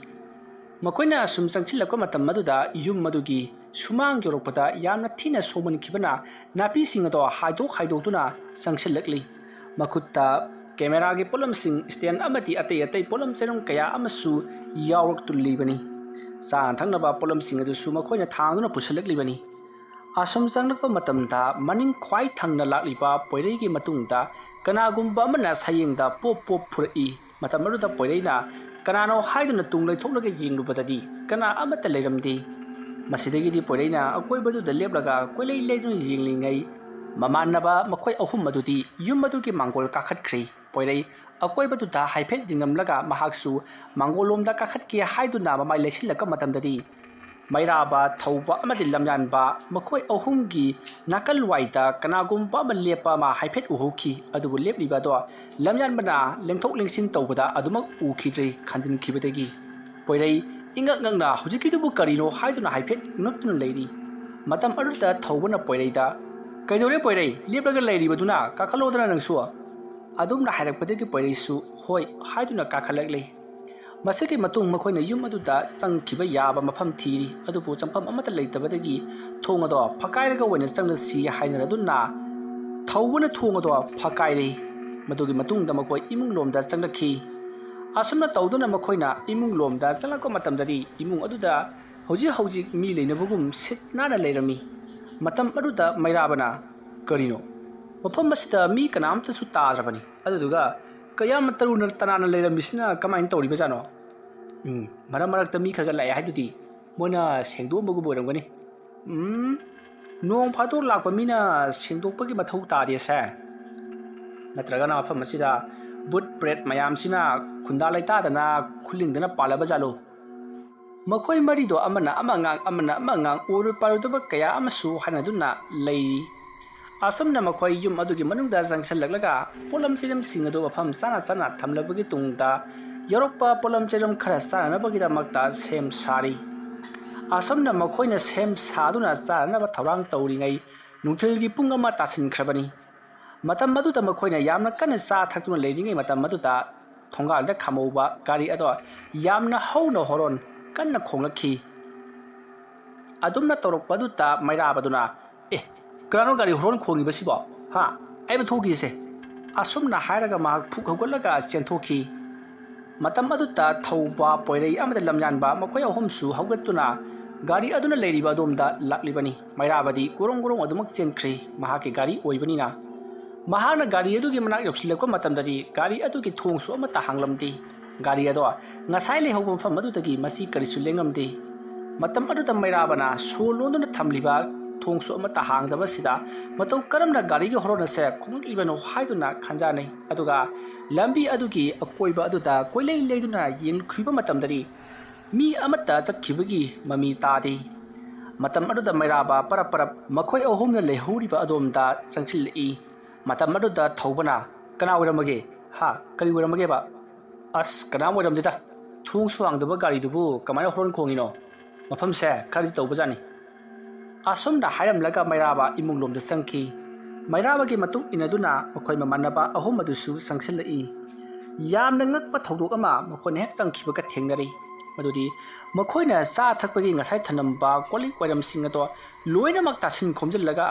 ꯃꯈꯣꯏꯅ ꯁꯨꯝ ꯆꯪꯁꯤꯜꯂꯛꯄ ꯃꯇꯝ ꯑꯗꯨꯗ ꯌꯨꯝ ꯑꯗꯨꯒꯤ ꯁꯨꯃꯥꯡ ꯌꯧꯔꯛꯄꯗ ꯌꯥꯝꯅ ꯊꯤꯅ ꯁꯣꯛꯃꯟꯈꯤꯕꯅ ꯅꯥꯄꯤꯁꯤꯡ ꯑꯗꯣ ꯍꯥꯏꯗꯣꯛ ꯍꯥꯏꯗꯣꯛꯇꯨꯅ ꯆꯪꯁꯤꯜꯂꯛꯂꯤ꯫ ꯃꯈꯨꯠꯇ ꯀꯦꯃꯦꯔꯥꯒꯤ ꯄꯣꯠꯂꯝꯁꯤꯡ, stand ꯑꯃꯗꯤ ꯑꯇꯩ ꯑꯇꯩ ꯄꯣꯠꯂꯝ ꯆꯩꯔꯝ ꯀꯌꯥ ꯑꯃꯁꯨ ꯌꯥꯎꯔꯛꯇꯨꯂꯤꯕꯅꯤ꯫ ꯆꯥꯅ ꯊꯛꯅꯕ ꯄꯣꯠꯂꯝꯁꯤꯡ ꯑꯗꯨꯁꯨ ꯃꯈꯣꯏꯅ ꯊꯥꯡꯗꯨꯅ ꯄꯨꯁꯤꯜꯂꯛꯂꯤꯕꯅꯤ꯫ ꯑꯁꯨꯝ ꯆꯪꯂꯛꯄ ꯃꯇꯝꯗ ꯃꯅꯤꯡ ꯈ꯭ꯋꯥꯏ ꯊꯪꯅ ꯂꯥꯛꯂꯤꯕ ꯄꯣꯏꯔꯩꯒꯤ ꯃꯇꯨꯡꯗ ꯀꯅꯥꯒꯨꯝꯕ ꯑꯃꯅ ꯁꯌꯦꯡꯗ ꯄꯣꯞ ꯄꯣꯞ ꯐꯨꯔꯛꯏ꯫ ꯃꯇꯝ ꯑꯗꯨꯗ ꯄꯣꯏꯔꯩꯅ ꯀꯅꯥꯅꯣ ꯍꯥꯏꯗꯨꯅ ꯇꯨꯡ ꯂꯩꯊꯣꯛꯂꯒ ꯌꯦꯡꯂꯨꯕꯗꯗꯤ ꯀꯅꯥ ꯑꯃꯠꯇ ꯂꯩꯔꯝꯗꯦ꯫ ꯃꯁꯤꯗꯒꯤꯗꯤ ꯄꯣꯏꯔꯩꯅ ꯑꯀꯣꯏꯕꯗꯨꯗ ꯂꯦꯞꯂꯒ ꯀꯣꯏꯂꯩ ꯂꯩꯗꯨꯅ ꯌꯦꯡꯂꯤꯉꯩ, ꯃꯃꯥꯟꯅꯕ ꯃꯈꯣꯏ ꯑꯍꯨꯝ ꯑꯗꯨꯗꯤ ꯌꯨꯝ ꯑꯗꯨꯒꯤ ꯃꯥꯡꯒꯣꯜ ꯀꯥꯈꯠꯈ꯭ꯔꯦ꯫ ꯄꯣꯏꯔꯩ ꯑꯀꯣꯏꯕꯗꯨꯗ ꯍꯥꯏꯐꯦꯠ ꯌꯦꯡꯂꯝꯂꯒ ꯃꯍꯥꯛꯁꯨ ꯃꯥꯡꯒꯣꯜꯂꯣꯝꯗ ꯀꯥꯈꯠꯀꯦ ꯍꯥꯏꯗꯨꯅ ꯃꯃꯥꯏ ꯂꯩꯁꯤꯜꯂꯛꯄ ꯃꯇꯝꯗꯗꯤ, ꯃꯩꯔꯥꯕ, ꯊꯧꯕ ꯑꯃꯗꯤ ꯂꯝꯌꯥꯟꯕ ꯃꯈꯣꯏ ꯑꯍꯨꯝꯒꯤ ꯅꯥꯀꯜ ꯋꯥꯏꯗ ꯀꯅꯥꯒꯨꯝꯕ ꯑꯃ ꯂꯦꯞꯄ ꯑꯃ ꯍꯥꯏꯐꯦꯠ ꯎꯍꯧꯈꯤ꯫ ꯑꯗꯨꯕꯨ ꯂꯦꯞꯂꯤꯕ ꯑꯗꯣ ꯂꯝꯌꯥꯟꯕꯅ ꯂꯦꯡꯊꯣꯛ ꯂꯦꯡꯁꯤꯟ ꯇꯧꯕꯗ ꯑꯗꯨꯃꯛ ꯎꯈꯤꯗ꯭ꯔꯦ꯫ ꯈꯟꯖꯤꯟꯈꯤꯕꯗꯒꯤ ꯄꯣꯏꯔꯩ ꯏꯉꯛ ꯉꯛꯅ "ꯍꯧꯖꯤꯛꯀꯤꯗꯨꯕꯨ ꯀꯔꯤꯅꯣ?" ꯍꯥꯏꯗꯨꯅ ꯍꯥꯏꯐꯦꯠ ꯉꯛꯇꯨꯅ ꯂꯩꯔꯤ꯫ ꯃꯇꯝ ꯑꯗꯨꯗ ꯊꯧꯕꯅ ꯄꯣꯏꯔꯩꯗ, "ꯀꯩꯗꯧꯔꯦ ꯄꯣꯏꯔꯩ? ꯂꯦꯞꯂꯒ ꯂꯩꯔꯤꯕꯗꯨꯅ ꯀꯥꯈꯠꯂꯣꯗꯅ ꯅꯪꯁꯨ?" ꯑꯗꯨꯝꯅ ꯍꯥꯏꯔꯛꯄꯗꯒꯤ ꯄꯣꯏꯔꯩꯁꯨ "ꯍꯣꯏ" ꯍꯥꯏꯗꯨꯅ ꯀꯥꯈꯠꯂꯛꯂꯦ꯫ ꯃꯁꯤꯒꯤ ꯃꯇꯨꯡ ꯃꯈꯣꯏꯅ ꯌꯨꯝ ꯑꯗꯨꯗ ꯆꯪꯈꯤꯕ ꯌꯥꯕ ꯃꯐꯝ ꯊꯤꯔꯤ, ꯑꯗꯨꯕꯨ ꯆꯪꯐꯝ ꯑꯃꯠꯇ ꯂꯩꯇꯕꯗꯒꯤ ꯊꯣꯡ ꯑꯗꯣ ꯐꯛꯀꯥꯏꯔꯒ ꯑꯣꯏꯅ ꯆꯪꯂꯁꯤ ꯍꯥꯏꯅꯔꯗꯨꯅ ꯊꯧꯕꯅ ꯊꯣꯡ ꯑꯗꯣ ꯐꯛꯀꯥꯏꯔꯦ꯫ ꯃꯗꯨꯒꯤ ꯃꯇꯨꯡꯗ ꯃꯈꯣꯏ ꯏꯃꯨꯡ ꯂꯣꯝꯗ ꯆꯪꯂꯛꯈꯤ꯫ ꯑꯁꯨꯝꯅ ꯇꯧꯗꯨꯅ ꯃꯈꯣꯏꯅ ꯏꯃꯨꯡ ꯂꯣꯝꯗ ꯆꯪꯂꯛꯄ ꯃꯇꯝꯗꯗꯤ ꯏꯃꯨꯡ ꯑꯗꯨꯗ ꯍꯧꯖꯤꯛ ꯍꯧꯖꯤꯛ ꯃꯤ ꯂꯩꯅꯕꯒꯨꯝ ꯁꯤꯠ ꯅꯥꯟꯅ ꯂꯩꯔꯝꯃꯤ꯫ ꯃꯇꯝ ꯑꯗꯨꯗ ꯃꯩꯔꯥꯕꯅ, "ꯀꯔꯤꯅꯣ? ꯃꯐꯝ ꯑꯁꯤꯗ ꯃꯤ ꯀꯅꯥꯝꯇꯁꯨ ꯇꯥꯗ꯭ꯔꯕꯅꯤ꯫ ꯑꯗꯨꯗꯨꯒ ꯀꯌꯥꯝ ꯇꯔꯨꯅ ꯇꯅꯥꯅ ꯂꯩꯔꯝꯃꯤꯁꯤꯅ ꯀꯃꯥꯏꯅ ꯇꯧꯔꯤꯕꯖꯥꯠꯅꯣ? ꯎꯝ, ꯃꯔꯛ ꯃꯔꯛꯇ ꯃꯤ ꯈꯔ ꯈꯔ ꯂꯥꯛꯑꯦ ꯍꯥꯏꯗꯨꯗꯤ, ꯃꯣꯏꯅ ꯁꯦꯡꯗꯣꯛꯑꯝꯕꯒꯨꯝꯕ ꯑꯣꯏꯔꯝꯒꯅꯤ꯫ ꯎꯝ, ꯅꯣꯡ ꯐꯥꯗꯣꯛ ꯂꯥꯛꯄ ꯃꯤꯅ ꯁꯦꯡꯗꯣꯛꯄꯒꯤ ꯃꯊꯧ ꯇꯥꯗꯦꯁꯦ꯫ ꯅꯠꯇ꯭ꯔꯒꯅ ꯃꯐꯝ ꯑꯁꯤꯗ ꯚꯨꯠ ꯄ꯭ꯔꯦꯠ ꯃꯌꯥꯝꯁꯤꯅ ꯈꯨꯟꯗꯥ ꯂꯩꯇꯥꯗꯅ ꯈꯨꯂꯤꯡꯗꯅ ꯄꯥꯜꯂꯕ ꯖꯥꯠꯂꯣ? ꯃꯈꯣꯏ ꯃꯔꯤꯗꯣ ꯑꯃꯅ ꯑꯃ ꯉꯥꯡ, ꯑꯃꯅ ꯑꯃ ꯉꯥꯡ, ꯑꯣꯏꯔꯣꯏ ꯄꯥꯔꯣꯏꯗꯕ ꯀꯌꯥ ꯑꯃꯁꯨ ꯍꯥꯏꯅꯗꯨꯅ ꯂꯩꯔꯤ꯫ ꯑꯁꯨꯝꯅ ꯃꯈꯣꯏ ꯌꯨꯝ ꯑꯗꯨꯒꯤ ꯃꯅꯨꯡꯗ ꯆꯪꯁꯤꯜꯂꯛꯂꯒ ꯄꯣꯠꯂꯝ ꯆꯩꯂꯝꯁꯤꯡ ꯑꯗꯨ ꯃꯐꯝ ꯆꯥꯅ ꯆꯥꯅ ꯊꯝꯂꯕꯒꯤ ꯇꯨꯡꯗ ꯌꯧꯔꯛꯄ ꯄꯣꯠꯂꯝ ꯆꯩꯂꯝ ꯈꯔ ꯆꯥꯅꯅꯕꯒꯤꯗꯃꯛꯇ ꯁꯦꯝ ꯁꯥꯔꯤ꯫ ꯑꯁꯨꯝꯅ ꯃꯈꯣꯏꯅ ꯁꯦꯝ ꯁꯥꯗꯨꯅ ꯆꯥꯅꯅꯕ ꯊꯧꯔꯥꯡ ꯇꯧꯔꯤꯉꯩ ꯅꯨꯡꯊꯤꯜꯒꯤ ꯄꯨꯡ ꯑꯃ ꯇꯥꯁꯤꯟꯈ꯭ꯔꯕꯅꯤ꯫ ꯃꯇꯝ ꯑꯗꯨꯗ ꯃꯈꯣꯏꯅ ꯌꯥꯝꯅ ꯀꯟꯅ ꯆꯥ ꯊꯛꯇꯨꯅ ꯂꯩꯔꯤꯉꯩ ꯃꯇꯝ ꯑꯗꯨꯗ ꯊꯣꯡꯒꯥꯜꯗ ꯈꯥꯝꯍꯧꯕ ꯒꯥꯔꯤ ꯑꯗꯣ ꯌꯥꯝꯅ ꯍꯧꯅ ꯍꯣꯔꯣꯟ ꯀꯟꯅ ꯈꯣꯡꯂꯛꯈꯤ꯫ ꯑꯗꯨꯝꯅ ꯇꯧꯔꯛꯄ ꯑꯗꯨꯗ ꯃꯩꯔꯥꯕꯗꯨꯅ, "ꯑꯦ, ꯀꯅꯥꯅꯣ ꯒꯥꯔꯤ ꯍꯣꯔꯣꯟ ꯈꯣꯡꯉꯤꯕꯁꯤꯕꯣ? ꯍꯥ? ꯑꯩꯕꯨ ꯊꯣꯛꯈꯤꯁꯦ꯫" ꯑꯁꯨꯝꯅ ꯍꯥꯏꯔꯒ ꯃꯍꯥꯛ ꯐꯨꯛ ꯍꯧꯒꯠꯂꯒ ꯆꯦꯟꯊꯣꯛꯈꯤ꯫ ꯃꯇꯝ ꯑꯗꯨꯗ ꯊꯧꯕ ꯄꯣꯏꯔꯩ ꯑꯃꯗ ꯂꯝꯌꯥꯟꯕ ꯃꯈꯣꯏ ꯑꯍꯨꯝꯁꯨ ꯍꯧꯒꯠꯇꯨꯅ ꯒꯥꯔꯤ ꯑꯗꯨꯅ ꯂꯩꯔꯤꯕ ꯑꯗꯣꯝꯗ ꯂꯥꯛꯂꯤꯕꯅꯤ꯫ ꯃꯩꯔꯥꯕꯗꯤ ꯒꯣꯔꯣꯡ ꯒꯣꯔꯣꯡ ꯑꯗꯨꯃꯛ ꯆꯦꯟꯈ꯭ꯔꯤ, ꯃꯍꯥꯛꯀꯤ ꯒꯥꯔꯤ ꯑꯣꯏꯕꯅꯤꯅ꯫ ꯃꯍꯥꯛꯅ ꯒꯥꯔꯤ ꯑꯗꯨꯒꯤ ꯃꯅꯥꯛ ꯌꯧꯁꯤꯜꯂꯛꯄ ꯃꯇꯝꯗꯗꯤ ꯒꯥꯔꯤ ꯑꯗꯨꯒꯤ ꯊꯣꯡꯁꯨ ꯑꯃꯠꯇ ꯍꯥꯡꯂꯝꯗꯦ꯫ ꯒꯥꯔꯤ ꯑꯗꯣ ꯉꯁꯥꯏ ꯂꯩꯍꯧꯕ ꯃꯐꯝ ꯑꯗꯨꯗꯒꯤ ꯃꯁꯤ ꯀꯔꯤꯁꯨ ꯂꯦꯡꯉꯝꯗꯦ꯫ ꯃꯇꯝ ꯑꯗꯨꯗ ꯃꯩꯔꯥꯕꯅ ꯁꯣ ꯂꯣꯟꯗꯨꯅ ꯊꯝꯂꯤꯕ ꯊꯣꯡꯁꯨ ꯑꯃꯠꯇ ꯍꯥꯡꯗꯕꯁꯤꯗ ꯃꯇꯧ ꯀꯔꯝꯅ ꯒꯥꯔꯤꯒꯤ ꯍꯣꯔꯣꯟ ꯑꯁꯦ ꯈꯣꯡꯂꯛꯂꯤꯕꯅꯣ ꯍꯥꯏꯗꯨꯅ ꯈꯟꯖꯥꯟꯅꯩ꯫ ꯑꯗꯨꯒ ꯂꯝꯕꯤ ꯑꯗꯨꯒꯤ ꯑꯀꯣꯏꯕ ꯑꯗꯨꯗ ꯀꯣꯏꯂꯩ ꯂꯩꯗꯨꯅ ꯌꯦꯡꯈꯤꯕ ꯃꯇꯝꯗꯗꯤ ꯃꯤ ꯑꯃꯠꯇ ꯆꯠꯈꯤꯕꯒꯤ ꯃꯃꯤ ꯇꯥꯗꯦ꯫ ꯃꯇꯝ ꯑꯗꯨꯗ ꯃꯩꯔꯥꯕ ꯄꯔꯞ ꯄꯔꯞ ꯃꯈꯣꯏ ꯑꯍꯨꯝꯅ ꯂꯩꯍꯧꯔꯤꯕ ꯑꯗꯣꯝꯗ ꯆꯪꯁꯤꯜꯂꯛꯏ꯫ ꯃꯇꯝ ꯑꯗꯨꯗ ꯊꯧꯕꯅ, "ꯀꯅꯥ ꯑꯣꯏꯔꯝꯃꯒꯦ? ꯍꯥ? ꯀꯔꯤ ꯑꯣꯏꯔꯝꯃꯒꯦꯕ?" "ꯑꯁ, ꯀꯅꯥꯝ ꯑꯣꯏꯔꯝꯗꯦꯗ꯫ ꯊꯣꯡꯁꯨ ꯍꯥꯡꯗꯕ ꯒꯥꯔꯤꯗꯨꯕꯨ ꯀꯃꯥꯏꯅ ꯍꯣꯔꯣꯟ ꯈꯣꯡꯉꯤꯅꯣ? ꯃꯐꯝꯁꯦ ꯈꯔꯗꯤ ꯇꯧꯕꯖꯥꯠꯅꯤ꯫" ꯑꯁꯨꯝꯅ ꯍꯥꯏꯔꯝꯂꯒ ꯃꯩꯔꯥꯕ ꯏꯃꯨꯡꯂꯣꯝꯗ ꯆꯪꯈꯤ꯫ ꯃꯩꯔꯥꯕꯒꯤ ꯃꯇꯨꯡ ꯏꯟꯅꯗꯨꯅ ꯃꯈꯣꯏ ꯃꯃꯥꯟꯅꯕ ꯑꯍꯨꯝ ꯑꯗꯨꯁꯨ ꯆꯪꯁꯤꯜꯂꯛꯏ꯫ ꯌꯥꯝꯅ ꯉꯛꯄ ꯊꯧꯗꯣꯛ ꯑꯃ ꯃꯈꯣꯏꯅ ꯍꯦꯛ ꯆꯪꯈꯤꯕꯒ ꯊꯦꯡꯅꯔꯤ꯫ ꯃꯗꯨꯗꯤ ꯃꯈꯣꯏꯅ ꯆꯥ ꯊꯛꯄꯒꯤ ꯉꯁꯥꯏ ꯊꯅꯝꯕ ꯀꯣꯜ ꯂꯤꯛ ꯋꯥꯏꯔꯝꯁꯤꯡ ꯑꯗꯣ ꯂꯣꯏꯅꯃꯛ ꯇꯥꯁꯤꯟ ꯈꯣꯝꯖꯤꯜꯂꯒ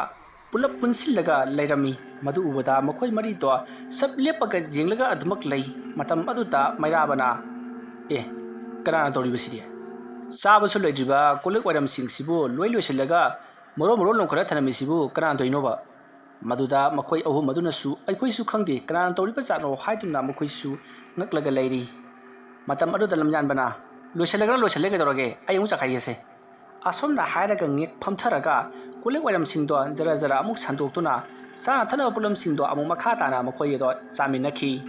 ꯄꯨꯂꯞ ꯄꯨꯟꯁꯤꯜꯂꯒ ꯂꯩꯔꯝꯃꯤ꯫ ꯃꯗꯨ ꯎꯕꯗ ꯃꯈꯣꯏ ꯃꯔꯤꯗꯣ ꯆꯞ ꯂꯦꯞꯄꯒ ꯌꯦꯡꯂꯒ ꯑꯗꯨꯃꯛ ꯂꯩ꯫ ꯃꯇꯝ ꯑꯗꯨꯗ ꯃꯩꯔꯥꯕꯅ, "ꯑꯦ, ꯀꯅꯥꯅ ꯇꯧꯔꯤꯕꯁꯤꯗꯤ? ꯆꯥꯕꯁꯨ ꯂꯩꯇ꯭ꯔꯤꯕ ꯀꯣꯜ ꯂꯤꯛ ꯋꯥꯏꯔꯝꯁꯤꯡꯁꯤꯕꯨ ꯂꯣꯏ ꯂꯣꯏꯁꯤꯜꯂꯒ ꯃꯔꯣ ꯃꯔꯣ ꯂꯣꯡꯈꯠꯂ ꯊꯅꯝꯃꯤꯁꯤꯕꯨ ꯀꯅꯥꯅ ꯇꯧꯔꯤꯅꯣꯕ?" ꯃꯗꯨꯗ ꯃꯈꯣꯏ ꯑꯍꯨꯝ ꯑꯗꯨꯅꯁꯨ ꯑꯩꯈꯣꯏꯁꯨ ꯈꯪꯗꯦ ꯀꯅꯥꯅ ꯇꯧꯔꯤꯕ ꯖꯥꯠꯅꯣ ꯍꯥꯏꯗꯨꯅ ꯃꯈꯣꯏꯁꯨ ꯉꯛꯂꯒ ꯂꯩꯔꯤ꯫ ꯃꯇꯝ ꯑꯗꯨꯗ ꯂꯝꯌꯥꯟꯕꯅ, "ꯂꯣꯏꯁꯤꯜꯂꯒꯅ ꯂꯣꯏꯁꯤꯜꯂꯦ, ꯀꯩꯗꯧꯔꯒꯦ? ꯑꯩ ꯑꯃꯨꯛ ꯆꯥꯈꯥꯏꯒꯦꯁꯦ"꯫ ꯑꯁꯨꯝꯅ ꯍꯥꯏꯔꯒ ꯉꯦꯛ ꯐꯝꯊꯔꯒ ꯀꯣꯜꯂꯤꯛ ꯋꯥꯏꯔꯝꯁꯤꯡꯗꯣ ꯖꯔ ꯖꯔ ꯑꯃꯨꯛ ꯁꯟꯗꯣꯛꯇꯨꯅ ꯆꯥꯅ ꯊꯛꯅꯕ ꯄꯣꯠꯂꯝꯁꯤꯡꯗꯣ ꯑꯃꯨꯛ ꯃꯈꯥ ꯇꯥꯅ ꯃꯈꯣꯏ ꯑꯗꯣ ꯆꯥꯃꯤꯟꯅꯈꯤ꯫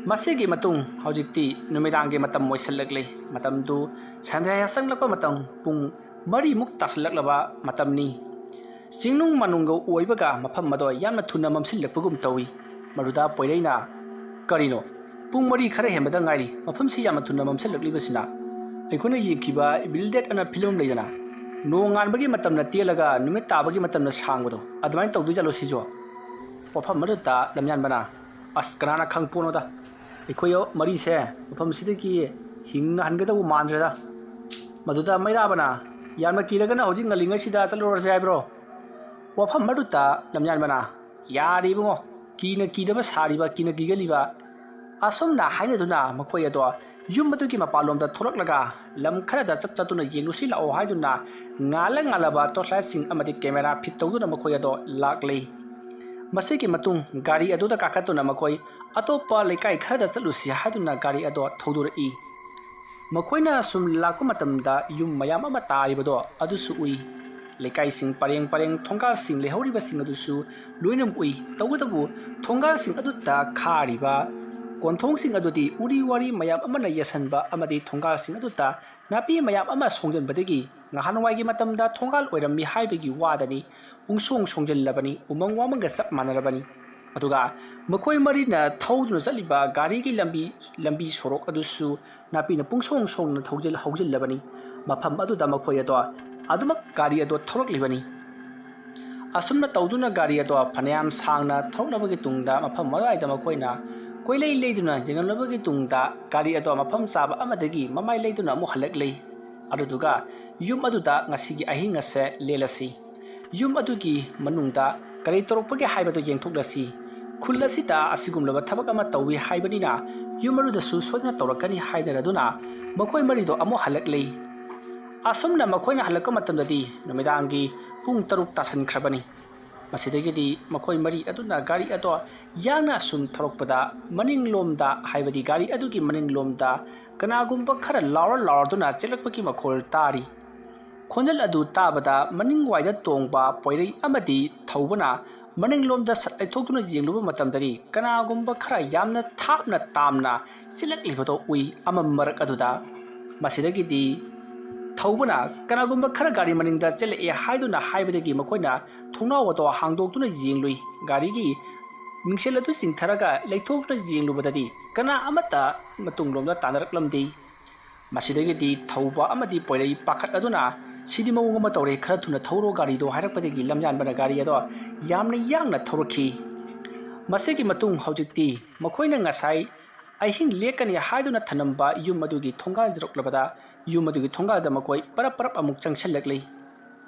ꯃꯁꯤꯒꯤ ꯃꯇꯨꯡ ꯍꯧꯖꯤꯛꯇꯤ ꯅꯨꯃꯤꯗꯥꯡꯒꯤ ꯃꯇꯝ ꯑꯣꯏꯁꯤꯜꯂꯛꯂꯤ꯫ ꯃꯇꯝꯗꯨ ꯁꯟꯗ꯭ꯌꯥ ꯆꯪꯂꯛꯄ ꯃꯇꯝ ꯄꯨꯡ ꯃꯔꯤꯃꯨꯛ ꯇꯥꯁꯤꯜꯂꯛꯂꯕ ꯃꯇꯝꯅꯤ꯫ ꯆꯤꯡꯅꯨꯡ ꯃꯥꯅꯨꯡꯒ ꯑꯣꯏꯕꯒ ꯃꯐꯝ ꯑꯗꯣ ꯌꯥꯝꯅ ꯊꯨꯅ ꯃꯝꯁꯤꯜꯂꯛꯄꯒꯨꯝ ꯇꯧꯏ꯫ ꯃꯗꯨꯗ ꯄꯣꯏꯔꯩꯅ, "ꯀꯔꯤꯅꯣ? ꯄꯨꯡ ꯃꯔꯤ ꯈꯔ ꯍꯦꯟꯕꯗ ꯉꯥꯏꯔꯤ, ꯃꯐꯝꯁꯤ ꯌꯥꯝꯅ ꯊꯨꯅ ꯃꯝꯁꯤꯜꯂꯛꯂꯤꯕꯁꯤꯅ? ꯑꯩꯈꯣꯏꯅ ꯌꯦꯡꯈꯤꯕ ꯏꯕꯤꯜ ꯗꯦꯠ ꯑꯅ ꯐꯤꯂꯝ ꯂꯩꯗꯅ, ꯅꯣꯡꯉꯥꯟꯕꯒꯤ ꯃꯇꯝꯅ ꯇꯦꯜꯂꯒ ꯅꯨꯃꯤꯠ ꯇꯥꯕꯒꯤ ꯃꯇꯝꯅ ꯁꯥꯡꯕꯗꯣ, ꯑꯗꯨꯃꯥꯏꯅ ꯇꯧꯗꯣꯏ ꯖꯥꯠꯂꯣ ꯁꯤꯁꯨ?" ꯋꯥꯐꯝ ꯑꯗꯨꯗ ꯂꯝꯌꯥꯟꯕꯅ, "ꯑꯁ, ꯀꯅꯥꯅ ꯈꯪ ꯄꯣꯠꯅꯣꯗ? ꯑꯩꯈꯣꯏ ꯃꯔꯤꯁꯦ ꯃꯐꯝꯁꯤꯗꯒꯤ ꯍꯤꯡꯅ ꯍꯟꯒꯗꯧꯕ ꯃꯥꯟꯗ꯭ꯔꯦꯗ"꯫ ꯃꯗꯨꯗ ꯃꯩꯔꯥꯕꯅ, "ꯌꯥꯝꯅ ꯀꯤꯔꯒꯅ ꯍꯧꯖꯤꯛ ꯉꯜꯂꯤꯉꯩꯁꯤꯗ ꯆꯠꯂꯨꯔꯁꯦ ꯍꯥꯏꯕ꯭ꯔꯣ?" ꯋꯥꯐꯝ ꯑꯗꯨꯗ ꯂꯝꯌꯥꯟꯕꯅ, "ꯌꯥꯔꯦ ꯏꯕꯨꯡꯉꯣ, ꯀꯤꯅ ꯀꯤꯗꯕ ꯁꯥꯔꯤꯕ, ꯀꯤꯅ ꯀꯤꯒꯜꯂꯤꯕ"꯫ ꯑꯁꯨꯝꯅ ꯍꯥꯏꯅꯗꯨꯅ ꯃꯈꯣꯏ ꯑꯗꯣ ꯌꯨꯝ ꯑꯗꯨꯒꯤ ꯃꯄꯥꯟꯂꯣꯝꯗ ꯊꯣꯛꯂꯛꯂꯒ ꯂꯝ ꯈꯔꯗ ꯆꯠ ꯆꯠꯇꯨꯅ ꯌꯦꯡꯂꯨꯁꯤ ꯂꯥꯛꯑꯣ ꯍꯥꯏꯗꯨꯅ ꯉꯥꯜꯂ ꯉꯥꯜꯂꯕ ꯇꯣꯔꯆ ꯂꯥꯏꯠꯁꯤꯡ ꯑꯃꯗꯤ ꯀꯦꯃꯦꯔꯥ ꯐꯤꯠ ꯇꯧꯗꯨꯅ ꯃꯈꯣꯏ ꯑꯗꯣ ꯂꯥꯛꯂꯤ꯫ ꯃꯁꯤꯒꯤ ꯃꯇꯨꯡ ꯒꯥꯔꯤ ꯑꯗꯨꯗ ꯀꯥꯈꯠꯇꯨꯅ ꯃꯈꯣꯏ ꯑꯇꯣꯞꯄ ꯂꯩꯀꯥꯏ ꯈꯔꯗ ꯆꯠꯂꯨꯁꯤ ꯍꯥꯏꯗꯨꯅ ꯒꯥꯔꯤ ꯑꯗꯣ ꯊꯧꯗꯣꯔꯛꯏ꯫ ꯃꯈꯣꯏꯅ ꯁꯨꯝ ꯂꯥꯛꯄ ꯃꯇꯝꯗ ꯌꯨꯝ ꯃꯌꯥꯝ ꯑꯃ ꯇꯥꯔꯤꯕꯗꯣ ꯑꯗꯨꯁꯨ ꯎꯏ꯫ ꯂꯩꯀꯥꯏꯁꯤꯡ ꯄꯔꯦꯡ ꯄꯔꯦꯡ ꯊꯣꯡꯒꯥꯜꯁꯤꯡ ꯂꯩꯍꯧꯔꯤꯕꯁꯤꯡ ꯑꯗꯨꯁꯨ ꯂꯣꯏꯅꯃꯛ ꯎꯏ꯫ ꯇꯧꯕꯇꯕꯨ ꯊꯣꯡꯒꯥꯜꯁꯤꯡ ꯑꯗꯨꯗ ꯈꯥꯔꯤꯕ ꯀꯣꯟꯊꯣꯡꯁꯤꯡ ꯑꯗꯨꯗꯤ ꯎꯔꯤ ꯋꯥꯔꯤ ꯃꯌꯥꯝ ꯑꯃꯅ ꯌꯦꯁꯟꯕ ꯑꯃꯗꯤ ꯊꯣꯡꯒꯥꯜꯁꯤꯡ ꯑꯗꯨꯗ ꯅꯥꯄꯤ ꯃꯌꯥꯝ ꯑꯃ ꯁꯣꯡꯖꯟꯕꯗꯒꯤ ꯉꯍꯥꯟꯋꯥꯏꯒꯤ ꯃꯇꯝꯗ ꯊꯣꯡꯒꯥꯜ ꯑꯣꯏꯔꯝꯃꯤ ꯍꯥꯏꯕꯒꯤ ꯋꯥꯗꯅꯤ ꯄꯨꯡꯁꯣꯡ ꯁꯣꯡꯖꯜꯂꯕꯅꯤ, ꯎꯃꯪ ꯋꯥꯃꯪꯒ ꯆꯞ ꯃꯥꯟꯅꯔꯕꯅꯤ꯫ ꯑꯗꯨꯒ ꯃꯈꯣꯏ ꯃꯔꯤꯅ ꯊꯧꯗꯨꯅ ꯆꯠꯂꯤꯕ ꯒꯥꯔꯤꯒꯤ ꯂꯝꯕꯤ, ꯂꯝꯕꯤ ꯁꯣꯔꯣꯛ ꯑꯗꯨꯁꯨ ꯅꯥꯄꯤꯅ ꯄꯨꯡꯁꯣꯡ ꯁꯣꯡꯅ ꯊꯧꯖꯤꯜ-, ꯍꯧꯖꯤꯜꯂꯕꯅꯤ꯫ ꯃꯐꯝ ꯑꯗꯨꯗ ꯃꯈꯣꯏ ꯑꯗꯣ ꯑꯗꯨꯃꯛ ꯒꯥꯔꯤ ꯑꯗꯣ ꯊꯧꯔꯛꯂꯤꯕꯅꯤ꯫ ꯑꯁꯨꯝꯅ ꯇꯧꯗꯨꯅ ꯒꯥꯔꯤ ꯑꯗꯣ ꯐꯅꯌꯥꯝ ꯁꯥꯡꯅ ꯊꯧꯔꯛꯂꯕꯒꯤ ꯇꯨꯡꯗ ꯃꯐꯝ ꯑꯗꯨꯋꯥꯏꯗ ꯃꯈꯣꯏꯅ ꯀꯣꯏꯂꯩ ꯂꯩꯗꯨꯅ ꯌꯦꯡꯂꯝꯂꯕꯒꯤ ꯇꯨꯡꯗ ꯒꯥꯔꯤ ꯑꯗꯣ ꯃꯐꯝ ꯆꯥꯕ ꯑꯃꯗꯒꯤ ꯃꯃꯥꯏ ꯂꯩꯗꯨꯅ ꯑꯃꯨꯛ ꯍꯜꯂꯛꯂꯤ꯫ ꯑꯗꯨꯗꯨꯒ ꯌꯨꯝ ꯑꯗꯨꯗ ꯉꯁꯤꯒꯤ ꯑꯍꯤꯡ ꯑꯁꯦ ꯂꯦꯜꯂꯁꯤ꯫ ꯌꯨꯝ ꯑꯗꯨꯒꯤ ꯃꯅꯨꯡꯗ ꯀꯔꯤ ꯇꯧꯔꯛꯄꯒꯦ ꯍꯥꯏꯕꯗꯨ ꯌꯦꯡꯊꯣꯛꯂꯁꯤ꯫ ꯈꯨꯜ ꯑꯁꯤꯗ ꯑꯁꯤꯒꯨꯝꯂꯕ ꯊꯕꯛ ꯑꯃ ꯇꯧꯏ ꯍꯥꯏꯕꯅꯤꯅ ꯌꯨꯝ ꯑꯗꯨꯗꯁꯨ ꯁꯣꯏꯗꯅ ꯇꯧꯔꯛꯀꯅꯤ ꯍꯥꯏꯅꯔꯗꯨꯅ ꯃꯈꯣꯏ ꯃꯔꯤꯗꯣ ꯑꯃꯨꯛ ꯍꯜꯂꯛꯂꯤ꯫ ꯑꯁꯨꯝꯅ ꯃꯈꯣꯏꯅ ꯍꯜꯂꯛꯄ ꯃꯇꯝꯗꯗꯤ ꯅꯨꯃꯤꯗꯥꯡꯒꯤ ꯄꯨꯡ ꯇꯔꯨꯛ ꯇꯥꯁꯟꯈ꯭ꯔꯕꯅꯤ꯫ ꯃꯁꯤꯗꯒꯤꯗꯤ ꯃꯈꯣꯏ ꯃꯔꯤ ꯑꯗꯨꯅ ꯒꯥꯔꯤ ꯑꯗꯣ ꯌꯥꯡꯅ ꯁꯨꯝ ꯊꯧꯔꯛꯄꯗ, ꯃꯅꯤꯡꯂꯣꯝꯗ, ꯍꯥꯏꯕꯗꯤ ꯒꯥꯔꯤ ꯑꯗꯨꯒꯤ ꯃꯅꯤꯡꯂꯣꯝꯗ ꯀꯅꯥꯒꯨꯝꯕ ꯈꯔ ꯂꯥꯎꯔ ꯂꯥꯎꯔꯗꯨꯅ ꯆꯦꯜꯂꯛꯄꯒꯤ ꯃꯈꯣꯜ ꯇꯥꯔꯤ꯫ ꯈꯣꯟꯖꯦꯜ ꯑꯗꯨ ꯇꯥꯕꯗ ꯃꯅꯤꯡꯋꯥꯏꯗ ꯇꯣꯡꯕ ꯄꯣꯏꯔꯩ ꯑꯃꯗꯤ ꯊꯧꯕꯅ ꯃꯅꯤꯡꯂꯣꯝꯗ ꯁꯠ ꯂꯩꯊꯣꯛꯇꯨꯅ ꯌꯦꯡꯂꯨꯕ ꯃꯇꯝꯗꯗꯤ, ꯀꯅꯥꯒꯨꯝꯕ ꯈꯔ ꯌꯥꯝꯅ ꯊꯥꯞꯅ ꯇꯥꯝꯅ ꯆꯦꯜꯂꯛꯂꯤꯕꯗꯣ ꯎꯏ ꯑꯃꯝ ꯃꯔꯛ ꯑꯗꯨꯗ꯫ ꯃꯁꯤꯗꯒꯤꯗꯤ ꯊꯧꯕꯅ ꯀꯅꯥꯒꯨꯝꯕ ꯈꯔ ꯒꯥꯔꯤ ꯃꯅꯤꯡꯗ ꯆꯦꯜꯂꯛꯑꯦ ꯍꯥꯏꯗꯨꯅ ꯍꯥꯏꯕꯗꯒꯤ ꯃꯈꯣꯏꯅ ꯊꯣꯡꯅꯥꯎ ꯑꯗꯣ ꯍꯥꯡꯗꯣꯛꯇꯨꯅ ꯌꯦꯡꯂꯨꯏ꯫ ꯒꯥꯔꯤꯒꯤ ꯃꯤꯡꯁꯦꯜ ꯑꯗꯨ ꯆꯤꯡꯊꯔꯒ ꯂꯩꯊꯣꯛꯇꯨꯅ ꯌꯦꯡꯂꯨꯕꯗꯗꯤ, ꯀꯅꯥ ꯑꯃꯠꯇ ꯃꯇꯨꯡꯂꯣꯝꯗ ꯇꯥꯟꯅꯔꯛꯂꯝꯗꯦ꯫ ꯃꯁꯤꯗꯒꯤꯗꯤ ꯊꯧꯕ ꯑꯃꯗꯤ ꯄꯣꯏꯔꯩ ꯄꯥꯈꯠꯂꯗꯨꯅ, "ꯁꯤꯗꯤ ꯃꯑꯣꯡ ꯑꯃ ꯇꯧꯔꯦ, ꯈꯔ ꯊꯨꯅ ꯊꯧꯔꯣ ꯒꯥꯔꯤꯗꯣ" ꯍꯥꯏꯔꯛꯄꯗꯒꯤ ꯂꯝꯌꯥꯟꯕꯅ ꯒꯥꯔꯤ ꯑꯗꯣ ꯌꯥꯝꯅ ꯌꯥꯡꯅ ꯊꯧꯔꯛꯈꯤ꯫ ꯃꯁꯤꯒꯤ ꯃꯇꯨꯡ ꯍꯧꯖꯤꯛꯇꯤ ꯃꯈꯣꯏꯅ ꯉꯁꯥꯏ ꯑꯍꯤꯡ ꯂꯦꯛꯀꯅꯤ ꯍꯥꯏꯗꯨꯅ ꯊꯅꯝꯕ ꯌꯨꯝ ꯑꯗꯨꯒꯤ ꯊꯣꯡꯒꯥꯜ ꯌꯧꯔꯛꯂꯕꯗ, ꯌꯨꯝ ꯑꯗꯨꯒꯤ ꯊꯣꯡꯒꯥꯜꯗ ꯃꯈꯣꯏ ꯄꯔꯞ ꯄꯔꯞ ꯑꯃꯨꯛ ꯆꯪꯁꯤꯜꯂꯛꯂꯤ꯫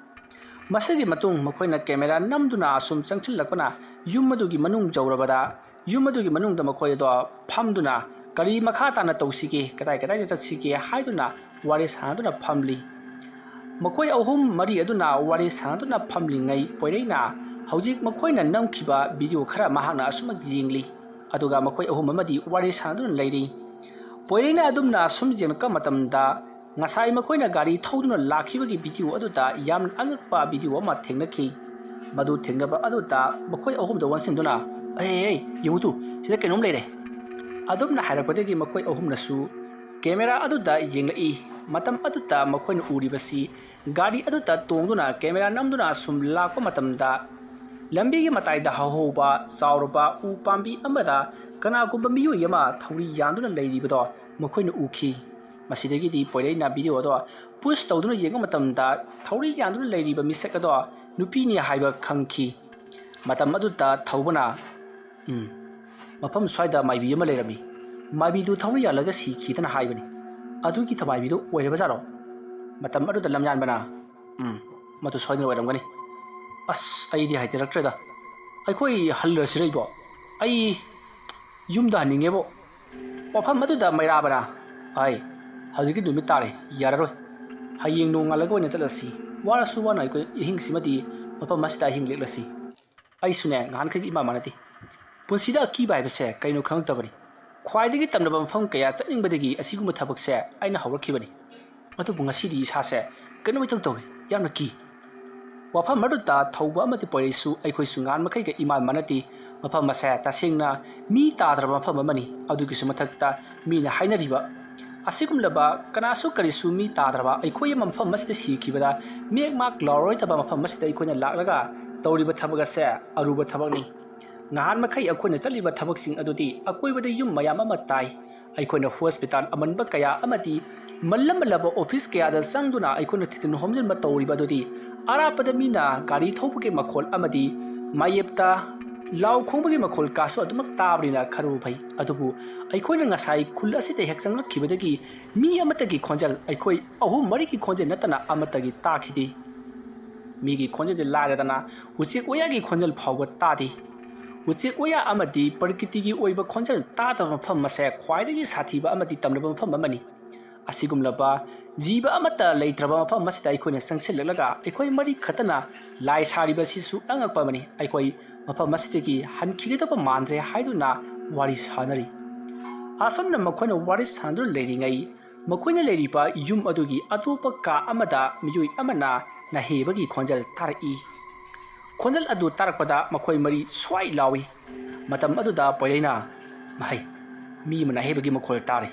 ꯃꯁꯤꯒꯤ ꯃꯇꯨꯡ ꯃꯈꯣꯏꯅ ꯀꯦꯃꯦꯔꯥ ꯅꯝꯗꯨꯅ ꯑꯁꯨꯝ ꯆꯪꯁꯤꯜꯂꯛꯄꯅ, ꯌꯨꯝ ꯑꯗꯨꯒꯤ ꯃꯅꯨꯡ ꯌꯧꯔꯕꯗ, ꯌꯨꯝ ꯑꯗꯨꯒꯤ ꯃꯅꯨꯡꯗ ꯃꯈꯣꯏ ꯑꯗꯣ ꯐꯝꯗꯨꯅ ꯀꯔꯤ ꯃꯈꯥ ꯇꯥꯅ ꯇꯧꯁꯤꯒꯦ, ꯀꯗꯥꯏ ꯀꯗꯥꯏꯗ ꯆꯠꯁꯤꯒꯦ ꯍꯥꯏꯗꯨꯅ ꯋꯥꯔꯤ ꯁꯥꯟꯅꯗꯨꯅ ꯐꯝꯂꯤ꯫ ꯃꯈꯣꯏ ꯑꯍꯨꯝ ꯃꯔꯤ ꯑꯗꯨꯅ ꯋꯥꯔꯤ ꯁꯥꯟꯅꯗꯨꯅ ꯐꯝꯂꯤꯉꯩ, ꯄꯣꯏꯔꯩꯅ ꯍꯧꯖꯤꯛ ꯃꯈꯣꯏꯅ ꯅꯝꯈꯤꯕ ꯚꯤꯗꯤꯑꯣ ꯈꯔ ꯃꯍꯥꯛꯅ ꯑꯁꯨꯃꯛ ꯌꯦꯡꯂꯤ꯫ ꯑꯗꯨꯒ ꯃꯈꯣꯏ ꯑꯍꯨꯝ ꯑꯃꯗꯤ ꯋꯥꯔꯤ ꯁꯥꯟꯅꯗꯨꯅ ꯂꯩꯔꯤ꯫ ꯄꯣꯏꯔꯩꯅ ꯑꯗꯨꯝꯅ ꯁꯨꯝ ꯌꯦꯡꯂꯛꯄ ꯃꯇꯝꯗ, ꯉꯁꯥꯏ ꯃꯈꯣꯏꯅ ꯒꯥꯔꯤ ꯊꯧꯗꯨꯅ ꯂꯥꯛꯈꯤꯕꯒꯤ ꯚꯤꯗꯤꯑꯣ ꯑꯗꯨꯗ ꯌꯥꯝꯅ ꯑꯉꯛꯄ ꯚꯤꯗꯤꯑꯣ ꯑꯃ ꯊꯦꯡꯅꯈꯤ꯫ ꯃꯗꯨ ꯊꯦꯡꯅꯕ ꯑꯗꯨꯗ ꯃꯈꯣꯏ ꯑꯍꯨꯝꯗ ꯑꯣꯟꯁꯤꯟꯗꯨꯅ, "ꯑꯦ, ꯑꯦ, ꯑꯦ, ꯌꯦꯡꯉꯨ ꯇꯨ, ꯁꯤꯗ ꯀꯩꯅꯣꯝ ꯂꯩꯔꯦ!" ꯑꯗꯨꯝꯅ ꯍꯥꯏꯔꯛꯄꯗꯒꯤ ꯃꯈꯣꯏ ꯑꯍꯨꯝꯅꯁꯨ ꯀꯦꯃꯦꯔꯥ ꯑꯗꯨꯗ ꯌꯦꯡꯂꯛꯏ꯫ ꯃꯇꯝ ꯑꯗꯨꯗ ꯃꯈꯣꯏꯅ ꯎꯔꯤꯕꯁꯤ, ꯒꯥꯔꯤ ꯑꯗꯨꯗ ꯇꯣꯡꯗꯨꯅ ꯀꯦꯃꯦꯔꯥ ꯅꯝꯗꯨꯅ ꯁꯨꯝ ꯂꯥꯛꯄ ꯃꯇꯝꯗ, ꯂꯝꯕꯤꯒꯤ ꯃꯇꯥꯏꯗ ꯍꯧꯍꯧꯕ ꯆꯥꯎꯔꯕ ꯎ ꯄꯥꯝꯕꯤ ꯑꯃꯗ ꯀꯅꯥꯒꯨꯝꯕ ꯃꯤꯑꯣꯏ ꯑꯃ ꯊꯧꯔꯤ ꯌꯥꯟꯗꯨꯅ ꯂꯩꯔꯤꯕꯗꯣ ꯃꯈꯣꯏꯅ ꯎꯈꯤ꯫ ꯃꯁꯤꯗꯒꯤꯗꯤ ꯄꯣꯏꯔꯩꯅ ꯚꯤꯗꯤꯑꯣ ꯑꯗꯣ ꯄꯨꯁ ꯇꯧꯗꯨꯅ ꯌꯦꯡꯕ ꯃꯇꯝꯗ, ꯊꯧꯔꯤ ꯌꯥꯟꯗꯨꯅ ꯂꯩꯔꯤꯕ ꯃꯤꯁꯛ ꯑꯗꯣ ꯅꯨꯄꯤꯅꯤ ꯍꯥꯏꯕ ꯈꯪꯈꯤ꯫ ꯃꯇꯝ ꯑꯗꯨꯗ ꯊꯧꯕꯅ, "ꯎꯝ, ꯃꯐꯝ ꯁ꯭ꯋꯥꯏꯗ ꯃꯥꯏꯕꯤ ꯑꯃ ꯂꯩꯔꯝꯃꯤ꯫ ꯃꯥꯏꯕꯤꯗꯨ ꯊꯧꯔꯤ ꯌꯥꯜꯂꯒ ꯁꯤꯈꯤꯗꯅ ꯍꯥꯏꯕꯅꯤ꯫ ꯑꯗꯨꯒꯤ ꯊꯃꯥꯏꯕꯤꯗꯨ ꯑꯣꯏꯔꯕꯖꯥꯠꯔꯣ?" ꯃꯇꯝ ꯑꯗꯨꯗ ꯂꯝꯌꯥꯟꯕꯅ, "ꯎꯝ, ꯃꯗꯨ ꯁꯣꯏꯗꯅ ꯑꯣꯏꯔꯝꯒꯅꯤ꯫ ꯑꯁ, ꯑꯩꯗꯤ ꯍꯩꯅꯔꯛꯇ꯭ꯔꯦꯗ꯫ ꯑꯩꯈꯣꯏ ꯍꯜꯂꯁꯤꯔ ꯏꯕꯣ? ꯑꯩ ꯌꯨꯝꯗ ꯍꯟꯅꯤꯡꯉꯦꯕꯣ꯫" ꯃꯐꯝ ꯑꯗꯨꯗ ꯃꯩꯔꯥꯕꯅ, "ꯑꯩ, ꯍꯧꯖꯤꯛꯀꯤ ꯅꯨꯃꯤꯠ ꯇꯥꯔꯦ, ꯌꯥꯔꯔꯣꯏ꯫ ꯍꯌꯦꯡ ꯅꯣꯡꯉꯥꯜꯂꯒ ꯑꯣꯏꯅ ꯆꯠꯂꯁꯤ꯫ ꯋꯥꯔꯁꯨ ꯋꯥꯅ ꯑꯩꯈꯣꯏ ꯑꯍꯤꯡꯁꯤꯃꯗꯤ ꯃꯐꯝ ꯑꯁꯤꯗ ꯑꯍꯤꯡ ꯂꯦꯛꯂꯁꯤ꯫ ꯑꯩꯁꯨꯅꯦ ꯉꯍꯥꯟꯈꯩꯒ ꯏꯃꯥꯟ ꯃꯥꯟꯅꯗꯦ꯫ ꯄꯨꯟꯁꯤꯗ ꯑꯀꯤꯕ ꯍꯥꯏꯕꯁꯦ ꯀꯩꯅꯣ ꯈꯪꯉꯛꯇꯕꯅꯤ꯫ ꯈ꯭ꯋꯥꯏꯗꯒꯤ ꯇꯝꯅꯕ ꯃꯐꯝ ꯀꯌꯥ ꯆꯠꯅꯤꯡꯕꯗꯒꯤ ꯑꯁꯤꯒꯨꯝꯕ ꯊꯕꯛꯁꯦ ꯑꯩꯅ ꯍꯧꯔꯛꯈꯤꯕꯅꯤ꯫ ꯑꯗꯨꯕꯨ ꯉꯁꯤꯗꯤ ꯏꯁꯥꯁꯦ ꯀꯩꯅꯣꯝ ꯏꯇꯧ ꯇꯧꯏ, ꯌꯥꯝꯅ ꯀꯤ꯫ ꯋꯥꯐꯝ ꯑꯗꯨꯗ ꯊꯧꯕ ꯑꯃꯗꯤ ꯄꯣꯏꯔꯩꯁꯨ ꯑꯩꯈꯣꯏꯁꯨ ꯉꯍꯥꯟ ꯃꯈꯩꯒ ꯏꯃꯥꯟ ꯃꯥꯟꯅꯗꯦ꯫ ꯃꯐꯝ ꯑꯁꯦ ꯇꯁꯦꯡꯅ ꯃꯤ ꯇꯥꯗ꯭ꯔꯕ ꯃꯐꯝ ꯑꯃꯅꯤ꯫ ꯑꯗꯨꯒꯤꯁꯨ ꯃꯊꯛꯇ ꯃꯤꯅ ꯍꯥꯏꯅꯔꯤꯕ ꯑꯁꯤꯒꯨꯝꯂꯕ ꯀꯅꯥꯁꯨ ꯀꯔꯤꯁꯨ ꯃꯤ ꯇꯥꯗ꯭ꯔꯕ ꯑꯩꯈꯣꯏ ꯑꯃ ꯃꯐꯝ ꯑꯁꯤꯗ ꯁꯤꯈꯤꯕꯗ ꯃꯦꯛ ꯃꯥꯛ ꯂꯥꯎꯔꯣꯏꯗꯕ ꯃꯐꯝ ꯑꯁꯤꯗ ꯑꯩꯈꯣꯏꯅ ꯂꯥꯛꯂꯒ ꯇꯧꯔꯤꯕ ꯊꯕꯛ ꯑꯁꯦ ꯑꯔꯨꯕ ꯊꯕꯛꯅꯤ꯫ ꯉꯍꯥꯟ ꯃꯈꯩ ꯑꯩꯈꯣꯏꯅ ꯆꯠꯂꯤꯕ ꯊꯕꯛꯁꯤꯡ ꯑꯗꯨꯗꯤ ꯑꯀꯣꯏꯕꯗ ꯌꯨꯝ ꯃꯌꯥꯝ ꯑꯃ ꯇꯥꯏ꯫ ꯑꯩꯈꯣꯏꯅ ꯍꯣꯁꯄꯤꯇꯥꯜ ꯑꯃꯟꯕ ꯀꯌꯥ ꯑꯃꯗꯤ ꯃꯜꯂ ꯃꯜꯂꯕ ꯑꯣꯐꯤꯁ ꯀꯌꯥꯗ ꯆꯪꯗꯨꯅ ꯑꯩꯈꯣꯏꯅ ꯊꯤꯖꯤꯟ ꯍꯣꯝꯖꯤꯟꯕ ꯇꯧꯔꯤꯕ ꯑꯗꯨꯗꯤ ꯑꯔꯥꯞꯄꯗ ꯃꯤꯅ ꯒꯥꯔꯤ ꯊꯧꯕꯒꯤ ꯃꯈꯣꯜ ꯑꯃꯗꯤ ꯃꯥꯌꯦꯞꯇ ꯂꯥꯎ ꯈꯣꯡꯕꯒꯤ ꯃꯈꯣꯜ ꯀꯥꯁꯨ ꯑꯗꯨꯃꯛ ꯇꯥꯕꯅꯤꯅ ꯈꯔꯕꯨ ꯐꯩ꯫ ꯑꯗꯨꯕꯨ ꯑꯩꯈꯣꯏꯅ ꯉꯁꯥꯏ ꯈꯨꯜ ꯑꯁꯤꯗ ꯍꯦꯛ ꯆꯪꯂꯛꯈꯤꯕꯗꯒꯤ ꯃꯤ ꯑꯃꯠꯇꯒꯤ ꯈꯣꯟꯖꯦꯜ, ꯑꯩꯈꯣꯏ ꯑꯍꯨꯝ ꯃꯔꯤꯒꯤ ꯈꯣꯟꯖꯦꯜ ꯅꯠꯇꯅ ꯑꯃꯠꯇꯒꯤ ꯇꯥꯈꯤꯗꯦ꯫ ꯃꯤꯒꯤ ꯈꯣꯟꯖꯦꯜꯗꯤ ꯂꯥꯏꯔꯗꯅ ꯎꯆꯦꯛ ꯋꯥꯌꯥꯒꯤ ꯈꯣꯟꯖꯦꯜ ꯐꯥꯎꯕ ꯇꯥꯗꯦ꯫ ꯎꯆꯦꯛ ꯋꯥꯌꯥ ꯑꯃꯗꯤ ꯄ꯭ꯔꯀꯤꯇꯤꯒꯤ ꯑꯣꯏꯕ ꯈꯣꯟꯖꯦꯜ ꯇꯥꯗꯕ ꯃꯐꯝ ꯑꯁꯦ ꯈ꯭ꯋꯥꯏꯗꯒꯤ ꯁꯥꯊꯤꯕ ꯑꯃꯗꯤ ꯇꯝꯅꯕ ꯃꯐꯝ ꯑꯃꯅꯤ꯫ ꯑꯁꯤꯒꯨꯝꯂꯕ ꯖꯤꯕ ꯑꯃꯠꯇ ꯂꯩꯇ꯭ꯔꯕ ꯃꯐꯝ ꯑꯁꯤꯗ ꯑꯩꯈꯣꯏꯅ ꯆꯪꯁꯤꯜꯂꯛꯂꯒ ꯑꯩꯈꯣꯏ ꯃꯔꯤ ꯈꯛꯇꯅ ꯂꯥꯏ ꯁꯥꯔꯤꯕ ꯑꯁꯤꯁꯨ ꯑꯉꯛꯄ ꯑꯃꯅꯤ꯫ ꯑꯩꯈꯣꯏ ꯃꯐꯝ ꯑꯁꯤꯗꯒꯤ ꯍꯟꯈꯤꯒꯗꯕ ꯃꯥꯟꯗ꯭ꯔꯦ ꯍꯥꯏꯗꯨꯅ ꯋꯥꯔꯤ ꯁꯥꯅꯔꯤ꯫ ꯑꯁꯨꯝꯅ ꯃꯈꯣꯏꯅ ꯋꯥꯔꯤ ꯁꯥꯅꯗꯨꯅ ꯂꯩꯔꯤꯉꯩ ꯃꯈꯣꯏꯅ ꯂꯩꯔꯤꯕ ꯌꯨꯝ ꯑꯗꯨꯒꯤ ꯑꯇꯣꯞꯄ ꯀꯥ ꯑꯃꯗ ꯃꯤꯑꯣꯏ ꯑꯃꯅ ꯅꯥꯍꯦꯕꯒꯤ ꯈꯣꯟꯖꯦꯜ ꯇꯥꯔꯛꯏ꯫ ꯈꯣꯟꯖꯦꯜ ꯑꯗꯨ ꯇꯥꯔꯛꯄꯗ ꯃꯈꯣꯏ ꯃꯔꯤ ꯁ꯭ꯋꯥꯏ ꯂꯥꯎꯏ꯫ ꯃꯇꯝ ꯑꯗꯨꯗ ꯄꯣꯏꯔꯩꯅ, "ꯃꯍꯩ, ꯃꯤ ꯑꯃ ꯅꯥꯍꯦꯕꯒꯤ ꯃꯈꯣꯜ ꯇꯥꯔꯦ꯫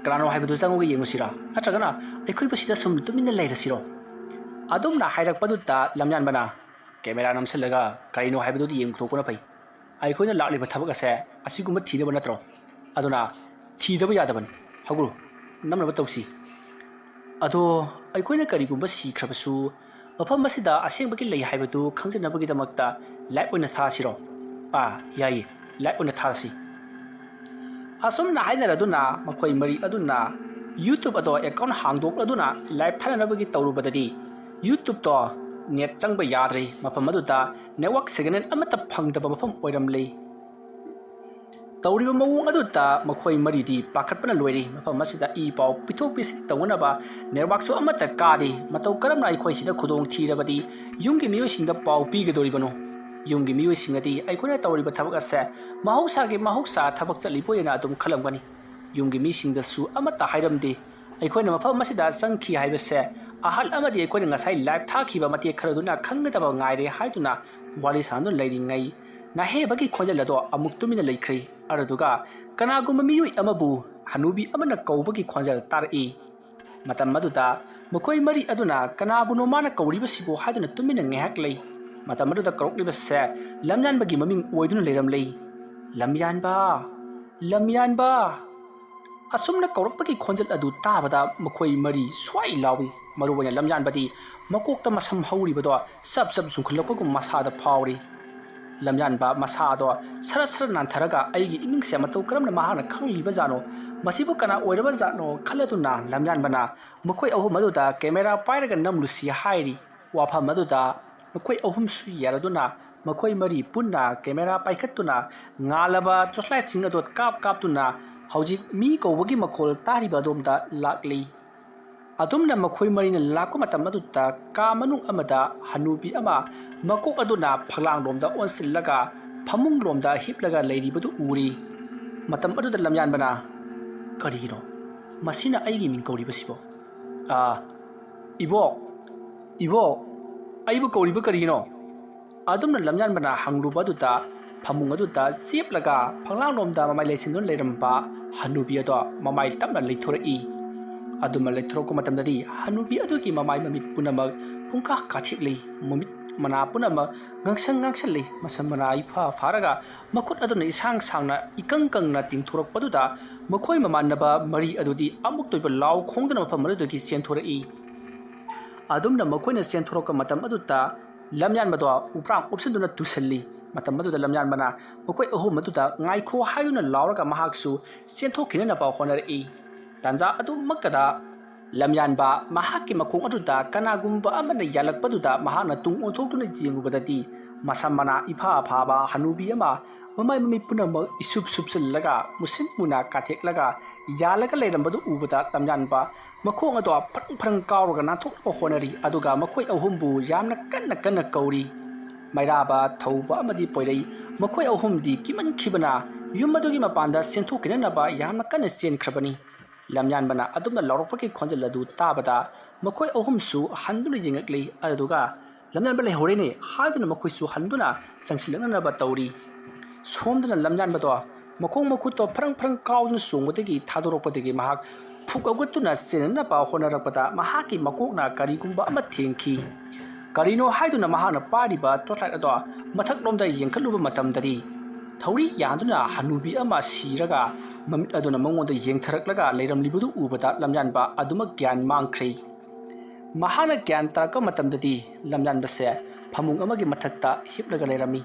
ꯀꯅꯥꯅꯣ ꯍꯥꯏꯕꯗꯨ ꯆꯪꯉꯒ ꯌꯦꯡꯉꯨꯁꯤꯔꯥ? ꯅꯠꯇ꯭ꯔꯒꯅ ꯑꯩꯈꯣꯏ ꯃꯁꯤꯗ ꯁꯨꯝ ꯇꯨꯃꯤꯟꯅ ꯂꯩꯔꯁꯤꯔꯣ?" ꯑꯗꯨꯝꯅ ꯍꯥꯏꯔꯛꯄꯗꯨꯗ ꯂꯝꯌꯥꯟꯕꯅ, "ꯀꯦꯃꯦꯔꯥ ꯅꯝꯁꯤꯜꯂꯒ ꯀꯔꯤꯅꯣ ꯍꯥꯏꯕꯗꯨꯗꯤ ꯌꯦꯡꯊꯣꯛꯄꯅ ꯐꯩ꯫ ꯑꯩꯈꯣꯏꯅ ꯂꯥꯛꯂꯤꯕ ꯊꯕꯛ ꯑꯁꯦ ꯑꯁꯤꯒꯨꯝꯕ ꯊꯤꯅꯕ ꯅꯠꯇ꯭ꯔꯣ? ꯑꯗꯨꯅ ꯊꯤꯗꯕ ꯌꯥꯗꯕꯅꯤ꯫ ꯍꯧꯒ꯭ꯔꯨ, ꯅꯝꯅꯕ ꯇꯧꯁꯤ꯫ ꯑꯗꯣ ꯑꯩꯈꯣꯏꯅ ꯀꯔꯤꯒꯨꯝꯕ ꯁꯤꯈ꯭ꯔꯕꯁꯨ ꯃꯐꯝ ꯑꯁꯤꯗ ꯑꯁꯦꯡꯕꯒꯤ ꯂꯩ ꯍꯥꯏꯕꯗꯨ ꯈꯪꯖꯅꯕꯒꯤꯗꯃꯛꯇ ꯂꯥꯏꯚ ꯑꯣꯏꯅ ꯊꯥꯁꯤꯔꯣ?" "ꯑꯥ, ꯌꯥꯏꯌꯦ, ꯂꯥꯏꯚ ꯑꯣꯏꯅ ꯊꯥꯁꯤ꯫" ꯑꯁꯨꯝꯅ ꯍꯥꯏꯅꯔꯗꯨꯅ ꯃꯈꯣꯏ ꯃꯔꯤ ꯑꯗꯨꯅ YouTube ꯑꯗꯣ ꯑꯦꯀꯥꯎꯟ ꯍꯥꯡꯗꯣꯛꯂꯗꯨꯅ ꯂꯥꯏꯚ ꯊꯥꯅꯅꯕꯒꯤ ꯇꯧꯔꯨꯕꯗꯗꯤ YouTubeꯇꯣ ꯅꯦꯠ ꯆꯪꯕ ꯌꯥꯗ꯭ꯔꯦ꯫ ꯃꯐꯝ ꯑꯗꯨꯗ ꯅꯦꯠꯋꯥꯛ ꯁꯤꯒꯅꯦꯜ ꯑꯃꯠꯇ ꯐꯪꯗꯕ ꯃꯐꯝ ꯑꯣꯏꯔꯝꯂꯦ꯫ ꯇꯧꯔꯤꯕ ꯃꯑꯣꯡ ꯑꯗꯨꯗ ꯃꯈꯣꯏ ꯃꯔꯤꯗꯤ ꯄꯥꯈꯠꯄꯅ ꯂꯣꯏꯔꯦ꯫ ꯃꯐꯝ ꯑꯁꯤꯗ ꯏ ꯄꯥꯎ ꯄꯤꯊꯣꯛ ꯄꯤꯁꯤꯟ ꯇꯧꯅꯅꯕ ꯅꯦꯠꯋꯥꯛꯁꯨ ꯑꯃꯠꯇ ꯀꯥꯗꯦ꯫ ꯃꯇꯧ ꯀꯔꯝꯅ ꯑꯩꯈꯣꯏ ꯁꯤꯗ ꯈꯨꯗꯣꯡ ꯊꯤꯔꯕꯗꯤ ꯌꯨꯝꯒꯤ ꯃꯤꯑꯣꯏꯁꯤꯡꯗ ꯄꯥꯎ ꯄꯤꯒꯗꯧꯔꯤꯕꯅꯣ? ꯌꯨꯝꯒꯤ ꯃꯤꯑꯣꯏꯁꯤꯡꯅꯗꯤ ꯑꯩꯈꯣꯏꯅ ꯇꯧꯔꯤꯕ ꯊꯕꯛ ꯑꯁꯦ ꯃꯍꯧꯁꯥꯒꯤ ꯃꯍꯧꯁꯥ ꯊꯕꯛ ꯆꯠꯂꯤꯕꯣꯏꯅ ꯑꯗꯨꯝ ꯈꯜꯂꯝꯒꯅꯤ꯫ ꯌꯨꯝꯒꯤ ꯃꯤꯁꯤꯡꯗꯁꯨ ꯑꯃꯠꯇ ꯍꯥꯏꯔꯝꯗꯦ꯫ ꯑꯩꯈꯣꯏꯅ ꯃꯐꯝ ꯑꯁꯤꯗ ꯆꯪꯈꯤ ꯍꯥꯏꯕꯁꯦ ꯑꯍꯜ ꯑꯃꯗꯤ ꯑꯩꯈꯣꯏꯅ ꯉꯁꯥꯏ ꯂꯥꯏꯚ ꯊꯥꯈꯤꯕ ꯃꯇꯦꯛ ꯈꯔꯗꯨꯅ ꯈꯪꯒꯗꯕ ꯉꯥꯏꯔꯦ ꯍꯥꯏꯗꯨꯅ ꯋꯥꯔꯤ ꯁꯥꯟꯅꯗꯨꯅ ꯂꯩꯔꯤꯉꯩ, ꯅꯍꯦꯕꯒꯤ ꯈꯣꯟꯖꯦꯜ ꯑꯗꯣ ꯑꯃꯨꯛ ꯇꯨꯃꯤꯟꯅ ꯂꯩꯈ꯭ꯔꯦ꯫ ꯑꯗꯨꯗꯨꯒ ꯀꯅꯥꯒꯨꯝꯕ ꯃꯤꯑꯣꯏ ꯑꯃꯕꯨ ꯍꯅꯨꯕꯤ ꯑꯃꯅ ꯀꯧꯕꯒꯤ ꯈꯣꯟꯖꯦꯜ ꯇꯥꯔꯛꯏ꯫ ꯃꯇꯝ ꯑꯗꯨꯗ ꯃꯈꯣꯏ ꯃꯔꯤ ꯑꯗꯨꯅ ꯀꯅꯥꯕꯨꯅꯣ ꯃꯥꯅ ꯀꯧꯔꯤꯕꯁꯤꯕꯨ ꯍꯥꯏꯗꯨꯅ ꯇꯨꯃꯤꯟꯅ ꯉꯥꯏꯍꯥꯛ ꯂꯩ꯫ ꯃꯇꯝ ꯑꯗꯨꯗ ꯀꯧꯔꯛꯂꯤꯕꯁꯦ ꯂꯝꯌꯥꯟꯕꯒꯤ ꯃꯃꯤꯡ ꯑꯣꯏꯗꯨꯅ ꯂꯩꯔꯝꯂꯦ꯫ "ꯂꯝꯌꯥꯟꯕ! ꯂꯝꯌꯥꯟꯕ!" ꯑꯁꯨꯝꯅ ꯀꯧꯔꯛꯄꯒꯤ ꯈꯣꯟꯖꯦꯜ ꯑꯗꯨ ꯇꯥꯕꯗ ꯃꯈꯣꯏ ꯃꯔꯤ ꯁ꯭ꯋꯥꯏ ꯂꯥꯎꯏ꯫ ꯃꯔꯨꯑꯣꯏꯅ ꯂꯝꯌꯥꯟꯕꯗꯤ ꯃꯀꯣꯛꯇ ꯃꯁꯝ ꯍꯧꯔꯤꯕꯗꯣ ꯆꯞ ꯆꯞ ꯆꯨꯡꯈꯠꯂꯛꯄꯒꯨꯝ ꯃꯁꯥꯗ ꯐꯥꯎꯔꯤ꯫ ꯂꯝꯌꯥꯟꯕ ꯃꯁꯥꯗꯣ ꯁꯔꯠ ꯁꯔꯠ ꯅꯥꯟꯊꯔꯒ ꯑꯩꯒꯤ ꯏꯃꯤꯡꯁꯦ ꯃꯇꯧ ꯀꯔꯝꯅ ꯃꯍꯥꯛꯅ ꯈꯪꯂꯤꯕꯖꯥꯠꯅꯣ? ꯃꯁꯤꯕꯨ ꯀꯅꯥ ꯑꯣꯏꯔꯕꯖꯥꯠꯅꯣ ꯈꯜꯂꯗꯨꯅ ꯂꯝꯌꯥꯟꯕꯅ ꯃꯈꯣꯏ ꯑꯍꯨꯝ ꯑꯗꯨꯗ ꯀꯦꯃꯦꯔꯥ ꯄꯥꯏꯔꯒ ꯅꯝꯂꯨꯁꯤ ꯍꯥꯏꯔꯤ꯫ ꯋꯥꯐꯝ ꯑꯗꯨꯗ ꯃꯈꯣꯏ ꯑꯍꯨꯝꯁꯨ ꯌꯥꯔꯗꯨꯅ ꯃꯈꯣꯏ ꯃꯔꯤ ꯄꯨꯟꯅ ꯀꯦꯃꯦꯔꯥ ꯄꯥꯏꯈꯠꯇꯨꯅ ꯉꯥꯜꯂꯕ ꯇꯣꯔꯆꯂꯥꯏꯠꯁꯤꯡ ꯑꯗꯨ ꯀꯥꯞ ꯀꯥꯞꯇꯨꯅ ꯍꯧꯖꯤꯛ ꯃꯤ ꯀꯧꯕꯒꯤ ꯃꯈꯣꯜ ꯇꯥꯔꯤꯕ ꯑꯗꯣꯝꯗ ꯂꯥꯛꯂꯤ꯫ ꯑꯗꯨꯝꯅ ꯃꯈꯣꯏ ꯃꯔꯤꯅ ꯂꯥꯛꯄ ꯃꯇꯝ ꯑꯗꯨꯗ ꯀꯥ ꯃꯅꯨꯡ ꯑꯃꯗ ꯍꯅꯨꯕꯤ ꯑꯃ ꯃꯀꯣꯛ ꯑꯗꯨꯅ ꯐꯛꯂꯥꯡꯂꯣꯝꯗ ꯑꯣꯟꯁꯤꯜꯂꯒ ꯐꯃꯨꯡꯂꯣꯝꯗ ꯍꯤꯞꯂꯒ ꯂꯩꯔꯤꯕꯗꯨ ꯎꯔꯤ꯫ ꯃꯇꯝ ꯑꯗꯨꯗ ꯂꯝꯌꯥꯟꯕꯅ, "ꯀꯔꯤꯒꯤꯅꯣ ꯃꯁꯤꯅ ꯑꯩꯒꯤ ꯃꯤꯡ ꯀꯧꯔꯤꯕꯁꯤꯕꯣ? ꯑꯥ, ꯏꯕꯣꯛ, ꯏꯕꯣꯛ, ꯑꯩꯕꯨ ꯀꯧꯔꯤꯕ ꯀꯔꯤꯒꯤꯅꯣ?" ꯑꯗꯨꯝꯅ ꯂꯝꯌꯥꯟꯕꯅ ꯍꯪꯂꯨꯕ ꯑꯗꯨꯗ ꯐꯃꯨꯡ ꯑꯗꯨꯗ ꯆꯦꯞꯂꯒ ꯐꯛꯂꯥꯡꯂꯣꯝꯗ ꯃꯃꯥꯏ ꯂꯩꯁꯤꯟꯗꯨꯅ ꯂꯩꯔꯝꯕ ꯍꯅꯨꯕꯤ ꯑꯗꯣ ꯃꯃꯥꯏ ꯇꯞꯅ ꯂꯩꯊꯣꯔꯛꯏ꯫ ꯑꯗꯨꯃ ꯂꯩꯊꯣꯔꯛꯄ ꯃꯇꯝꯗꯗꯤ ꯍꯅꯨꯕꯤ ꯑꯗꯨꯒꯤ ꯃꯃꯥꯏ ꯃꯃꯤꯠ ꯄꯨꯝꯅꯃꯛ ꯄꯨꯡꯀꯥ ꯀꯥꯊꯦꯛꯂꯤ꯫ ꯃꯃꯤꯠ ꯃꯅꯥ ꯄꯨꯝꯅꯃꯛ ꯉꯥꯡꯁꯪ ꯉꯥꯡꯁꯜꯂꯤ꯫ ꯃꯁꯝ ꯃꯅꯥ ꯏꯐꯥ ꯐꯥꯔꯒ ꯃꯈꯨꯠ ꯑꯗꯨꯅ ꯏꯁꯥꯡ ꯁꯥꯡꯅ ꯏꯀꯪ ꯀꯪꯅ ꯇꯤꯡꯊꯣꯔꯛꯄꯗꯨꯗ ꯃꯈꯣꯏ ꯃꯃꯥꯟꯅꯕ ꯃꯔꯤ ꯑꯗꯨꯗꯤ ꯑꯃꯨꯛꯇ ꯑꯣꯏꯕ ꯂꯥꯎ ꯈꯣꯡꯗꯨꯅ ꯃꯐꯝ ꯑꯗꯨꯗꯒꯤ ꯆꯦꯟꯊꯣꯔꯛꯏ꯫ ꯑꯗꯨꯝꯅ ꯃꯈꯣꯏꯅ ꯆꯦꯟꯊꯣꯔꯛꯄ ꯃꯇꯝ ꯑꯗꯨꯗ ꯂꯝꯌꯥꯟꯕꯗꯣ ꯎꯄ꯭ꯔꯥꯡ ꯎꯞꯁꯤꯟꯗꯨꯅ ꯇꯨꯁꯜꯂꯤ꯫ ꯃꯇꯝ ꯑꯗꯨꯗ ꯂꯝꯌꯥꯟꯕꯅ ꯃꯈꯣꯏ ꯑꯍꯨꯝ ꯑꯗꯨꯗ "ꯉꯥꯏꯈꯣ" ꯍꯥꯏꯗꯨꯅ ꯂꯥꯎꯔꯒ ꯃꯍꯥꯛꯁꯨ ꯆꯦꯟꯊꯣꯛꯈꯤꯅꯅꯕ ꯍꯣꯠꯅꯔꯛꯏ꯫ ꯇꯥꯟꯖꯥ ꯑꯗꯨꯃꯛꯇꯗ ꯂꯝꯌꯥꯟꯕ ꯃꯍꯥꯛꯀꯤ ꯃꯈꯣꯡ ꯑꯗꯨꯗ ꯀꯅꯥꯒꯨꯝꯕ ꯑꯃꯅ ꯌꯥꯜꯂꯛꯄꯗꯨꯗ ꯃꯍꯥꯛꯅ ꯇꯨꯡ ꯑꯣꯟꯊꯣꯛꯇꯨꯅ ꯌꯦꯡꯂꯨꯕꯗꯗꯤ ꯃꯁꯝ ꯃꯅꯥ ꯏꯐꯥ ꯐꯥꯕ ꯍꯅꯨꯕꯤ ꯑꯃ ꯃꯃꯥꯏ ꯃꯃꯤꯠ ꯄꯨꯝꯅꯃꯛ ꯏꯁꯨꯞ ꯁꯨꯞꯆꯜꯂꯒ ꯃꯨꯁꯤꯟ ꯃꯨꯅ ꯀꯥꯊꯦꯛꯂꯒ ꯌꯥꯜꯂꯒ ꯂꯩꯔꯝꯕꯗꯨ ꯎꯕꯗ ꯂꯝꯌꯥꯟꯕ ꯃꯈꯣꯡ ꯑꯗꯣ ꯐꯔꯪ ꯐꯔꯪ ꯀꯥꯎꯔꯒ ꯅꯥꯟꯊꯣꯛꯅꯕ ꯍꯣꯠꯅꯔꯤ꯫ ꯑꯗꯨꯒ ꯃꯈꯣꯏ ꯑꯍꯨꯝꯕꯨ ꯌꯥꯝꯅ ꯀꯟꯅ ꯀꯟꯅ ꯀꯧꯔꯤ꯫ ꯃꯩꯔꯥꯕ, ꯊꯧꯕ ꯑꯃꯗꯤ ꯄꯣꯏꯔꯩ, ꯃꯈꯣꯏ ꯑꯍꯨꯝꯗꯤ ꯀꯤꯃꯟꯈꯤꯕꯅ ꯌꯨꯝ ꯑꯗꯨꯒꯤ ꯃꯄꯥꯟꯗ ꯆꯦꯟꯊꯣꯛꯈꯤꯅꯅꯕ ꯌꯥꯝꯅ ꯀꯟꯅ ꯆꯦꯟꯈ꯭ꯔꯕꯅꯤ꯫ ꯂꯝꯌꯥꯟꯕꯅ ꯑꯗꯨꯝꯅ ꯂꯥꯎꯔꯛꯄꯒꯤ ꯈꯣꯟꯖꯦꯜ ꯑꯗꯨ ꯇꯥꯕꯗ ꯃꯈꯣꯏ ꯑꯍꯨꯝꯁꯨ ꯍꯟꯗꯨꯅ ꯌꯦꯡꯉꯛꯂꯤ꯫ ꯑꯗꯨꯗꯨꯒ "ꯂꯝꯌꯥꯟꯕ ꯂꯩꯍꯧꯔꯦꯅꯦ" ꯍꯥꯏꯗꯨꯅ ꯃꯈꯣꯏꯁꯨ ꯍꯟꯗꯨꯅ ꯆꯪꯁꯤꯜꯂꯛꯅꯅꯕ ꯇꯧꯔꯤ꯫ ꯁꯣꯝꯗꯅ ꯂꯝꯌꯥꯟꯕꯗꯣ ꯃꯈꯣꯡ ꯃꯈꯨꯠꯇꯣ ꯐ꯭ꯔꯪ ꯐ꯭ꯔꯪ ꯀꯥꯎꯗꯨꯅ ꯆꯣꯡꯕꯗꯒꯤ ꯊꯥꯗꯣꯔꯛꯄꯗꯒꯤ ꯃꯍꯥꯛ ꯐꯨꯛ ꯍꯧꯒꯠꯇꯨꯅ ꯆꯦꯟꯅꯅꯕ ꯍꯣꯠꯅꯔꯛꯄꯗ ꯃꯍꯥꯛꯀꯤ ꯃꯀꯣꯛꯅ ꯀꯔꯤꯒꯨꯝꯕ ꯑꯃ ꯊꯦꯡꯈꯤ꯫ ꯀꯔꯤꯅꯣ ꯍꯥꯏꯗꯨꯅ ꯃꯍꯥꯛꯅ ꯄꯥꯏꯔꯤꯕ ꯇꯣꯔꯆꯂꯥꯏꯠ ꯑꯗꯣ ꯃꯊꯛꯂꯣꯝꯗ ꯌꯦꯡꯈꯠꯂꯨꯕ ꯃꯇꯝꯗꯗꯤ ꯊꯧꯔꯤ ꯌꯥꯟꯗꯨꯅ ꯍꯅꯨꯕꯤ ꯑꯃ ꯁꯤꯔꯒ ꯃꯃꯤꯠ ꯑꯗꯨꯅ ꯃꯉꯣꯟꯗ ꯌꯦꯡꯊꯔꯛꯂꯒ ꯂꯩꯔꯝꯂꯤꯕꯗꯨ ꯎꯕꯗ ꯂꯝꯌꯥꯟꯕ ꯑꯗꯨꯃꯛ ꯒ꯭ꯌꯥꯟ ꯃꯥꯡꯈ꯭ꯔꯦ꯫ ꯃꯍꯥꯛꯅ ꯒ꯭ꯌꯥꯟ ꯇꯥꯔꯛꯄ ꯃꯇꯝꯗꯗꯤ ꯂꯝꯌꯥꯟꯕꯁꯦ ꯐꯃꯨꯡ ꯑꯃꯒꯤ ꯃꯊꯛꯇ ꯍꯤꯞꯂꯒ ꯂꯩꯔꯝꯃꯤ꯫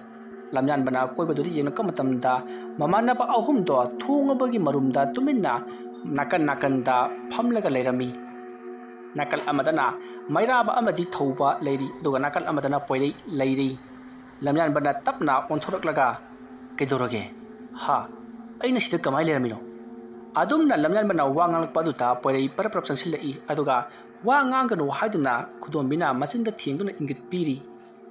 ꯂꯝꯌꯥꯟꯕꯅ ꯑꯀꯣꯏꯕꯗꯨꯗ ꯌꯦꯡꯂꯛꯄ ꯃꯇꯝꯗ ꯃꯃꯥꯟꯅꯕ ꯑꯍꯨꯝꯗꯣ ꯊꯣꯡ ꯑꯃꯒꯤ ꯃꯔꯨꯝꯗ ꯇꯨꯃꯤꯟꯅ ꯅꯥꯀꯟ ꯅꯥꯀꯟꯗ ꯐꯝꯂꯒ ꯂꯩꯔꯝꯃꯤ꯫ ꯅꯥꯀꯜ ꯑꯃꯗꯅ ꯃꯩꯔꯥꯕ ꯑꯃꯗꯤ ꯊꯧꯕ ꯂꯩꯔꯤ, ꯑꯗꯨꯒ ꯅꯥꯀꯜ ꯑꯃꯗꯅ ꯄꯣꯏꯔꯩ ꯂꯩꯔꯤ꯫ ꯂꯝꯌꯥꯟꯕꯅ ꯇꯞꯅ ꯑꯣꯟꯊꯣꯔꯛꯂꯒ, "ꯀꯩꯗꯧꯔꯒꯦ? ꯍꯥ? ꯑꯩꯅ ꯁꯤꯗ ꯀꯃꯥꯏꯅ ꯂꯩꯔꯝꯃꯤꯅꯣ?" ꯑꯗꯨꯝꯅ ꯂꯝꯌꯥꯟꯕꯅ ꯋꯥ ꯉꯥꯡꯂꯛꯄ ꯑꯗꯨꯗ ꯄꯣꯏꯔꯩ ꯄꯔꯞ ꯄꯔꯞ ꯆꯪꯁꯤꯜꯂꯛꯏ, ꯑꯗꯨꯒ "ꯋꯥ ꯉꯥꯡꯒꯅꯨ" ꯍꯥꯏꯗꯨꯅ ꯈꯨꯗꯣꯝꯕꯤꯅ ꯃꯆꯤꯟꯗ ꯊꯦꯡꯗꯨꯅ ꯏꯪꯒꯤꯠ ꯄꯤꯔꯤ꯫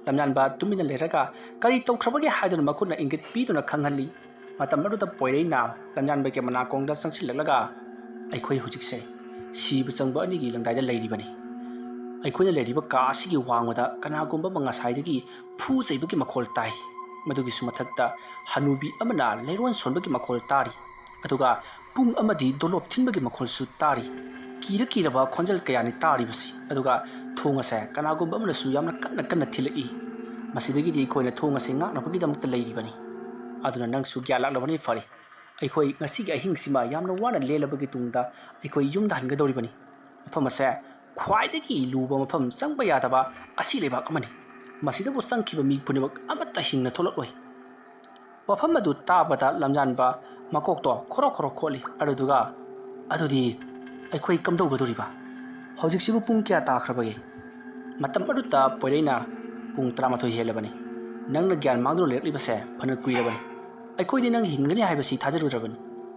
ꯂꯝꯌꯥꯟꯕ ꯇꯨꯃꯤꯟꯅ ꯂꯩꯔꯒ ꯀꯔꯤ ꯇꯧꯈ꯭ꯔꯕꯒꯦ ꯍꯥꯏꯗꯨꯅ ꯃꯈꯨꯠꯅ ꯏꯪꯒꯤꯠ ꯄꯤꯗꯨꯅ ꯈꯪꯍꯜꯂꯤ꯫ ꯃꯇꯝ ꯑꯗꯨꯗ ꯄꯣꯏꯔꯩꯅ ꯂꯝꯌꯥꯟꯕꯒꯤ ꯃꯅꯥꯀꯣꯡꯗ ꯆꯪꯁꯤꯜꯂꯛꯂꯒ, "ꯑꯩꯈꯣꯏ ꯍꯧꯖꯤꯛꯁꯦ ꯁꯤꯕ ꯆꯪꯕ ꯑꯅꯤꯒꯤ ꯂꯪꯗꯥꯏꯗ ꯂꯩꯔꯤꯕꯅꯤ꯫ ꯑꯩꯈꯣꯏꯅ ꯂꯩꯔꯤꯕ ꯀꯥ ꯑꯁꯤꯒꯤ ꯋꯥꯡꯃꯗ ꯀꯅꯥꯒꯨꯝꯕ ꯑꯃ ꯉꯁꯥꯏꯗꯒꯤ ꯐꯨ ꯆꯩꯕꯒꯤ ꯃꯈꯣꯜ ꯇꯥꯏ꯫ ꯃꯗꯨꯒꯤꯁꯨ ꯃꯊꯛꯇ ꯍꯅꯨꯕꯤ ꯑꯃꯅ ꯂꯩꯔꯣꯟ ꯁꯣꯟꯕꯒꯤ ꯃꯈꯣꯜ ꯇꯥꯔꯤ꯫ ꯑꯗꯨꯒ ꯄꯨꯡ ꯑꯃꯗꯤ ꯗꯣꯂꯣꯞ ꯊꯤꯟꯕꯒꯤ ꯃꯈꯣꯜꯁꯨ ꯇꯥꯔꯤ꯫ ꯀꯤꯔ ꯀꯤꯔꯕ ꯈꯣꯟꯖꯦꯜ ꯀꯌꯥꯅꯤ ꯇꯥꯔꯤꯕꯁꯤ꯫ ꯑꯗꯨꯒ ꯊꯣꯡ ꯑꯁꯦ ꯀꯅꯥꯒꯨꯝꯕ ꯑꯃꯅꯁꯨ ꯌꯥꯝꯅ ꯀꯟꯅ ꯀꯟꯅ ꯊꯤꯜꯂꯛꯏ꯫ ꯃꯁꯤꯗꯒꯤꯗꯤ ꯑꯩꯈꯣꯏꯅ ꯊꯣꯡ ꯑꯁꯤ ꯉꯥꯛꯅꯕꯒꯤꯗꯃꯛꯇ ꯂꯩꯔꯤꯕꯅꯤ꯫ ꯑꯗꯨꯅ ꯅꯪꯁꯨ ꯒ꯭ꯌꯥꯟ ꯂꯥꯛꯂꯕꯅꯤ, ꯐꯔꯦ꯫ ꯑꯩꯈꯣꯏ ꯉꯁꯤꯒꯤ ꯑꯍꯤꯡꯁꯤꯃ ꯌꯥꯝꯅ ꯋꯥꯅ ꯂꯦꯜꯂꯕꯒꯤ ꯇꯨꯡꯗ ꯑꯩꯈꯣꯏ ꯌꯨꯝꯗ ꯍꯟꯒꯗꯧꯔꯤꯕꯅꯤ꯫ ꯃꯐꯝ ꯑꯁꯦ ꯈ꯭ꯋꯥꯏꯗꯒꯤ ꯂꯨꯕ ꯃꯐꯝ, ꯆꯪꯕ ꯌꯥꯗꯕ ꯑꯁꯤ ꯂꯩꯕꯥꯛ ꯑꯃꯅꯤ꯫ ꯃꯁꯤꯗꯕꯨ ꯆꯪꯈꯤꯕ ꯃꯤ ꯄꯨꯝꯅꯃꯛ ꯑꯃꯠꯇ ꯍꯤꯡꯅ ꯊꯣꯛꯂꯛꯂꯣꯏ꯫ ꯋꯥꯐꯝ ꯑꯗꯨ ꯇꯥꯕꯗ ꯂꯝꯌꯥꯟꯕ ꯃꯀꯣꯛꯇꯣ ꯈꯣꯔꯣ ꯈꯣꯔꯣ ꯈꯣꯠꯂꯤ꯫ ꯑꯗꯨꯗꯨꯒ, "ꯑꯗꯨꯗꯤ ꯑꯩꯈꯣꯏ ꯀꯝꯗꯧꯒꯗꯧꯔꯤꯕ?" "ꯍꯧꯖꯤꯛꯁꯤꯕꯨ ꯄꯨꯡ ꯀꯌꯥ ꯇꯥꯈ꯭ꯔꯕꯒꯦ?" ꯃꯇꯝ ꯑꯗꯨꯗ ꯄꯣꯏꯔꯩꯅ, "ꯄꯨꯡ ꯇꯔꯥꯃꯥꯊꯣꯏ ꯍꯦꯜꯂꯕꯅꯤ꯫ ꯅꯪꯅ ꯒ꯭ꯌꯥꯟ ꯃꯥꯡꯗꯨꯅ ꯂꯩꯔꯛꯂꯤꯕꯁꯦ ꯐꯅ ꯀꯨꯏꯔꯕꯅꯤ꯫ ꯑꯩꯈꯣꯏꯗꯤ ꯅꯪ ꯍꯤꯡꯒꯅꯤ ꯍꯥꯏꯕꯁꯤ ꯊꯥꯖꯔꯨꯗ꯭ꯔꯕꯅꯤ꯫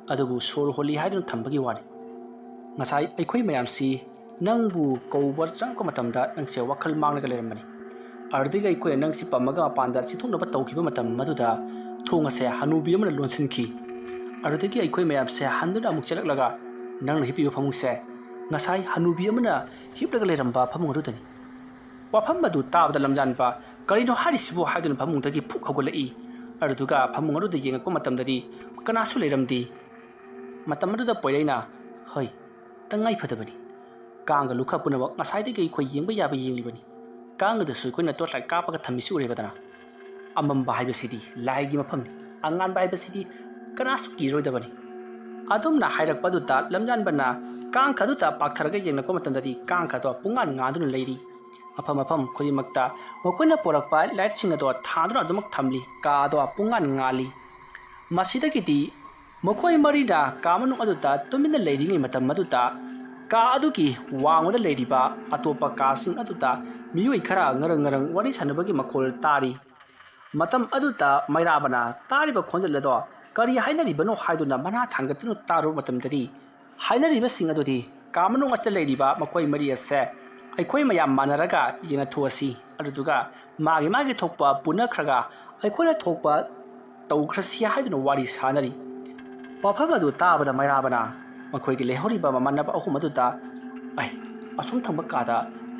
ꯑꯗꯨꯕꯨ ꯁꯣꯔ ꯍꯣꯜꯂꯤ ꯍꯥꯏꯗꯨꯅ ꯊꯝꯕꯒꯤ ꯋꯥꯅꯤ꯫ ꯉꯁꯥꯏ ꯑꯩꯈꯣꯏ ꯃꯌꯥꯝꯁꯤ ꯅꯪꯕꯨ ꯀꯧꯕ ꯆꯪꯉꯛꯄ ꯃꯇꯝꯗ ꯅꯪꯁꯦ ꯋꯥꯈꯜ ꯃꯥꯡꯂꯒ ꯂꯩꯔꯝꯕꯅꯤ꯫ ꯑꯗꯨꯗꯒꯤ ꯑꯩꯈꯣꯏꯅ ꯅꯪꯁꯤ ꯄꯝꯃꯒ ꯃꯄꯥꯟꯗ ꯆꯤꯊꯣꯛꯅꯕ ꯇꯧꯈꯤꯕ ꯃꯇꯝ ꯑꯗꯨꯗ ꯊꯣꯡ ꯑꯁꯦ ꯍꯅꯨꯕꯤ ꯑꯃꯅ ꯂꯣꯟꯁꯤꯟꯈꯤ꯫ ꯑꯗꯨꯗꯒꯤ ꯑꯩꯈꯣꯏ ꯃꯌꯥꯝꯁꯦ ꯍꯟꯗꯨꯅ ꯑꯃꯨꯛ ꯆꯦꯜꯂꯛꯂꯒ ꯅꯪꯅ ꯍꯤꯞꯄꯤꯕ ꯐꯃꯨꯡꯁꯦ ꯉꯁꯥꯏ ꯍꯅꯨꯕꯤ ꯑꯃꯅ ꯍꯤꯞꯂꯒ ꯂꯩꯔꯝꯕ ꯐꯃꯨꯡ ꯑꯗꯨꯗꯅꯤ꯫ ꯋꯥꯐꯝ ꯑꯗꯨ ꯇꯥꯕꯗ ꯂꯝꯖꯥꯟꯕ "ꯀꯔꯤꯅꯣ ꯍꯥꯏꯔꯤꯁꯤꯕꯣ?" ꯍꯥꯏꯗꯨꯅ ꯐꯃꯨꯡꯗꯒꯤ ꯐꯨꯛ ꯍꯧꯒꯠꯂꯛꯏ꯫ ꯑꯗꯨꯗꯨꯒ ꯐꯃꯨꯡ ꯑꯗꯨꯗ ꯌꯦꯡꯉꯛꯄ ꯃꯇꯝꯗꯗꯤ ꯀꯅꯥꯁꯨ ꯂꯩꯔꯝꯗꯦ꯫ ꯃꯇꯝ ꯑꯗꯨꯗ ꯄꯣꯏꯔꯩꯅ, "ꯍꯣꯏ, ꯇꯉꯥꯏ ꯐꯗꯕꯅꯤ꯫ ꯀꯥꯡꯒ ꯂꯨꯈ ꯄꯨꯝꯅꯃꯛ ꯉꯁꯥꯏꯗꯒꯤ ꯑꯩꯈꯣꯏ ꯌꯦꯡꯕ ꯌꯥꯕ ꯌꯦꯡꯂꯤꯕꯅꯤ꯫ ꯀꯥꯡ ꯑꯗꯨꯁꯨ ꯑꯩꯈꯣꯏꯅ ꯇꯣꯔꯆ ꯂꯥꯏꯠ ꯀꯥꯞꯄꯒ ꯊꯝꯃꯤꯁꯤ ꯎꯔꯦꯕꯗꯅ꯫ ꯑꯃꯝꯕ ꯍꯥꯏꯕꯁꯤꯗꯤ ꯂꯥꯏꯒꯤ ꯃꯐꯝꯅꯤ, ꯑꯉꯥꯟꯕ ꯍꯥꯏꯕꯁꯤꯗꯤ ꯀꯅꯥꯁꯨ ꯀꯤꯔꯣꯏꯗꯕꯅꯤ"꯫ ꯑꯗꯨꯝꯅ ꯍꯥꯏꯔꯛꯄ ꯑꯗꯨꯗ ꯂꯝꯖꯥꯟꯕꯅ ꯀꯥꯡꯈ ꯑꯗꯨꯗ ꯄꯥꯛꯊꯔꯒ ꯌꯦꯡꯂꯛꯄ ꯃꯇꯝꯗꯗꯤ ꯀꯥꯡꯈ ꯑꯗꯣ ꯄꯨꯡꯉꯥꯟ ꯉꯥꯟꯗꯨꯅ ꯂꯩꯔꯤ꯫ ꯃꯐꯝ ꯃꯐꯝ ꯈꯨꯗꯤꯡꯃꯛꯇ ꯃꯈꯣꯏꯅ ꯄꯨꯔꯛꯄ ꯂꯥꯏꯠꯁꯤꯡ ꯑꯗꯣ ꯊꯥꯟꯗꯨꯅ ꯑꯗꯨꯃꯛ ꯊꯝꯂꯤ꯫ ꯀꯥ ꯑꯗꯣ ꯄꯨꯡꯉꯥꯟ ꯉꯥꯜꯂꯤ꯫ ꯃꯁꯤꯗꯒꯤꯗꯤ ꯃꯈꯣꯏ ꯃꯔꯤꯅ ꯀꯥ ꯃꯅꯨꯡ ꯑꯗꯨꯗ ꯇꯨꯃꯤꯟꯅ ꯂꯩꯔꯤꯉꯩ ꯃꯇꯝ ꯑꯗꯨꯗ ꯀꯥ ꯑꯗꯨꯒꯤ ꯋꯥꯡꯃꯗ ꯂꯩꯔꯤꯕ ꯑꯇꯣꯞꯄ ꯀꯥꯁꯤꯡ ꯑꯗꯨꯗ ꯃꯤꯑꯣꯏ ꯈꯔ ꯉꯔꯪ ꯉꯔꯪ ꯋꯥꯔꯤ ꯁꯥꯟꯅꯕꯒꯤ ꯃꯈꯣꯜ ꯇꯥꯔꯤ꯫ ꯃꯇꯝ ꯑꯗꯨꯗ ꯃꯩꯔꯥꯕꯅ ꯇꯥꯔꯤꯕ ꯈꯣꯟꯖꯦꯜ ꯑꯗꯣ ꯀꯔꯤ ꯍꯥꯏꯅꯔꯤꯕꯅꯣ ꯍꯥꯏꯗꯨꯅ ꯃꯅꯥ ꯊꯥꯡꯒꯠꯇꯨꯅ ꯇꯥꯔꯨꯕ ꯃꯇꯝꯗꯗꯤ ꯍꯥꯏꯅꯔꯤꯕꯁꯤꯡ ꯑꯗꯨꯗꯤ ꯀꯥ ꯃꯅꯨꯡ ꯑꯁꯤꯗ ꯂꯩꯔꯤꯕ ꯃꯈꯣꯏ ꯃꯔꯤ ꯑꯁꯦ ꯑꯩꯈꯣꯏ ꯃꯌꯥꯝ ꯃꯥꯟꯅꯔꯒ ꯌꯦꯡꯅꯊꯣꯛꯑꯁꯤ, ꯑꯗꯨꯗꯨꯒ ꯃꯥꯒꯤ ꯃꯥꯒꯤ ꯊꯣꯛꯄ ꯄꯨꯅꯈ꯭ꯔꯒ ꯑꯩꯈꯣꯏꯅ ꯊꯣꯛꯄ ꯇꯧꯈ꯭ꯔꯁꯤ ꯍꯥꯏꯗꯨꯅ ꯋꯥꯔꯤ ꯁꯥꯅꯔꯤ꯫ ꯋꯥꯐꯝ ꯑꯗꯨ ꯇꯥꯕꯗ ꯃꯩꯔꯥꯕꯅ ꯃꯈꯣꯏꯒꯤ ꯂꯩꯍꯧꯔꯤꯕ ꯃꯃꯥꯟꯅꯕ ꯑꯍꯨꯝ ꯑꯗꯨꯗ, "ꯑꯩ, ꯑꯁꯣꯝ ꯊꯪꯕ ꯀꯥꯗ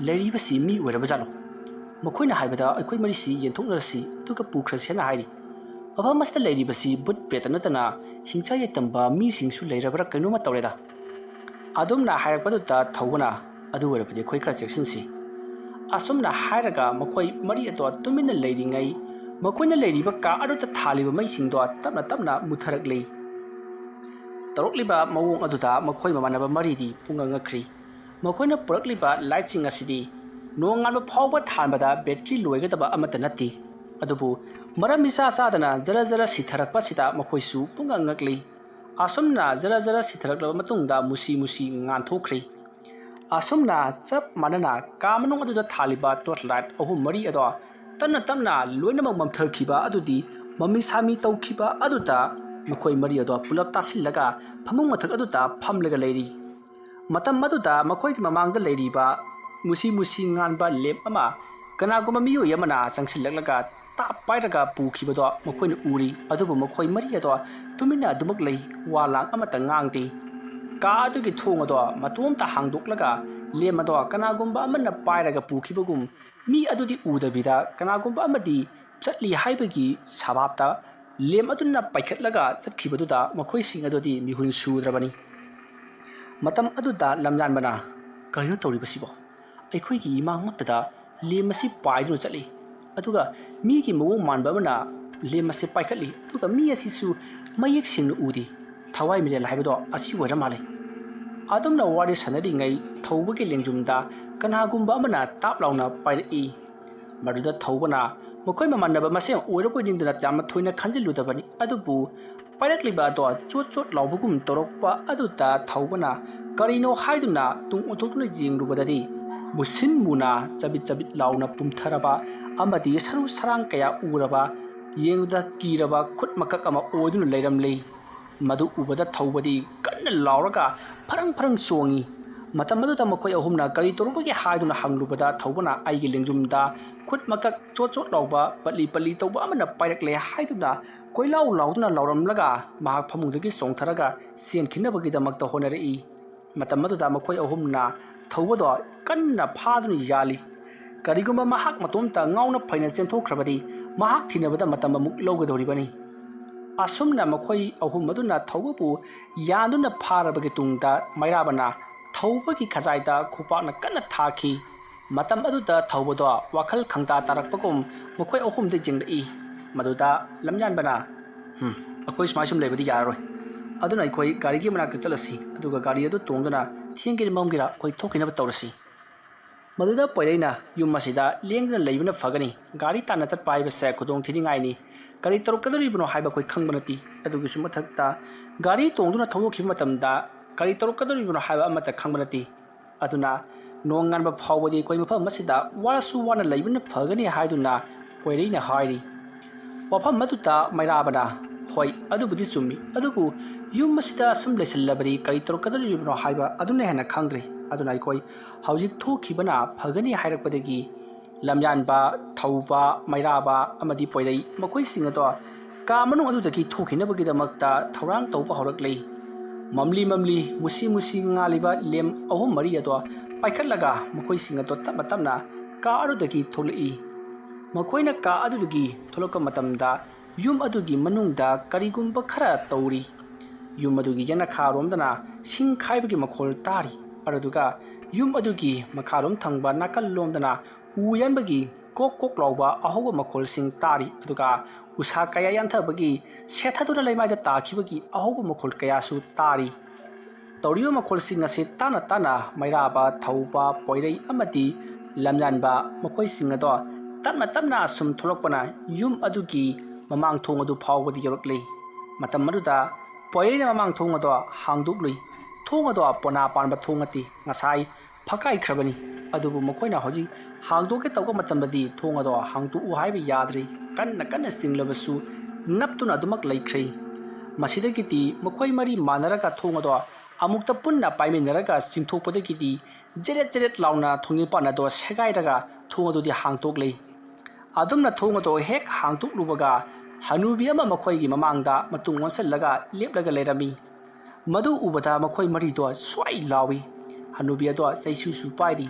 ꯂꯩꯔꯤꯕꯁꯤ ꯃꯤ ꯑꯣꯏꯔꯕ ꯖꯥꯠꯂꯣ? ꯃꯈꯣꯏꯅ ꯍꯥꯏꯕꯗ ꯑꯩꯈꯣꯏ ꯃꯔꯤꯁꯤ ꯌꯦꯟꯊꯣꯛꯅꯔꯁꯤ ꯑꯗꯨꯒ ꯄꯨꯈ꯭ꯔꯁꯤ" ꯍꯥꯏꯅ ꯍꯥꯏꯔꯤ꯫ ꯃꯐꯝ ꯑꯁꯤꯗ ꯂꯩꯔꯤꯕꯁꯤ ꯚꯨꯠ ꯄ꯭ꯔꯦꯇ ꯅꯠꯇꯅ ꯍꯤꯡꯆꯥ ꯌꯥꯏꯇꯝꯕ ꯃꯤꯁꯤꯡꯁꯨ ꯂꯩꯔꯕ꯭ꯔꯥ ꯀꯩꯅꯣꯝꯃ ꯇꯧꯔꯦꯗ꯫ ꯑꯗꯨꯝꯅ ꯍꯥꯏꯔꯛꯄꯗꯨꯗ ꯊꯧꯕꯅ, "ꯑꯗꯨ ꯑꯣꯏꯔꯕꯗꯤ ꯑꯩꯈꯣꯏ ꯈꯔ ꯆꯦꯛꯁꯤꯟꯁꯤ"꯫ ꯑꯁꯨꯝꯅ ꯍꯥꯏꯔꯒ ꯃꯈꯣꯏ ꯃꯔꯤ ꯑꯗꯣ ꯇꯨꯃꯤꯟꯅ ꯂꯩꯔꯤꯉꯩ ꯃꯈꯣꯏꯅ ꯂꯩꯔꯤꯕ ꯀꯥ ꯑꯗꯨꯗ ꯊꯥꯜꯂꯤꯕ ꯃꯩꯁꯤꯡꯗꯣ ꯇꯞꯅ ꯇꯞꯅ ꯃꯨꯠꯊꯔꯛꯂꯤ꯫ ꯇꯧꯔꯛꯂꯤꯕ ꯃꯑꯣꯡ ꯑꯗꯨꯗ ꯃꯈꯣꯏ ꯃꯃꯥꯟꯅꯕ ꯃꯔꯤꯗꯤ ꯄꯨꯡꯉꯛ ꯉꯛꯈ꯭ꯔꯤ꯫ ꯃꯈꯣꯏꯅ ꯄꯨꯔꯛꯂꯤꯕ ꯂꯥꯏꯠꯁꯤꯡ ꯑꯁꯤꯗꯤ ꯅꯣꯡꯉꯥꯟꯕ ꯐꯥꯎꯕ ꯊꯥꯟꯕꯗ ꯕꯦꯇ꯭ꯔꯤ ꯂꯣꯏꯒꯗꯕ ꯑꯃꯠꯇ ꯅꯠꯇꯦ꯫ ꯑꯗꯨꯕꯨ ꯃꯔꯝ ꯏꯆꯥ ꯆꯥꯗꯅ ꯖꯔ ꯖꯔ ꯁꯤꯊꯔꯛꯄꯁꯤꯗ ꯃꯈꯣꯏꯁꯨ ꯄꯨꯡꯉꯛ ꯉꯛꯂꯤ꯫ ꯑꯁꯨꯝꯅ ꯖꯔ ꯖꯔ ꯁꯤꯊꯔꯛꯂꯕ ꯃꯇꯨꯡꯗ ꯃꯨꯁꯤ ꯃꯨꯁꯤ ꯉꯥꯟꯊꯣꯛꯈ꯭ꯔꯦ꯫ ꯑꯁꯨꯝꯅ ꯆꯞ ꯃꯥꯟꯅꯅ ꯀꯥ ꯃꯅꯨꯡ ꯑꯗꯨꯗ ꯊꯥꯜꯂꯤꯕ ꯇꯣꯔꯆ ꯂꯥꯏꯠ ꯑꯍꯨꯝ ꯃꯔꯤ ꯑꯗꯣ ꯇꯞꯅ ꯇꯞꯅ ꯂꯣꯏꯅꯃꯛ ꯃꯝꯊꯈꯤꯕ ꯑꯗꯨꯗꯤ ꯃꯃꯤ ꯁꯥꯃꯤ ꯇꯧꯈꯤꯕ ꯑꯗꯨꯗ ꯃꯈꯣꯏ ꯃꯔꯤ ꯑꯗꯣ ꯄꯨꯂꯞ ꯇꯥꯁꯤꯜꯂꯒ ꯐꯃꯨꯡ ꯃꯊꯛ ꯑꯗꯨꯗ ꯐꯝꯂꯒ ꯂꯩꯔꯤ꯫ ꯃꯇꯝ ꯑꯗꯨꯗ ꯃꯈꯣꯏꯒꯤ ꯃꯃꯥꯡꯗ ꯂꯩꯔꯤꯕ ꯃꯨꯁꯤ ꯃꯨꯁꯤ ꯉꯥꯟꯕ ꯂꯦꯝꯞ ꯑꯃ ꯀꯅꯥꯒꯨꯝꯕ ꯃꯤꯑꯣꯏ ꯑꯃꯅ ꯆꯪꯁꯤꯜꯂꯛꯂꯒ ꯇꯥꯞ ꯄꯥꯏꯔꯒ ꯄꯨꯈꯤꯕꯗꯣ ꯃꯈꯣꯏꯅ ꯎꯔꯤ꯫ ꯑꯗꯨꯕꯨ ꯃꯈꯣꯏ ꯃꯔꯤ ꯑꯗꯣ ꯇꯨꯃꯤꯟꯅ ꯑꯗꯨꯃꯛ ꯂꯩ, ꯋꯥ ꯂꯥꯡ ꯑꯃꯠꯇ ꯉꯥꯡꯗꯦ꯫ ꯀꯥ ꯑꯗꯨꯒꯤ ꯊꯣꯡ ꯑꯗꯣ ꯃꯇꯣꯝꯇ ꯍꯥꯡꯗꯣꯛꯂꯒ ꯂꯦꯝ ꯑꯗꯣ ꯀꯅꯥꯒꯨꯝꯕ ꯑꯃꯅ ꯄꯥꯏꯔꯒ ꯄꯨꯈꯤꯕꯒꯨꯝ ꯃꯤ ꯑꯗꯨꯗꯤ ꯎꯗꯕꯤꯗ ꯀꯅꯥꯒꯨꯝꯕ ꯑꯃꯗꯤ ꯆꯠꯂꯤ ꯍꯥꯏꯕꯒꯤ ꯁꯕꯥꯞꯇ ꯂꯦꯝ ꯑꯗꯨꯅ ꯄꯥꯏꯈꯠꯂꯒ ꯆꯠꯈꯤꯕꯗꯨꯗ ꯃꯈꯣꯏꯁꯤꯡ ꯑꯗꯨꯗꯤ ꯃꯤꯍꯨꯟ ꯁꯨꯗ꯭ꯔꯕꯅꯤ꯫ ꯃꯇꯝ ꯑꯗꯨꯗ ꯂꯝꯌꯥꯟꯕꯅ, "ꯀꯔꯤꯅꯣ ꯇꯧꯔꯤꯕꯁꯤꯕꯣ? ꯑꯩꯈꯣꯏꯒꯤ ꯏꯃꯥꯡꯃꯛꯇꯗ ꯂꯦꯝ ꯑꯁꯤ ꯄꯥꯏꯗꯨꯅ ꯆꯠꯂꯤ, ꯑꯗꯨꯒ ꯃꯤꯒꯤ ꯃꯑꯣꯡ ꯃꯥꯟꯕ ꯑꯃꯅ ꯂꯦꯝ ꯑꯁꯤ ꯄꯥꯏꯈꯠꯂꯤ, ꯑꯗꯨꯒ ꯃꯤ ꯑꯁꯤꯁꯨ ꯃꯌꯦꯛ ꯁꯦꯡꯅ ꯎꯗꯦ꯫ ꯊꯋꯥꯏ ꯃꯤꯔꯦꯜ ꯍꯥꯏꯕꯗꯣ ꯑꯁꯤ ꯑꯣꯏꯔ ꯃꯥꯜꯂꯦ꯫" ꯑꯗꯨꯝꯅ ꯋꯥꯔꯤ ꯁꯥꯟꯅꯔꯤꯉꯩ ꯊꯧꯕꯒꯤ ꯂꯦꯡꯖꯨꯝꯗ ꯀꯅꯥꯒꯨꯝꯕ ꯑꯃꯅ ꯇꯥꯞ ꯂꯥꯎꯅ ꯄꯥꯏꯔꯛꯏ꯫ ꯃꯗꯨꯗ ꯊꯧꯕꯅ ꯃꯈꯣꯏ ꯃꯃꯥꯟꯅꯕ ꯃꯁꯦꯟ ꯑꯣꯏꯔꯕꯣꯏ ꯅꯤꯡꯗꯨꯅ ꯌꯥꯝꯅ ꯊꯣꯏꯅ ꯈꯟꯖꯤꯜꯂꯨꯗꯕꯅꯤ꯫ ꯑꯗꯨꯕꯨ ꯄꯥꯏꯔꯛꯂꯤꯕ ꯑꯗꯣ ꯆꯣꯠ ꯆꯣꯠ ꯂꯥꯎꯕꯒꯨꯝ ꯇꯧꯔꯛꯄ ꯑꯗꯨꯗ ꯊꯧꯕꯅ ꯀꯔꯤꯅꯣ ꯍꯥꯏꯗꯨꯅ ꯇꯨꯡ ꯑꯣꯟꯊꯣꯛꯇꯨꯅ ꯌꯦꯡꯂꯨꯕꯗꯗꯤ ꯃꯨꯁꯤꯟ ꯃꯨꯅ ꯆꯕꯤꯠ ꯆꯕꯤꯠ ꯂꯥꯎꯅ ꯄꯨꯝꯊꯔꯕ ꯑꯃꯗꯤ ꯁꯔꯨ ꯁꯔꯥꯡ ꯀꯌꯥ ꯎꯔꯕ, ꯌꯦꯡꯕꯗ ꯀꯤꯔꯕ ꯈꯨꯠ ꯃꯀꯛ ꯑꯃ ꯑꯣꯏꯗꯨꯅ ꯂꯩꯔꯝꯂꯤ꯫ ꯃꯗꯨ ꯎꯕꯗ ꯊꯧꯕꯗꯤ ꯀꯟꯅ ꯂꯥꯎꯔꯒ ꯐꯔꯪ ꯐꯔꯪ ꯆꯣꯡꯉꯤ꯫ ꯃꯇꯝ ꯑꯗꯨꯗ ꯃꯈꯣꯏ ꯑꯍꯨꯝꯅ ꯀꯔꯤ ꯇꯧꯔꯨꯕꯒꯦ ꯍꯥꯏꯗꯨꯅ ꯍꯪꯂꯨꯕꯗ ꯊꯧꯕꯅ ꯑꯩꯒꯤ ꯂꯦꯡꯖꯨꯝꯗ ꯈꯨꯠ ꯃꯀꯛ ꯆꯣꯠ ꯆꯣꯠ ꯂꯥꯎꯕ ꯄꯠꯂꯤ ꯄꯠꯂꯤ ꯇꯧꯕ ꯑꯃꯅ ꯄꯥꯏꯔꯛꯂꯦ ꯍꯥꯏꯗꯨꯅ ꯀꯣꯏꯂꯥꯎ ꯂꯥꯎꯗꯨꯅ ꯂꯥꯎꯔꯝꯂꯒ ꯃꯍꯥꯛ ꯐꯃꯨꯡꯗꯒꯤ ꯆꯣꯡꯊꯔꯒ ꯆꯦꯟꯈꯤꯅꯕꯒꯤꯗꯃꯛꯇ ꯍꯣꯠꯅꯔꯛꯏ꯫ ꯃꯇꯝ ꯑꯗꯨꯗ ꯃꯈꯣꯏ ꯑꯍꯨꯝꯅ ꯊꯧꯕꯗꯣ ꯀꯟꯅ ꯐꯥꯗꯨꯅ ꯌꯥꯜꯂꯤ꯫ ꯀꯔꯤꯒꯨꯝꯕ ꯃꯍꯥꯛ ꯃꯇꯣꯝꯇ ꯉꯥꯎꯅ ꯐꯩꯅ ꯆꯦꯟꯊꯣꯛꯈ꯭ꯔꯕꯗꯤ ꯃꯍꯥꯛ ꯊꯤꯅꯕꯗ ꯃꯇꯝ ꯑꯃꯨꯛ ꯂꯧꯒꯗꯧꯔꯤꯕꯅꯤ꯫ ꯑꯁꯨꯝꯅ ꯃꯈꯣꯏ ꯑꯍꯨꯝ ꯑꯗꯨꯅ ꯊꯧꯕꯕꯨ ꯌꯥꯟꯗꯨꯅ ꯐꯥꯔꯕꯒꯤ ꯇꯨꯡꯗ ꯃꯩꯔꯥꯕꯅ ꯊꯧꯕꯒꯤ ꯈꯖꯥꯏꯗ ꯈꯨꯄꯥꯛꯅ ꯀꯟꯅ ꯊꯥꯈꯤ꯫ ꯃꯇꯝ ꯑꯗꯨꯗ ꯊꯧꯕꯗꯣ ꯋꯥꯈꯜ ꯈꯪꯇꯥ ꯇꯥꯔꯛꯄꯒꯨꯝ ꯃꯈꯣꯏ ꯑꯍꯨꯝꯗ ꯌꯦꯡꯂꯛꯏ꯫ ꯃꯗꯨꯗ ꯂꯝꯌꯥꯟꯕꯅ, "ꯎꯝ, ꯑꯩꯈꯣꯏ ꯁꯨꯃꯥꯏ ꯁꯨꯝ ꯂꯩꯕꯗꯤ ꯌꯥꯔꯔꯣꯏ꯫ ꯑꯗꯨꯅ ꯑꯩꯈꯣꯏ ꯒꯥꯔꯤꯒꯤ ꯃꯅꯥꯛꯇ ꯆꯠꯂꯁꯤ, ꯑꯗꯨꯒ ꯒꯥꯔꯤ ꯑꯗꯨ ꯇꯣꯡꯗꯨꯅ ꯊꯦꯡꯒꯦꯔꯥ ꯃꯝꯒꯦꯔꯥ ꯑꯩꯈꯣꯏ ꯊꯣꯛꯈꯤꯅꯕ ꯇꯧꯔꯁꯤ꯫" ꯃꯗꯨꯗ ꯄꯣꯏꯔꯩꯅ ꯌꯨꯝ ꯑꯁꯤꯗ ꯂꯦꯡꯗꯅ ꯂꯩꯕꯅ ꯐꯒꯅꯤ꯫ ꯒꯥꯔꯤ ꯇꯥꯟꯅ ꯆꯠꯄ ꯍꯥꯏꯕꯁꯦ ꯈꯨꯗꯣꯡ ꯊꯤꯅꯤꯡꯉꯥꯏꯅꯤ꯫ ꯀꯔꯤ ꯇꯧꯔꯛꯀꯗꯧꯔꯤꯕꯅꯣ ꯍꯥꯏꯕ ꯑꯩꯈꯣꯏ ꯈꯪꯕ ꯅꯠꯇꯦ꯫ ꯑꯗꯨꯒꯤꯁꯨ ꯃꯊꯛꯇ ꯒꯥꯔꯤ ꯇꯣꯡꯗꯨꯅ ꯊꯧꯗꯣꯛꯈꯤꯕ ꯃꯇꯝꯗ ꯀꯔꯤ ꯇꯧꯔꯛꯀꯗꯧꯔꯤꯕꯅꯣ ꯍꯥꯏꯕ ꯑꯃꯠꯇ ꯈꯪꯕ ꯅꯠꯇꯦ꯫ ꯑꯗꯨꯅ ꯅꯣꯡꯉꯥꯟꯕ ꯐꯥꯎꯕꯗꯤ ꯑꯩꯈꯣꯏ ꯃꯐꯝ ꯑꯁꯤꯗ ꯋꯥꯔꯁꯨ ꯋꯥꯅ ꯂꯩꯕꯅ ꯐꯒꯅꯤ ꯍꯥꯏꯗꯨꯅ ꯄꯣꯏꯔꯩꯅ ꯍꯥꯏꯔꯤ꯫ ꯋꯥꯐꯝ ꯑꯗꯨꯗ ꯃꯩꯔꯥꯕꯅ, "ꯍꯣꯏ, ꯑꯗꯨꯕꯨꯗꯤ ꯆꯨꯝꯃꯤ, ꯑꯗꯨꯕꯨ ꯌꯨꯝ ꯑꯁꯤꯗ ꯁꯨꯝ ꯂꯩꯁꯤꯜꯂꯕꯗꯤ ꯀꯔꯤ ꯇꯧꯔꯛꯀꯗꯧꯔꯤꯕꯅꯣ ꯍꯥꯏꯕ ꯑꯗꯨꯅ ꯍꯦꯟꯅ ꯈꯪꯗ꯭ꯔꯤ꯫ ꯑꯗꯨꯅ ꯑꯩꯈꯣꯏ ꯍꯧꯖꯤꯛ ꯊꯣꯛꯈꯤꯕꯅ ꯐꯒꯅꯤ" ꯍꯥꯏꯔꯛꯄꯗꯒꯤ ꯂꯝꯌꯥꯟꯕ, ꯊꯧꯕ, ꯃꯩꯔꯥꯕ ꯑꯃꯗꯤ ꯄꯣꯏꯔꯩ ꯃꯈꯣꯏꯁꯤꯡ ꯑꯗꯣ ꯀꯥ ꯃꯅꯨꯡ ꯑꯗꯨꯗꯒꯤ ꯊꯣꯛꯈꯤꯅꯕꯒꯤꯗꯃꯛꯇ ꯊꯧꯔꯥꯡ ꯇꯧꯕ ꯍꯧꯔꯛꯂꯤ꯫ ꯃꯝꯂꯤ ꯃꯝꯂꯤ, ꯃꯨꯁꯤ ꯃꯨꯁꯤ ꯉꯥꯜꯂꯤꯕ ꯂꯦꯝ ꯑꯍꯨꯝ ꯃꯔꯤ ꯑꯗꯣ ꯄꯥꯏꯈꯠꯂꯒ ꯃꯈꯣꯏꯁꯤꯡ ꯑꯗꯣ ꯇꯞꯅ ꯇꯞꯅ ꯀꯥ ꯑꯗꯨꯗꯒꯤ ꯊꯣꯛꯂꯛꯏ꯫ ꯃꯈꯣꯏꯅ ꯀꯥ ꯑꯗꯨꯗꯒꯤ ꯊꯣꯛꯂꯛꯄ ꯃꯇꯝꯗ ꯌꯨꯝ ꯑꯗꯨꯒꯤ ꯃꯅꯨꯡꯗ ꯀꯔꯤꯒꯨꯝꯕ ꯈꯔ ꯇꯧꯔꯤ꯫ ꯌꯨꯝ ꯑꯗꯨꯒꯤ ꯌꯦꯅꯈꯥꯔꯣꯝꯗꯅ ꯁꯤꯡ ꯈꯥꯏꯕꯒꯤ ꯃꯈꯣꯜ ꯇꯥꯔꯤ꯫ ꯑꯗꯨꯒ ꯌꯨꯝ ꯑꯗꯨꯒꯤ ꯃꯈꯥꯔꯣꯝ ꯊꯪꯕ ꯅꯥꯀꯜꯂꯣꯝꯗꯅ ꯎ ꯌꯥꯟꯕꯒꯤ ꯀꯣꯛ ꯀꯣꯛ ꯂꯥꯎꯕ ꯑꯍꯧꯕ ꯃꯈꯣꯜꯁꯤꯡ ꯇꯥꯔꯤ꯫ ꯑꯗꯨꯒ ꯎꯁꯥ ꯀꯌꯥ ꯌꯥꯟꯊꯕꯒꯤ, ꯁꯦꯠꯊꯗꯨꯅ ꯂꯩꯃꯥꯏꯗ ꯇꯥꯈꯤꯕꯒꯤ ꯑꯍꯧꯕ ꯃꯈꯣꯜ ꯀꯌꯥꯁꯨ ꯇꯥꯔꯤ꯫ ꯇꯧꯔꯤꯕ ꯃꯈꯣꯜꯁꯤꯡ ꯑꯁꯤ ꯇꯥꯅ ꯇꯥꯅ ꯃꯩꯔꯥꯕ, ꯊꯧꯕ, ꯄꯣꯏꯔꯩ ꯑꯃꯗꯤ ꯂꯝꯌꯥꯟꯕ ꯃꯈꯣꯏꯁꯤꯡ ꯑꯗꯣ ꯇꯞꯅ ꯇꯞꯅ ꯑꯁꯨꯝ ꯊꯣꯛꯂꯛꯄꯅ ꯌꯨꯝ ꯑꯗꯨꯒꯤ ꯃꯃꯥꯡ ꯊꯣꯡ ꯑꯗꯨ ꯐꯥꯎꯕꯗ ꯌꯧꯔꯛꯂꯤ꯫ ꯃꯇꯝ ꯑꯗꯨꯗ ꯄꯣꯏꯔꯩꯅ ꯃꯃꯥꯡ ꯊꯣꯡ ꯑꯗꯣ ꯍꯥꯡꯗꯣꯛꯂꯨꯏ꯫ ꯊꯣꯡ ꯑꯗꯣ ꯄꯣꯅꯥ ꯄꯥꯟꯕ ꯊꯣꯡ ꯅꯠꯇꯦ, ꯉꯁꯥꯏ ꯐꯛꯀꯥꯏꯈ꯭ꯔꯕꯅꯤ꯫ ꯑꯗꯨꯕꯨ ꯃꯈꯣꯏꯅ ꯍꯧꯖꯤꯛ ꯍꯥꯡꯗꯣꯛꯀꯦ ꯇꯧꯕ ꯃꯇꯝꯗꯗꯤ ꯊꯣꯡ ꯑꯗꯣ ꯍꯥꯡꯗꯣꯛꯎ ꯍꯥꯏꯕ ꯌꯥꯗ꯭ꯔꯦ꯫ ꯀꯟꯅ ꯀꯟꯅ ꯆꯤꯡꯂꯕꯁꯨ ꯅꯞꯇꯨꯅ ꯑꯗꯨꯃꯛ ꯂꯩꯈ꯭ꯔꯦ꯫ ꯃꯁꯤꯗꯒꯤꯗꯤ ꯃꯈꯣꯏ ꯃꯔꯤ ꯃꯥꯟꯅꯔꯒ ꯊꯣꯡ ꯑꯗꯣ ꯑꯃꯨꯛꯇ ꯄꯨꯟꯅ ꯄꯥꯏꯃꯤꯟꯅꯔꯒ ꯆꯤꯡꯊꯣꯛꯄꯗꯒꯤꯗꯤ ꯖꯦꯔꯦꯠ ꯖꯦꯔꯦꯠ ꯂꯥꯎꯅ ꯊꯣꯡꯖꯤꯟ ꯄꯥꯟ ꯑꯗꯣ ꯁꯦꯒꯥꯏꯔꯒ ꯊꯣꯡ ꯑꯗꯨꯗꯤ ꯍꯥꯡꯗꯣꯛꯂꯦ꯫ ꯑꯗꯨꯝꯅ ꯊꯣꯡ ꯑꯗꯣ ꯍꯦꯛ ꯍꯥꯡꯗꯣꯛꯂꯨꯕꯒ ꯍꯅꯨꯕꯤ ꯑꯃ ꯃꯈꯣꯏꯒꯤ ꯃꯃꯥꯡꯗ ꯃꯇꯨꯡ ꯑꯣꯟꯁꯤꯜꯂꯒ ꯂꯦꯞꯂꯒ ꯂꯩꯔꯝꯃꯤ꯫ ꯃꯗꯨ ꯎꯕꯗ ꯃꯈꯣꯏ ꯃꯔꯤꯗꯣ ꯁ꯭ꯋꯥꯏ ꯂꯥꯎꯏ꯫ ꯍꯅꯨꯕꯤ ꯑꯗꯣ ꯆꯩꯁꯨꯁꯨ ꯄꯥꯏꯔꯤ꯫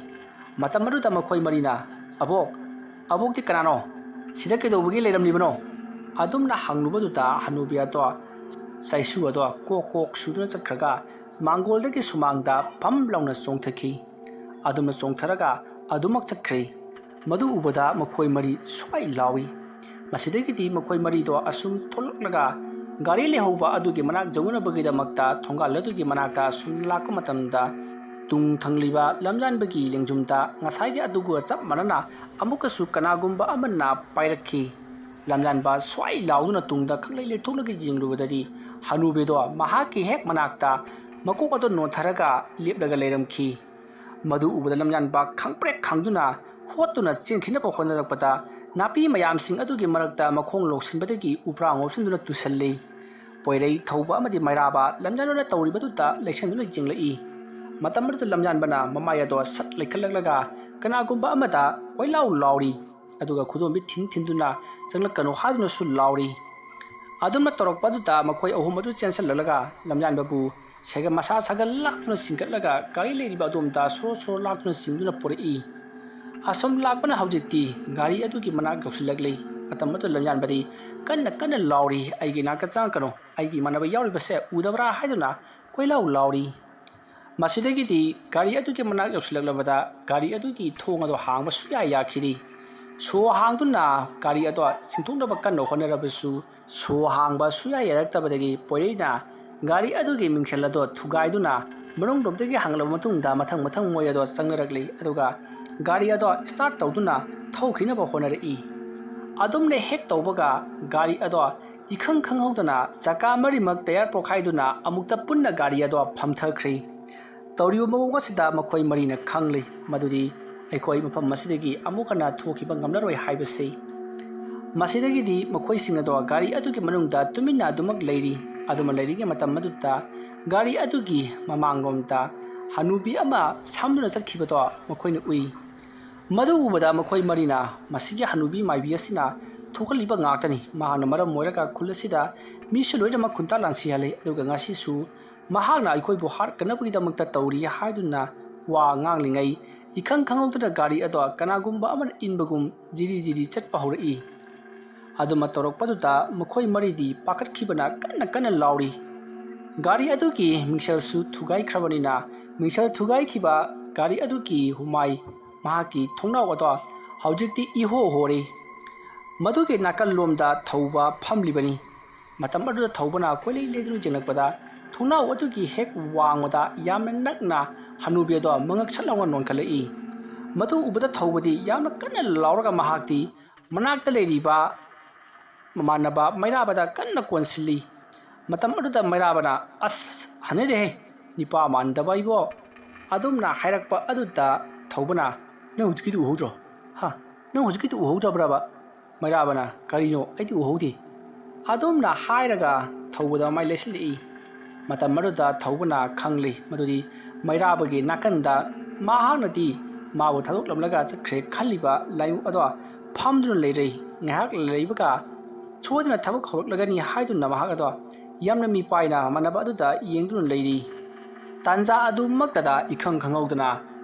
ꯃꯇꯝ ꯑꯗꯨꯗ ꯃꯈꯣꯏ ꯃꯔꯤꯅ, "ꯑꯕꯣꯛ, ꯑꯕꯣꯛꯇꯤ ꯀꯅꯥꯅꯣ? ꯁꯤꯗ ꯀꯩꯗꯧꯕꯒꯤ ꯂꯩꯔꯝꯂꯤꯕꯅꯣ?" ꯑꯗꯨꯝꯅ ꯍꯪꯂꯨꯕꯗꯨꯗ ꯍꯅꯨꯕꯤ ꯑꯗꯣ ꯆꯩꯁꯨ ꯑꯗꯣ ꯀꯣꯛ ꯀꯣꯛ ꯁꯨꯗꯨꯅ ꯆꯠꯈ꯭ꯔꯒ ꯃꯥꯡꯒꯣꯜꯗꯒꯤ ꯁꯨꯃꯥꯡꯗ ꯐꯝ ꯂꯥꯎꯅ ꯆꯣꯡꯊꯈꯤ꯫ ꯑꯗꯨꯝꯅ ꯆꯣꯡꯊꯔꯒ ꯑꯗꯨꯃꯛ ꯆꯠꯈ꯭ꯔꯦ꯫ ꯃꯗꯨ ꯎꯕꯗ ꯃꯈꯣꯏ ꯃꯔꯤ ꯁ꯭ꯋꯥꯏ ꯂꯥꯎꯏ꯫ ꯃꯁꯤꯗꯒꯤꯗꯤ ꯃꯈꯣꯏ ꯃꯔꯤꯗꯣ ꯑꯁꯨꯝ ꯊꯣꯛꯂꯛꯂꯒ ꯒꯥꯔꯤ ꯂꯩꯍꯧꯕ ꯑꯗꯨꯒꯤ ꯃꯅꯥꯛ ꯌꯧꯅꯕꯒꯤꯗꯃꯛꯇ ꯊꯣꯡꯒꯥꯜ ꯑꯗꯨꯒꯤ ꯃꯅꯥꯛꯇ ꯁꯨꯝ ꯂꯥꯛꯄ ꯃꯇꯝꯗ ꯇꯨꯡ ꯊꯪꯂꯤꯕ ꯂꯝꯌꯥꯟꯕꯒꯤ ꯂꯦꯡꯖꯨꯝꯗ ꯉꯁꯥꯏꯒꯤ ꯑꯗꯨꯒ ꯆꯞ ꯃꯥꯟꯅꯅ ꯑꯃꯨꯛꯀꯁꯨ ꯀꯅꯥꯒꯨꯝꯕ ꯑꯃꯅ ꯄꯥꯏꯔꯛꯈꯤ꯫ ꯂꯝꯌꯥꯟꯕ ꯁ꯭ꯋꯥꯏ ꯂꯥꯎꯗꯨꯅ ꯇꯨꯡꯗ ꯈꯪꯂꯩ ꯂꯩꯊꯣꯛꯂꯒ ꯌꯦꯡꯂꯨꯕꯗꯗꯤ ꯍꯅꯨꯕꯤꯗꯣ ꯃꯍꯥꯛꯀꯤ ꯍꯦꯛ ꯃꯅꯥꯛꯇ ꯃꯀꯣꯛ ꯑꯗꯨ ꯅꯣꯟꯊꯔꯒ ꯂꯦꯞꯂꯒ ꯂꯩꯔꯝꯈꯤ꯫ ꯃꯗꯨ ꯎꯕꯗ ꯂꯝꯌꯥꯟꯕ ꯈꯪꯄ꯭ꯔꯦꯛ ꯈꯪꯗꯨꯅ ꯍꯣꯠꯇꯨꯅ ꯆꯦꯟꯈꯤꯅꯕ ꯍꯣꯠꯅꯔꯛꯄꯗ ꯅꯥꯄꯤ ꯃꯌꯥꯝꯁꯤꯡ ꯑꯗꯨꯒꯤ ꯃꯔꯛꯇ ꯃꯈꯣꯡ ꯂꯧꯁꯤꯟꯕꯗꯒꯤ ꯎꯄ꯭ꯔꯥꯡ ꯍꯣꯞꯁꯤꯟꯗꯨꯅ ꯇꯨꯁꯜꯂꯤ꯫ ꯄꯣꯏꯔꯩ ꯊꯧꯕ ꯑꯃꯗꯤ ꯃꯩꯔꯥꯕ ꯂꯝꯌꯥꯟꯕꯅ ꯇꯧꯔꯤꯕꯗꯨꯗ ꯂꯩꯁꯟꯗꯨꯅ ꯌꯦꯡꯂꯛꯏ꯫ ꯃꯇꯝ ꯑꯗꯨꯗ ꯂꯝꯌꯥꯟꯕꯅ ꯃꯃꯥꯏ ꯑꯗꯣ ꯁꯠ ꯂꯩꯈꯠꯂꯛꯂꯒ ꯀꯅꯥꯒꯨꯝꯕ ꯑꯃꯗ ꯀꯣꯏꯂꯥꯎ ꯂꯥꯎꯔꯤ꯫ ꯑꯗꯨꯒ ꯈꯨꯗꯣꯝꯕꯤ ꯊꯤꯟ ꯊꯤꯟꯗꯨꯅ ꯆꯪꯂꯛꯀꯅꯨ ꯍꯥꯏꯗꯨꯅꯁꯨ ꯂꯥꯎꯔꯤ꯫ ꯑꯗꯨꯝꯅ ꯇꯧꯔꯛꯄ ꯑꯗꯨꯗ ꯃꯈꯣꯏ ꯑꯍꯨꯝ ꯑꯗꯨ ꯆꯦꯟꯁꯤꯜꯂꯛꯂꯒ ꯂꯝꯌꯥꯟꯕꯕꯨ ꯁꯦꯒ ꯃꯁꯥ ꯁꯥꯒꯠ ꯂꯥꯛꯇꯨꯅ ꯆꯤꯡꯈꯠꯂꯒ ꯒꯥꯔꯤ ꯂꯩꯔꯤꯕ ꯑꯗꯣꯝꯗ ꯁꯣꯔꯣ ꯁꯣꯔꯣ ꯂꯥꯛꯇꯨꯅ ꯆꯤꯡꯗꯨꯅ ꯄꯨꯔꯛꯏ꯫ ꯑꯁꯣꯝ ꯂꯥꯛꯄꯅ ꯍꯧꯖꯤꯛꯇꯤ ꯒꯥꯔꯤ ꯑꯗꯨꯒꯤ ꯃꯅꯥꯛ ꯌꯧꯁꯤꯜꯂꯛꯂꯤ꯫ ꯃꯇꯝ ꯑꯗꯨꯗ ꯂꯝꯌꯥꯟꯕꯗꯤ ꯀꯟꯅ ꯀꯟꯅ ꯂꯥꯎꯔꯤ, "ꯑꯩꯒꯤ ꯅꯥꯛꯇ ꯆꯪꯉꯛꯀꯅꯨ, ꯑꯩꯒꯤ ꯏꯃꯥꯟꯅꯕ ꯌꯥꯎꯔꯤꯕꯁꯦ ꯎꯗꯕ꯭ꯔꯥ?" ꯍꯥꯏꯗꯨꯅ ꯀꯣꯏꯂꯥꯎ ꯂꯥꯎꯔꯤ꯫ ꯃꯁꯤꯗꯒꯤꯗꯤ ꯒꯥꯔꯤ ꯑꯗꯨꯒꯤ ꯃꯅꯥꯛ ꯌꯧꯁꯤꯜꯂꯛꯂꯕꯗ ꯒꯥꯔꯤ ꯑꯗꯨꯒꯤ ꯊꯣꯡ ꯑꯗꯨ ꯍꯥꯡꯕ ꯁꯨꯌꯥ ꯌꯥꯈꯤꯗꯦ꯫ ꯁꯣ ꯍꯥꯡꯗꯨꯅ ꯒꯥꯔꯤ ꯑꯗꯣ ꯆꯤꯡꯊꯣꯛꯅꯕ ꯀꯟꯅ ꯍꯣꯠꯅꯔꯕꯁꯨ ꯁꯣ ꯍꯥꯡꯕ ꯁꯨꯌꯥ ꯌꯥꯔꯛꯇꯕꯗꯒꯤ ꯄꯣꯏꯔꯩꯅ ꯒꯥꯔꯤ ꯑꯗꯨꯒꯤ ꯃꯤꯡꯁꯦꯜ ꯑꯗꯣ ꯊꯨꯒꯥꯏꯗꯨꯅ ꯃꯅꯨꯡꯂꯣꯝꯗꯒꯤ ꯍꯥꯡꯂꯕ ꯃꯇꯨꯡꯗ ꯃꯊꯪ ꯃꯊꯪ ꯃꯣꯏ ꯑꯗꯣ ꯆꯪꯅꯔꯛꯂꯤ꯫ ꯑꯗꯨꯒ ꯒꯥꯔꯤ ꯑꯗꯣ start ꯇꯧꯗꯨꯅ ꯊꯧꯈꯤꯅꯕ ꯍꯣꯠꯅꯔꯛꯏ꯫ ꯑꯗꯨꯝꯅ ꯍꯦꯛ ꯇꯧꯕꯒ ꯒꯥꯔꯤ ꯑꯗꯣ ꯏꯈꯪ ꯈꯪꯍꯧꯗꯅ ꯆꯀꯥ ꯃꯔꯤꯃꯛ ꯇꯌꯥꯔ ꯄꯣꯈꯥꯏꯗꯨꯅ ꯑꯃꯨꯛꯇ ꯄꯨꯟꯅ ꯒꯥꯔꯤ ꯑꯗꯣ ꯐꯝꯊꯈ꯭ꯔꯦ꯫ ꯇꯧꯔꯤꯕ ꯃꯑꯣꯡ ꯑꯁꯤꯗ ꯃꯈꯣꯏ ꯃꯔꯤꯅ ꯈꯪꯂꯤ ꯃꯗꯨꯗꯤ ꯑꯩꯈꯣꯏ ꯃꯐꯝ ꯑꯁꯤꯗꯒꯤ ꯑꯃꯨꯛ ꯍꯟꯅ ꯊꯣꯛꯈꯤꯕ ꯉꯝꯂꯔꯣꯏ ꯍꯥꯏꯕꯁꯤ꯫ ꯃꯁꯤꯗꯒꯤꯗꯤ ꯃꯈꯣꯏꯁꯤꯡ ꯑꯗꯣ ꯒꯥꯔꯤ ꯑꯗꯨꯒꯤ ꯃꯅꯨꯡꯗ ꯇꯨꯃꯤꯟꯅ ꯑꯗꯨꯃꯛ ꯂꯩꯔꯤ꯫ ꯑꯗꯨꯃ ꯂꯩꯔꯤꯉꯩ ꯃꯇꯝ ꯑꯗꯨꯗ ꯒꯥꯔꯤ ꯑꯗꯨꯒꯤ ꯃꯃꯥꯡꯂꯣꯝꯗ ꯍꯅꯨꯕꯤ ꯑꯃ ꯁꯝꯗꯨꯅ ꯆꯠꯈꯤꯕꯗꯣ ꯃꯈꯣꯏꯅ ꯎꯏ꯫ ꯃꯗꯨ ꯎꯕꯗ ꯃꯈꯣꯏ ꯃꯔꯤꯅ, "ꯃꯁꯤꯒꯤ ꯍꯅꯨꯕꯤ ꯃꯥꯏꯕꯤ ꯑꯁꯤꯅ ꯊꯣꯛꯍꯜꯂꯤꯕ ꯉꯥꯛꯇꯅꯤ꯫ ꯃꯍꯥꯛꯅ ꯃꯔꯝ ꯑꯣꯏꯔꯒ ꯈꯨꯜ ꯑꯁꯤꯗ ꯃꯤꯁꯨ ꯂꯣꯏꯅꯃꯛ ꯈꯨꯟꯇꯥ ꯂꯥꯟꯁꯤꯍꯜꯂꯤ, ꯑꯗꯨꯒ ꯉꯁꯤꯁꯨ ꯃꯍꯥꯛꯅ ꯑꯩꯈꯣꯏꯕꯨ ꯍꯥꯠꯀꯅꯕꯒꯤꯗꯃꯛꯇ ꯇꯧꯔꯤ" ꯍꯥꯏꯗꯨꯅ ꯋꯥ ꯉꯥꯡꯂꯤꯉꯩ, ꯏꯈꯪ ꯈꯪꯍꯧꯗꯅ ꯒꯥꯔꯤ ꯑꯗꯣ ꯀꯅꯥꯒꯨꯝꯕ ꯑꯃꯅ ꯏꯟꯕꯒꯨꯝ ꯖꯤꯔꯤ ꯖꯤꯔꯤ ꯆꯠꯄ ꯍꯧꯔꯛꯏ꯫ ꯑꯗꯨꯃ ꯇꯧꯔꯛꯄꯗꯨꯗ ꯃꯈꯣꯏ ꯃꯔꯤꯗꯤ ꯄꯥꯈꯠꯈꯤꯕꯅ ꯀꯟꯅ ꯀꯟꯅ ꯂꯥꯎꯔꯤ꯫ ꯒꯥꯔꯤ ꯑꯗꯨꯒꯤ ꯃꯤꯡꯁꯦꯜꯁꯨ ꯊꯨꯒꯥꯏꯈ꯭ꯔꯕꯅꯤꯅ, ꯃꯤꯡꯁꯦꯜ ꯊꯨꯒꯥꯏꯈꯤꯕ ꯒꯥꯔꯤ ꯑꯗꯨꯒꯤ ꯍꯨꯃꯥꯏ ꯃꯍꯥꯛꯀꯤ ꯊꯣꯡꯅꯥꯎ ꯑꯗꯣ ꯍꯧꯖꯤꯛꯇꯤ ꯏꯍꯣ ꯍꯣꯔꯦ꯫ ꯃꯗꯨꯒꯤ ꯅꯥꯀꯜꯂꯣꯝꯗ ꯊꯧꯕ ꯐꯝꯂꯤꯕꯅꯤ꯫ ꯃꯇꯝ ꯑꯗꯨꯗ ꯊꯧꯕꯅ ꯀꯣꯏꯂꯩ ꯂꯩꯗꯨꯅ ꯌꯦꯡꯂꯛꯄꯗ ꯊꯣꯡꯅꯥꯎ ꯑꯗꯨꯒꯤ ꯍꯦꯛ ꯋꯥꯡꯃꯗ ꯌꯥꯝꯅ ꯅꯛꯅ ꯍꯅꯨꯕꯤ ꯑꯗꯣ ꯃꯉꯛ ꯁꯠ ꯂꯥꯎꯅ ꯅꯣꯟꯈꯠꯂꯛꯏ꯫ ꯃꯗꯨ ꯎꯕꯗ ꯊꯧꯕꯗꯤ ꯌꯥꯝꯅ ꯀꯟꯅ ꯂꯥꯎꯔꯒ ꯃꯍꯥꯛꯇꯤ ꯃꯅꯥꯛꯇ ꯂꯩꯔꯤꯕ ꯃꯃꯥꯟꯅꯕ ꯃꯩꯔꯥꯕꯗ ꯀꯟꯅ ꯀꯣꯟꯁꯤꯜꯂꯤ꯫ ꯃꯇꯝ ꯑꯗꯨꯗ ꯃꯩꯔꯥꯕꯅ, "ꯑꯁ, ꯍꯩꯅꯗꯦꯍꯦ, ꯅꯤꯄꯥ ꯃꯥꯟꯗꯕ ꯏꯕꯣ!" ꯑꯗꯨꯝꯅ ꯍꯥꯏꯔꯛꯄ ꯑꯗꯨꯗ ꯊꯧꯕꯅ, "ꯅꯪ ꯍꯧꯖꯤꯛꯀꯤꯗꯨ ꯎꯍꯧꯗ꯭ꯔꯣ? ꯍꯥ? ꯅꯪ ꯍꯧꯖꯤꯛꯀꯤꯗꯨ ꯎꯍꯧꯗ꯭ꯔꯕ꯭ꯔꯕ?" ꯃꯩꯔꯥꯕꯅ, "ꯀꯔꯤꯅꯣ? ꯑꯩꯗꯤ ꯎꯍꯧꯗꯦ꯫" ꯑꯗꯨꯝꯅ ꯍꯥꯏꯔꯒ ꯊꯧꯕꯗ ꯃꯥꯏ ꯂꯩꯁꯤꯜꯂꯛꯏ꯫ ꯃꯇꯝ ꯑꯗꯨꯗ ꯊꯧꯕꯅ ꯈꯪꯂꯤ ꯃꯗꯨꯗꯤ ꯃꯩꯔꯥꯕꯒꯤ ꯅꯥꯀꯟꯗ ꯃꯍꯥꯛꯅꯗꯤ ꯃꯥꯕꯨ ꯊꯥꯗꯣꯛꯂꯝꯂꯒ ꯆꯠꯈ꯭ꯔꯦ ꯈꯜꯂꯤꯕ ꯂꯥꯏꯃꯨ ꯑꯗꯣ ꯐꯝꯗꯨꯅ ꯂꯩꯔꯦ꯫ ꯉꯥꯏꯍꯥꯛ ꯂꯩꯕꯒ ꯁꯣꯏꯗꯅ ꯊꯕꯛ ꯍꯧꯔꯛꯂꯒꯅꯤ ꯍꯥꯏꯗꯨꯅ ꯃꯍꯥꯛ ꯑꯗꯣ ꯌꯥꯝꯅ ꯃꯤꯄꯥꯏꯅ ꯃꯥꯟꯅꯕ ꯑꯗꯨꯗ ꯌꯦꯡꯗꯨꯅ ꯂꯩꯔꯤ꯫ ꯇꯥꯟꯖꯥ ꯑꯗꯨꯃꯛꯇꯗ ꯏꯈꯪ ꯈꯪꯍꯧꯗꯅ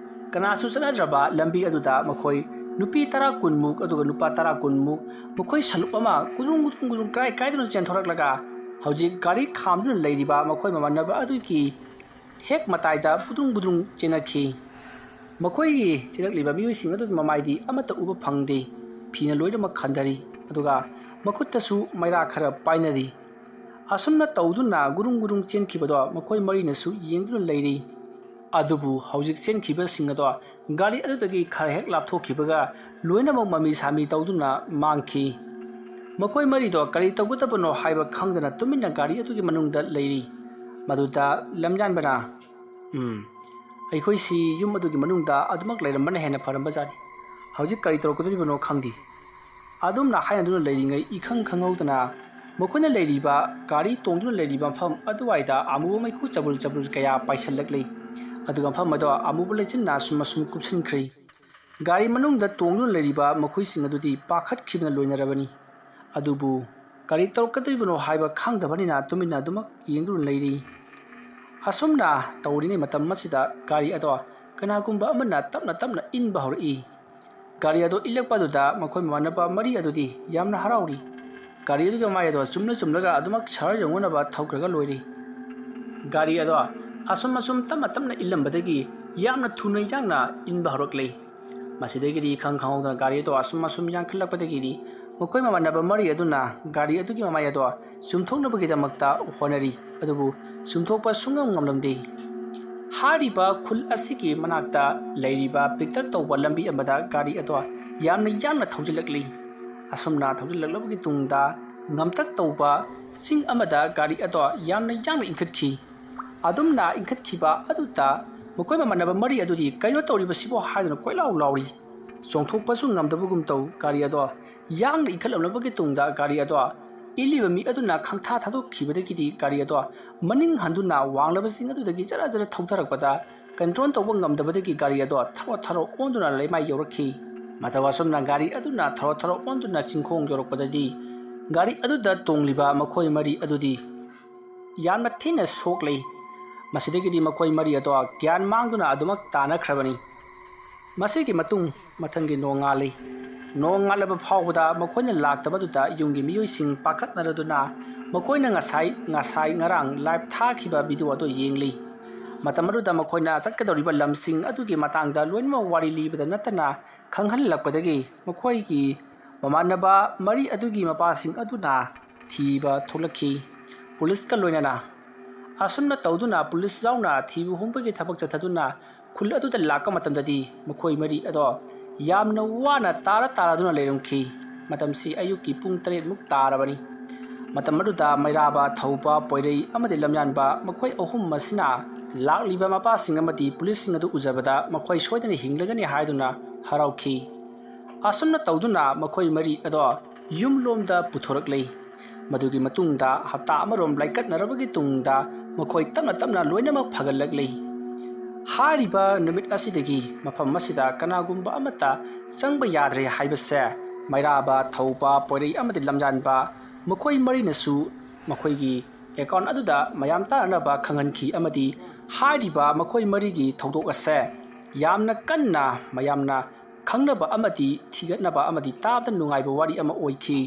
ꯀꯅꯥꯁꯨ ꯆꯠꯅꯗ꯭ꯔꯕ ꯂꯝꯕꯤ ꯑꯗꯨꯗ ꯃꯈꯣꯏ ꯅꯨꯄꯤ ꯇꯔꯥ ꯀꯨꯟꯃꯨꯛ ꯑꯗꯨꯒ ꯅꯨꯄꯥ ꯇꯔꯥ ꯀꯨꯟꯃꯨꯛ ꯃꯈꯣꯏ ꯁꯂꯨꯞ ꯑꯃ ꯒꯨꯗ꯭ꯔꯨꯡ ꯒꯨꯗ꯭ꯔꯨꯡ ꯒꯨꯗ꯭ꯔꯨꯡ ꯀꯔꯥꯏ ꯀꯥꯏꯗꯅ ꯆꯦꯟꯊꯣꯔꯛꯂꯒ ꯍꯧꯖꯤꯛ ꯒꯥꯔꯤ ꯈꯥꯝꯗꯨꯅ ꯂꯩꯔꯤꯕ ꯃꯈꯣꯏ ꯃꯃꯥꯟꯅꯕ ꯑꯗꯨꯒꯤ ꯍꯦꯛ ꯃꯇꯥꯏꯗ ꯕꯨꯗ꯭ꯔꯨꯡ ꯕꯨꯗ꯭ꯔꯨꯡ ꯆꯦꯟꯅꯈꯤ꯫ ꯃꯈꯣꯏꯒꯤ ꯆꯦꯜꯂꯛꯂꯤꯕ ꯃꯤꯑꯣꯏꯁꯤꯡ ꯑꯗꯨꯒꯤ ꯃꯃꯥꯏꯗꯤ ꯑꯃꯠꯇ ꯎꯕ ꯐꯪꯗꯦ꯫ ꯐꯤꯅ ꯂꯣꯏꯅꯃꯛ ꯈꯟꯊꯔꯤ, ꯑꯗꯨꯒ ꯃꯈꯨꯠꯇꯁꯨ ꯃꯩꯔꯥ ꯈꯔ ꯄꯥꯏꯅꯔꯤ꯫ ꯑꯁꯨꯝꯅ ꯇꯧꯗꯨꯅ ꯒꯨꯔꯨꯡ ꯒꯨꯔꯨꯡ ꯆꯦꯟꯈꯤꯕꯗꯣ ꯃꯈꯣꯏ ꯃꯔꯤꯅꯁꯨ ꯌꯦꯡꯗꯨꯅ ꯂꯩꯔꯤ꯫ ꯑꯗꯨꯕꯨ ꯍꯧꯖꯤꯛ ꯆꯦꯟꯈꯤꯕꯁꯤꯡ ꯑꯗꯣ ꯒꯥꯔꯤ ꯑꯗꯨꯗꯒꯤ ꯈꯔ ꯍꯦꯛ ꯂꯥꯞꯊꯣꯛꯈꯤꯕꯒ ꯂꯣꯏꯅꯃꯛ ꯃꯃꯤ ꯁꯥꯃꯤ ꯇꯧꯗꯨꯅ ꯃꯥꯡꯈꯤ꯫ ꯃꯈꯣꯏ ꯃꯔꯤꯗꯣ ꯀꯔꯤ ꯇꯧꯒꯗꯕꯅꯣ ꯍꯥꯏꯕ ꯈꯪꯗꯅ ꯇꯨꯃꯤꯟꯅ ꯒꯥꯔꯤ ꯑꯗꯨꯒꯤ ꯃꯅꯨꯡꯗ ꯂꯩꯔꯤ꯫ ꯃꯗꯨꯗ ꯂꯝꯌꯥꯟꯕꯅ, "ꯎꯝ, ꯑꯩꯈꯣꯏꯁꯤ ꯌꯨꯝ ꯑꯗꯨꯒꯤ ꯃꯅꯨꯡꯗ ꯑꯗꯨꯃꯛ ꯂꯩꯔꯝꯕꯅ ꯍꯦꯟꯅ ꯐꯔꯝꯕꯖꯥꯠꯅꯤ꯫ ꯍꯧꯖꯤꯛ ꯀꯔꯤ ꯇꯧꯔꯛꯀꯗꯣꯔꯤꯕꯅꯣ ꯈꯪꯗꯦ"꯫ ꯑꯗꯨꯝꯅ ꯍꯥꯏꯅꯗꯨꯅ ꯂꯩꯔꯤꯉꯩ ꯏꯈꯪ ꯈꯪꯍꯧꯗꯅ ꯃꯈꯣꯏꯅ ꯂꯩꯔꯤꯕ, ꯒꯥꯔꯤ ꯇꯣꯡꯗꯨꯅ ꯂꯩꯔꯤꯕ ꯃꯐꯝ ꯑꯗꯨꯋꯥꯏꯗ ꯑꯃꯨꯕ ꯃꯩꯈꯨ ꯆꯕꯨꯜ ꯆꯕꯨꯜ ꯀꯌꯥ ꯄꯥꯏꯁꯤꯜꯂꯛꯂꯤ꯫ ꯑꯗꯨꯒ ꯃꯐꯝ ꯑꯗꯣ ꯑꯃꯨꯕ ꯂꯩꯆꯤꯟꯅ ꯑꯁꯨꯝ ꯑꯁꯨꯝ ꯀꯨꯞꯁꯤꯟꯈ꯭ꯔꯤ꯫ ꯒꯥꯔꯤ ꯃꯅꯨꯡꯗ ꯇꯣꯡꯗꯨꯅ ꯂꯩꯔꯤꯕ ꯃꯈꯣꯏꯁꯤꯡ ꯑꯗꯨꯗꯤ ꯄꯥꯈꯠꯈꯤꯕꯅ ꯂꯣꯏꯅꯔꯕꯅꯤ꯫ ꯑꯗꯨꯕꯨ ꯀꯔꯤ ꯇꯧꯔꯛꯀꯗꯧꯔꯤꯕꯅꯣ ꯍꯥꯏꯕ ꯈꯪꯗꯕꯅꯤꯅ ꯇꯨꯃꯤꯟꯅ ꯑꯗꯨꯃꯛ ꯌꯦꯡꯗꯨꯅ ꯂꯩꯔꯤ꯫ ꯑꯁꯨꯝꯅ ꯇꯧꯔꯤꯉꯩ ꯃꯇꯝ ꯑꯁꯤꯗ ꯒꯥꯔꯤ ꯑꯗꯣ ꯀꯅꯥꯒꯨꯝꯕ ꯑꯃꯅ ꯇꯞꯅ ꯇꯞꯅ ꯏꯟꯕ ꯍꯧꯔꯛꯏ꯫ ꯒꯥꯔꯤ ꯑꯗꯣ ꯏꯜꯂꯛꯄ ꯑꯗꯨꯗ ꯃꯈꯣꯏ ꯃꯃꯥꯟꯅꯕ ꯃꯔꯤ ꯑꯗꯨꯗꯤ ꯌꯥꯝꯅ ꯍꯔꯥꯎꯔꯤ꯫ ꯒꯥꯔꯤ ꯑꯗꯨꯒꯤ ꯃꯃꯥꯏ ꯑꯗꯣ ꯆꯨꯝꯅ ꯆꯨꯝꯂꯒ ꯑꯗꯨꯃꯛ ꯁꯍꯔ ꯌꯧꯅꯅꯕ ꯊꯧꯈ꯭ꯔꯒ ꯂꯣꯏꯔꯦ꯫ ꯒꯥꯔꯤ ꯑꯗꯣ ꯑꯁꯨꯝ ꯑꯁꯨꯝ ꯇꯞꯅ ꯇꯞꯅ ꯏꯜꯂꯝꯕꯗꯒꯤ ꯌꯥꯝꯅ ꯊꯨꯅ ꯌꯥꯡꯅ ꯏꯟꯕ ꯍꯧꯔꯛꯂꯦ꯫ ꯃꯁꯤꯗꯒꯤꯗꯤ ꯏꯈꯪ ꯈꯪꯍꯧꯗꯅ ꯒꯥꯔꯤ ꯑꯗꯣ ꯑꯁꯨꯝ ꯑꯁꯨꯝ ꯌꯥꯡꯈꯠꯂꯛꯄꯗꯒꯤꯗꯤ ꯃꯈꯣꯏ ꯃꯃꯥꯟꯅꯕ ꯃꯔꯤ ꯑꯗꯨꯅ ꯒꯥꯔꯤ ꯑꯗꯨꯒꯤ ꯃꯃꯥꯏ ꯑꯗꯣ ꯆꯨꯝꯊꯣꯛꯅꯕꯒꯤꯗꯃꯛꯇ ꯍꯣꯠꯅꯔꯤ, ꯑꯗꯨꯕꯨ ꯆꯨꯝꯊꯣꯛꯄ ꯁꯨꯡꯉꯝ ꯉꯝꯂꯝꯗꯦ꯫ ꯍꯥꯏꯔꯤꯕ ꯈꯨꯜ ꯑꯁꯤꯒꯤ ꯃꯅꯥꯛꯇ ꯂꯩꯔꯤꯕ ꯄꯤꯛꯇꯛ ꯇꯧꯕ ꯂꯝꯕꯤ ꯑꯃꯗ ꯒꯥꯔꯤ ꯑꯗꯣ ꯌꯥꯝꯅ ꯌꯥꯡꯅ ꯊꯧꯖꯤꯜꯂꯛꯂꯤ꯫ ꯑꯁꯨꯝꯅ ꯊꯧꯖꯤꯜꯂꯛꯂꯕꯒꯤ ꯇꯨꯡꯗ ꯉꯝꯇꯛ ꯇꯧꯕ ꯆꯤꯡ ꯑꯃꯗ ꯒꯥꯔꯤ ꯑꯗꯣ ꯌꯥꯝꯅ ꯌꯥꯡꯅ ꯏꯟꯈꯠꯈꯤ꯫ ꯑꯗꯨꯝꯅ ꯏꯟꯈꯠꯈꯤꯕ ꯑꯗꯨꯗ ꯃꯈꯣꯏ ꯃꯃꯥꯟꯅꯕ ꯃꯔꯤ ꯑꯗꯨꯗꯤ "ꯀꯩꯅꯣ ꯇꯧꯔꯤꯕꯁꯤꯕꯣ?" ꯍꯥꯏꯗꯨꯅ ꯀꯣꯏꯂꯥꯎ ꯂꯥꯎꯔꯤ꯫ ꯆꯣꯡꯊꯣꯛꯄꯁꯨ ꯉꯝꯗꯕꯒꯨꯝ ꯇꯧ꯫ ꯒꯥꯔꯤ ꯑꯗꯣ ꯌꯥꯡꯅ ꯏꯟꯈꯠꯂꯝꯂꯕꯒꯤ ꯇꯨꯡꯗ ꯒꯥꯔꯤ ꯑꯗꯣ ꯏꯜꯂꯤꯕ ꯃꯤ ꯑꯗꯨꯅ ꯈꯪꯊꯥ ꯊꯥꯗꯣꯛꯈꯤꯕꯗꯒꯤꯗꯤ ꯒꯥꯔꯤ ꯑꯗꯣ ꯃꯅꯤꯡ ꯍꯟꯗꯨꯅ ꯋꯥꯡꯂꯕ ꯆꯤꯡ ꯑꯗꯨꯗꯒꯤ ꯖꯔ ꯖꯔ ꯊꯧꯊꯔꯛꯄꯗ ꯀꯟꯇ꯭ꯔꯣꯜ ꯇꯧꯕ ꯉꯝꯗꯕꯗꯒꯤ ꯒꯥꯔꯤ ꯑꯗꯣ ꯊꯔꯣ ꯊꯔꯣ ꯑꯣꯟꯗꯨꯅ ꯂꯩꯃꯥꯏ ꯌꯧꯔꯛꯈꯤ꯫ ꯃꯇꯧ ꯑꯁꯨꯝꯅ ꯒꯥꯔꯤ ꯑꯗꯨꯅ ꯊꯔꯣ ꯊꯔꯣ ꯑꯣꯟꯗꯨꯅ ꯆꯤꯡꯈꯣꯡ ꯌꯧꯔꯛꯄꯗꯗꯤ ꯒꯥꯔꯤ ꯑꯗꯨꯗ ꯇꯣꯡꯂꯤꯕ ꯃꯈꯣꯏ ꯃꯔꯤ ꯑꯗꯨꯗꯤ ꯌꯥꯝꯅ ꯊꯤꯅ ꯁꯣꯛꯂꯤ꯫ ꯃꯁꯤꯗꯒꯤꯗꯤ ꯃꯈꯣꯏ ꯃꯔꯤ ꯑꯗꯣ ꯒ꯭ꯌꯥꯟ ꯃꯥꯡꯗꯨꯅ ꯑꯗꯨꯃꯛ ꯇꯥꯅꯈ꯭ꯔꯕꯅꯤ꯫ ꯃꯁꯤꯒꯤ ꯃꯇꯨꯡ ꯃꯊꯪꯒꯤ ꯅꯣꯡꯉꯥꯜꯂꯤ꯫ ꯅꯣꯡꯉꯥꯜꯂꯕ ꯐꯥꯎꯕꯗ ꯃꯈꯣꯏꯅ ꯂꯥꯛꯇꯕꯗꯨꯗ ꯌꯨꯝꯒꯤ ꯃꯤꯑꯣꯏꯁꯤꯡ ꯄꯥꯈꯠꯅꯔꯗꯨꯅ ꯃꯈꯣꯏꯅ ꯉꯁꯥꯏ ꯉꯁꯥꯏ ꯉꯔꯥꯡ ꯂꯥꯏꯚ ꯊꯥꯈꯤꯕ ꯚꯤꯗꯤꯑꯣ ꯑꯗꯨ ꯌꯦꯡꯂꯤ꯫ ꯃꯇꯝ ꯑꯗꯨꯗ ꯃꯈꯣꯏꯅ ꯆꯠꯀꯗꯧꯔꯤꯕ ꯂꯝꯁꯤꯡ ꯑꯗꯨꯒꯤ ꯃꯇꯥꯡꯗ ꯂꯣꯏꯅꯃꯛ ꯋꯥꯔꯤ ꯂꯤꯕꯗ ꯅꯠꯇꯅ ꯈꯪꯍꯜꯂꯛꯄꯗꯒꯤ ꯃꯈꯣꯏꯒꯤ ꯃꯃꯥꯟꯅꯕ ꯃꯔꯤ ꯑꯗꯨꯒꯤ ꯃꯄꯥꯁꯤꯡ ꯑꯗꯨꯅ ꯊꯤꯕ ꯊꯣꯛꯂꯛꯈꯤ꯫ ꯄꯨꯂꯤꯁꯀ ꯂꯣꯏꯅꯅ ꯑꯁꯨꯝꯅ ꯇꯧꯗꯨꯅ ꯄꯨꯂꯤꯁ ꯌꯥꯎꯅ ꯊꯤꯕ ꯍꯨꯝꯕꯒꯤ ꯊꯕꯛ ꯆꯠꯊꯗꯨꯅ ꯈꯨꯜ ꯑꯗꯨꯗ ꯂꯥꯛꯄ ꯃꯇꯝꯗꯗꯤ ꯃꯈꯣꯏ ꯃꯔꯤ ꯑꯗꯣ ꯌꯥꯝꯅ ꯋꯥꯅ ꯇꯥꯔ ꯇꯥꯔꯗꯨꯅ ꯂꯩꯔꯝꯈꯤ꯫ ꯃꯇꯝꯁꯤ ꯑꯌꯨꯛꯀꯤ ꯄꯨꯡ ꯇꯔꯦꯠꯃꯨꯛ ꯇꯥꯔꯕꯅꯤ꯫ ꯃꯇꯝ ꯑꯗꯨꯗ ꯃꯩꯔꯥꯕ, ꯊꯧꯕ, ꯄꯣꯏꯔꯩ ꯑꯃꯗꯤ ꯂꯝꯌꯥꯟꯕ ꯃꯈꯣꯏ ꯑꯍꯨꯝ ꯑꯁꯤꯅ ꯂꯥꯛꯂꯤꯕ ꯃꯄꯥꯁꯤꯡ ꯑꯃꯗꯤ ꯄꯨꯂꯤꯁꯁꯤꯡ ꯑꯗꯨ ꯎꯖꯕꯗ ꯃꯈꯣꯏ ꯁꯣꯏꯗꯅ ꯍꯤꯡꯂꯒꯅꯤ ꯍꯥꯏꯗꯨꯅ ꯍꯔꯥꯎꯈꯤ꯫ ꯑꯁꯨꯝꯅ ꯇꯧꯗꯨꯅ ꯃꯈꯣꯏ ꯃꯔꯤ ꯑꯗꯣ ꯌꯨꯝꯂꯣꯝꯗ ꯄꯨꯊꯣꯔꯛꯂꯤ꯫ ꯃꯗꯨꯒꯤ ꯃꯇꯨꯡꯗ ꯍꯞꯇꯥ ꯑꯃꯔꯣꯝ ꯂꯩꯀꯠꯅꯔꯕꯒꯤ ꯇꯨꯡꯗ ꯃꯈꯣꯏ ꯇꯞꯅ ꯇꯞꯅ ꯂꯣꯏꯅꯃꯛ ꯐꯒꯠꯂꯛꯂꯤ꯫ ꯍꯥꯏꯔꯤꯕ ꯅꯨꯃꯤꯠ ꯑꯁꯤꯗꯒꯤ ꯃꯐꯝ ꯑꯁꯤꯗ ꯀꯅꯥꯒꯨꯝꯕ ꯑꯃꯠꯇ ꯆꯪꯕ ꯌꯥꯗ꯭ꯔꯦ ꯍꯥꯏꯕꯁꯦ ꯃꯩꯔꯥꯕ, ꯊꯧꯕ, ꯄꯣꯏꯔꯩ ꯑꯃꯗꯤ ꯂꯝꯌꯥꯟꯕ ꯃꯈꯣꯏ ꯃꯔꯤꯅꯁꯨ ꯃꯈꯣꯏꯒꯤ ꯑꯦꯀꯥꯎꯟ ꯑꯗꯨꯗ ꯃꯌꯥꯝ ꯇꯥꯟꯅꯅꯕ ꯈꯪꯍꯟꯈꯤ ꯑꯃꯗꯤ ꯍꯥꯏꯔꯤꯕ ꯃꯈꯣꯏ ꯃꯔꯤꯒꯤ ꯊꯧꯗꯣꯛ ꯑꯁꯦ ꯌꯥꯝꯅ ꯀꯟꯅ ꯃꯌꯥꯝꯅ ꯈꯪꯅꯕ ꯑꯃꯗꯤ ꯊꯤꯒꯠꯅꯕ ꯑꯃꯗꯤ ꯇꯥꯕꯗ ꯅꯨꯡꯉꯥꯏꯕ ꯋꯥꯔꯤ ꯑꯃ ꯑꯣꯏꯈꯤ꯫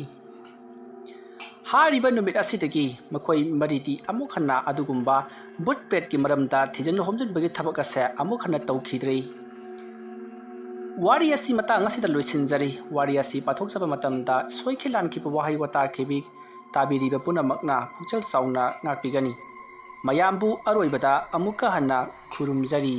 ꯍꯥꯏꯔꯤꯕ ꯅꯨꯃꯤꯠ ꯑꯁꯤꯗꯒꯤ ꯃꯈꯣꯏ ꯃꯔꯤꯗꯤ ꯑꯃꯨꯛ ꯍꯟꯅ ꯑꯗꯨꯒꯨꯝꯕ ꯚꯨꯠ ꯄ꯭ꯔꯦꯠꯀꯤ ꯃꯔꯝꯗ ꯊꯤꯖꯤꯟ ꯍꯨꯝꯖꯤꯟꯕꯒꯤ ꯊꯕꯛ ꯑꯁꯦ ꯑꯃꯨꯛ ꯍꯟꯅ ꯇꯧꯈꯤꯗ꯭ꯔꯦ꯫ ꯋꯥꯔꯤ ꯑꯁꯤ ꯃꯇꯥꯡ ꯑꯁꯤꯗ ꯂꯣꯏꯁꯤꯟꯖꯔꯤ꯫ ꯋꯥꯔꯤ ꯑꯁꯤ ꯄꯥꯊꯣꯛꯆꯕ ꯃꯇꯝꯗ ꯁꯣꯏꯈꯤ ꯂꯥꯟꯈꯤꯕ ꯋꯥꯍꯩ ꯋꯥꯇꯥ ꯈꯤꯕꯤ ꯇꯥꯕꯤꯔꯤꯕ ꯄꯨꯝꯅꯃꯛꯅ ꯄꯨꯛꯆꯦꯜ ꯆꯥꯎꯅ ꯉꯥꯛꯄꯤꯒꯅꯤ꯫ ꯃꯌꯥꯝꯕꯨ ꯑꯔꯣꯏꯕꯗ ꯑꯃꯨꯛꯀ ꯍꯟꯅ ꯈꯨꯔꯨꯝꯖꯔꯤ꯫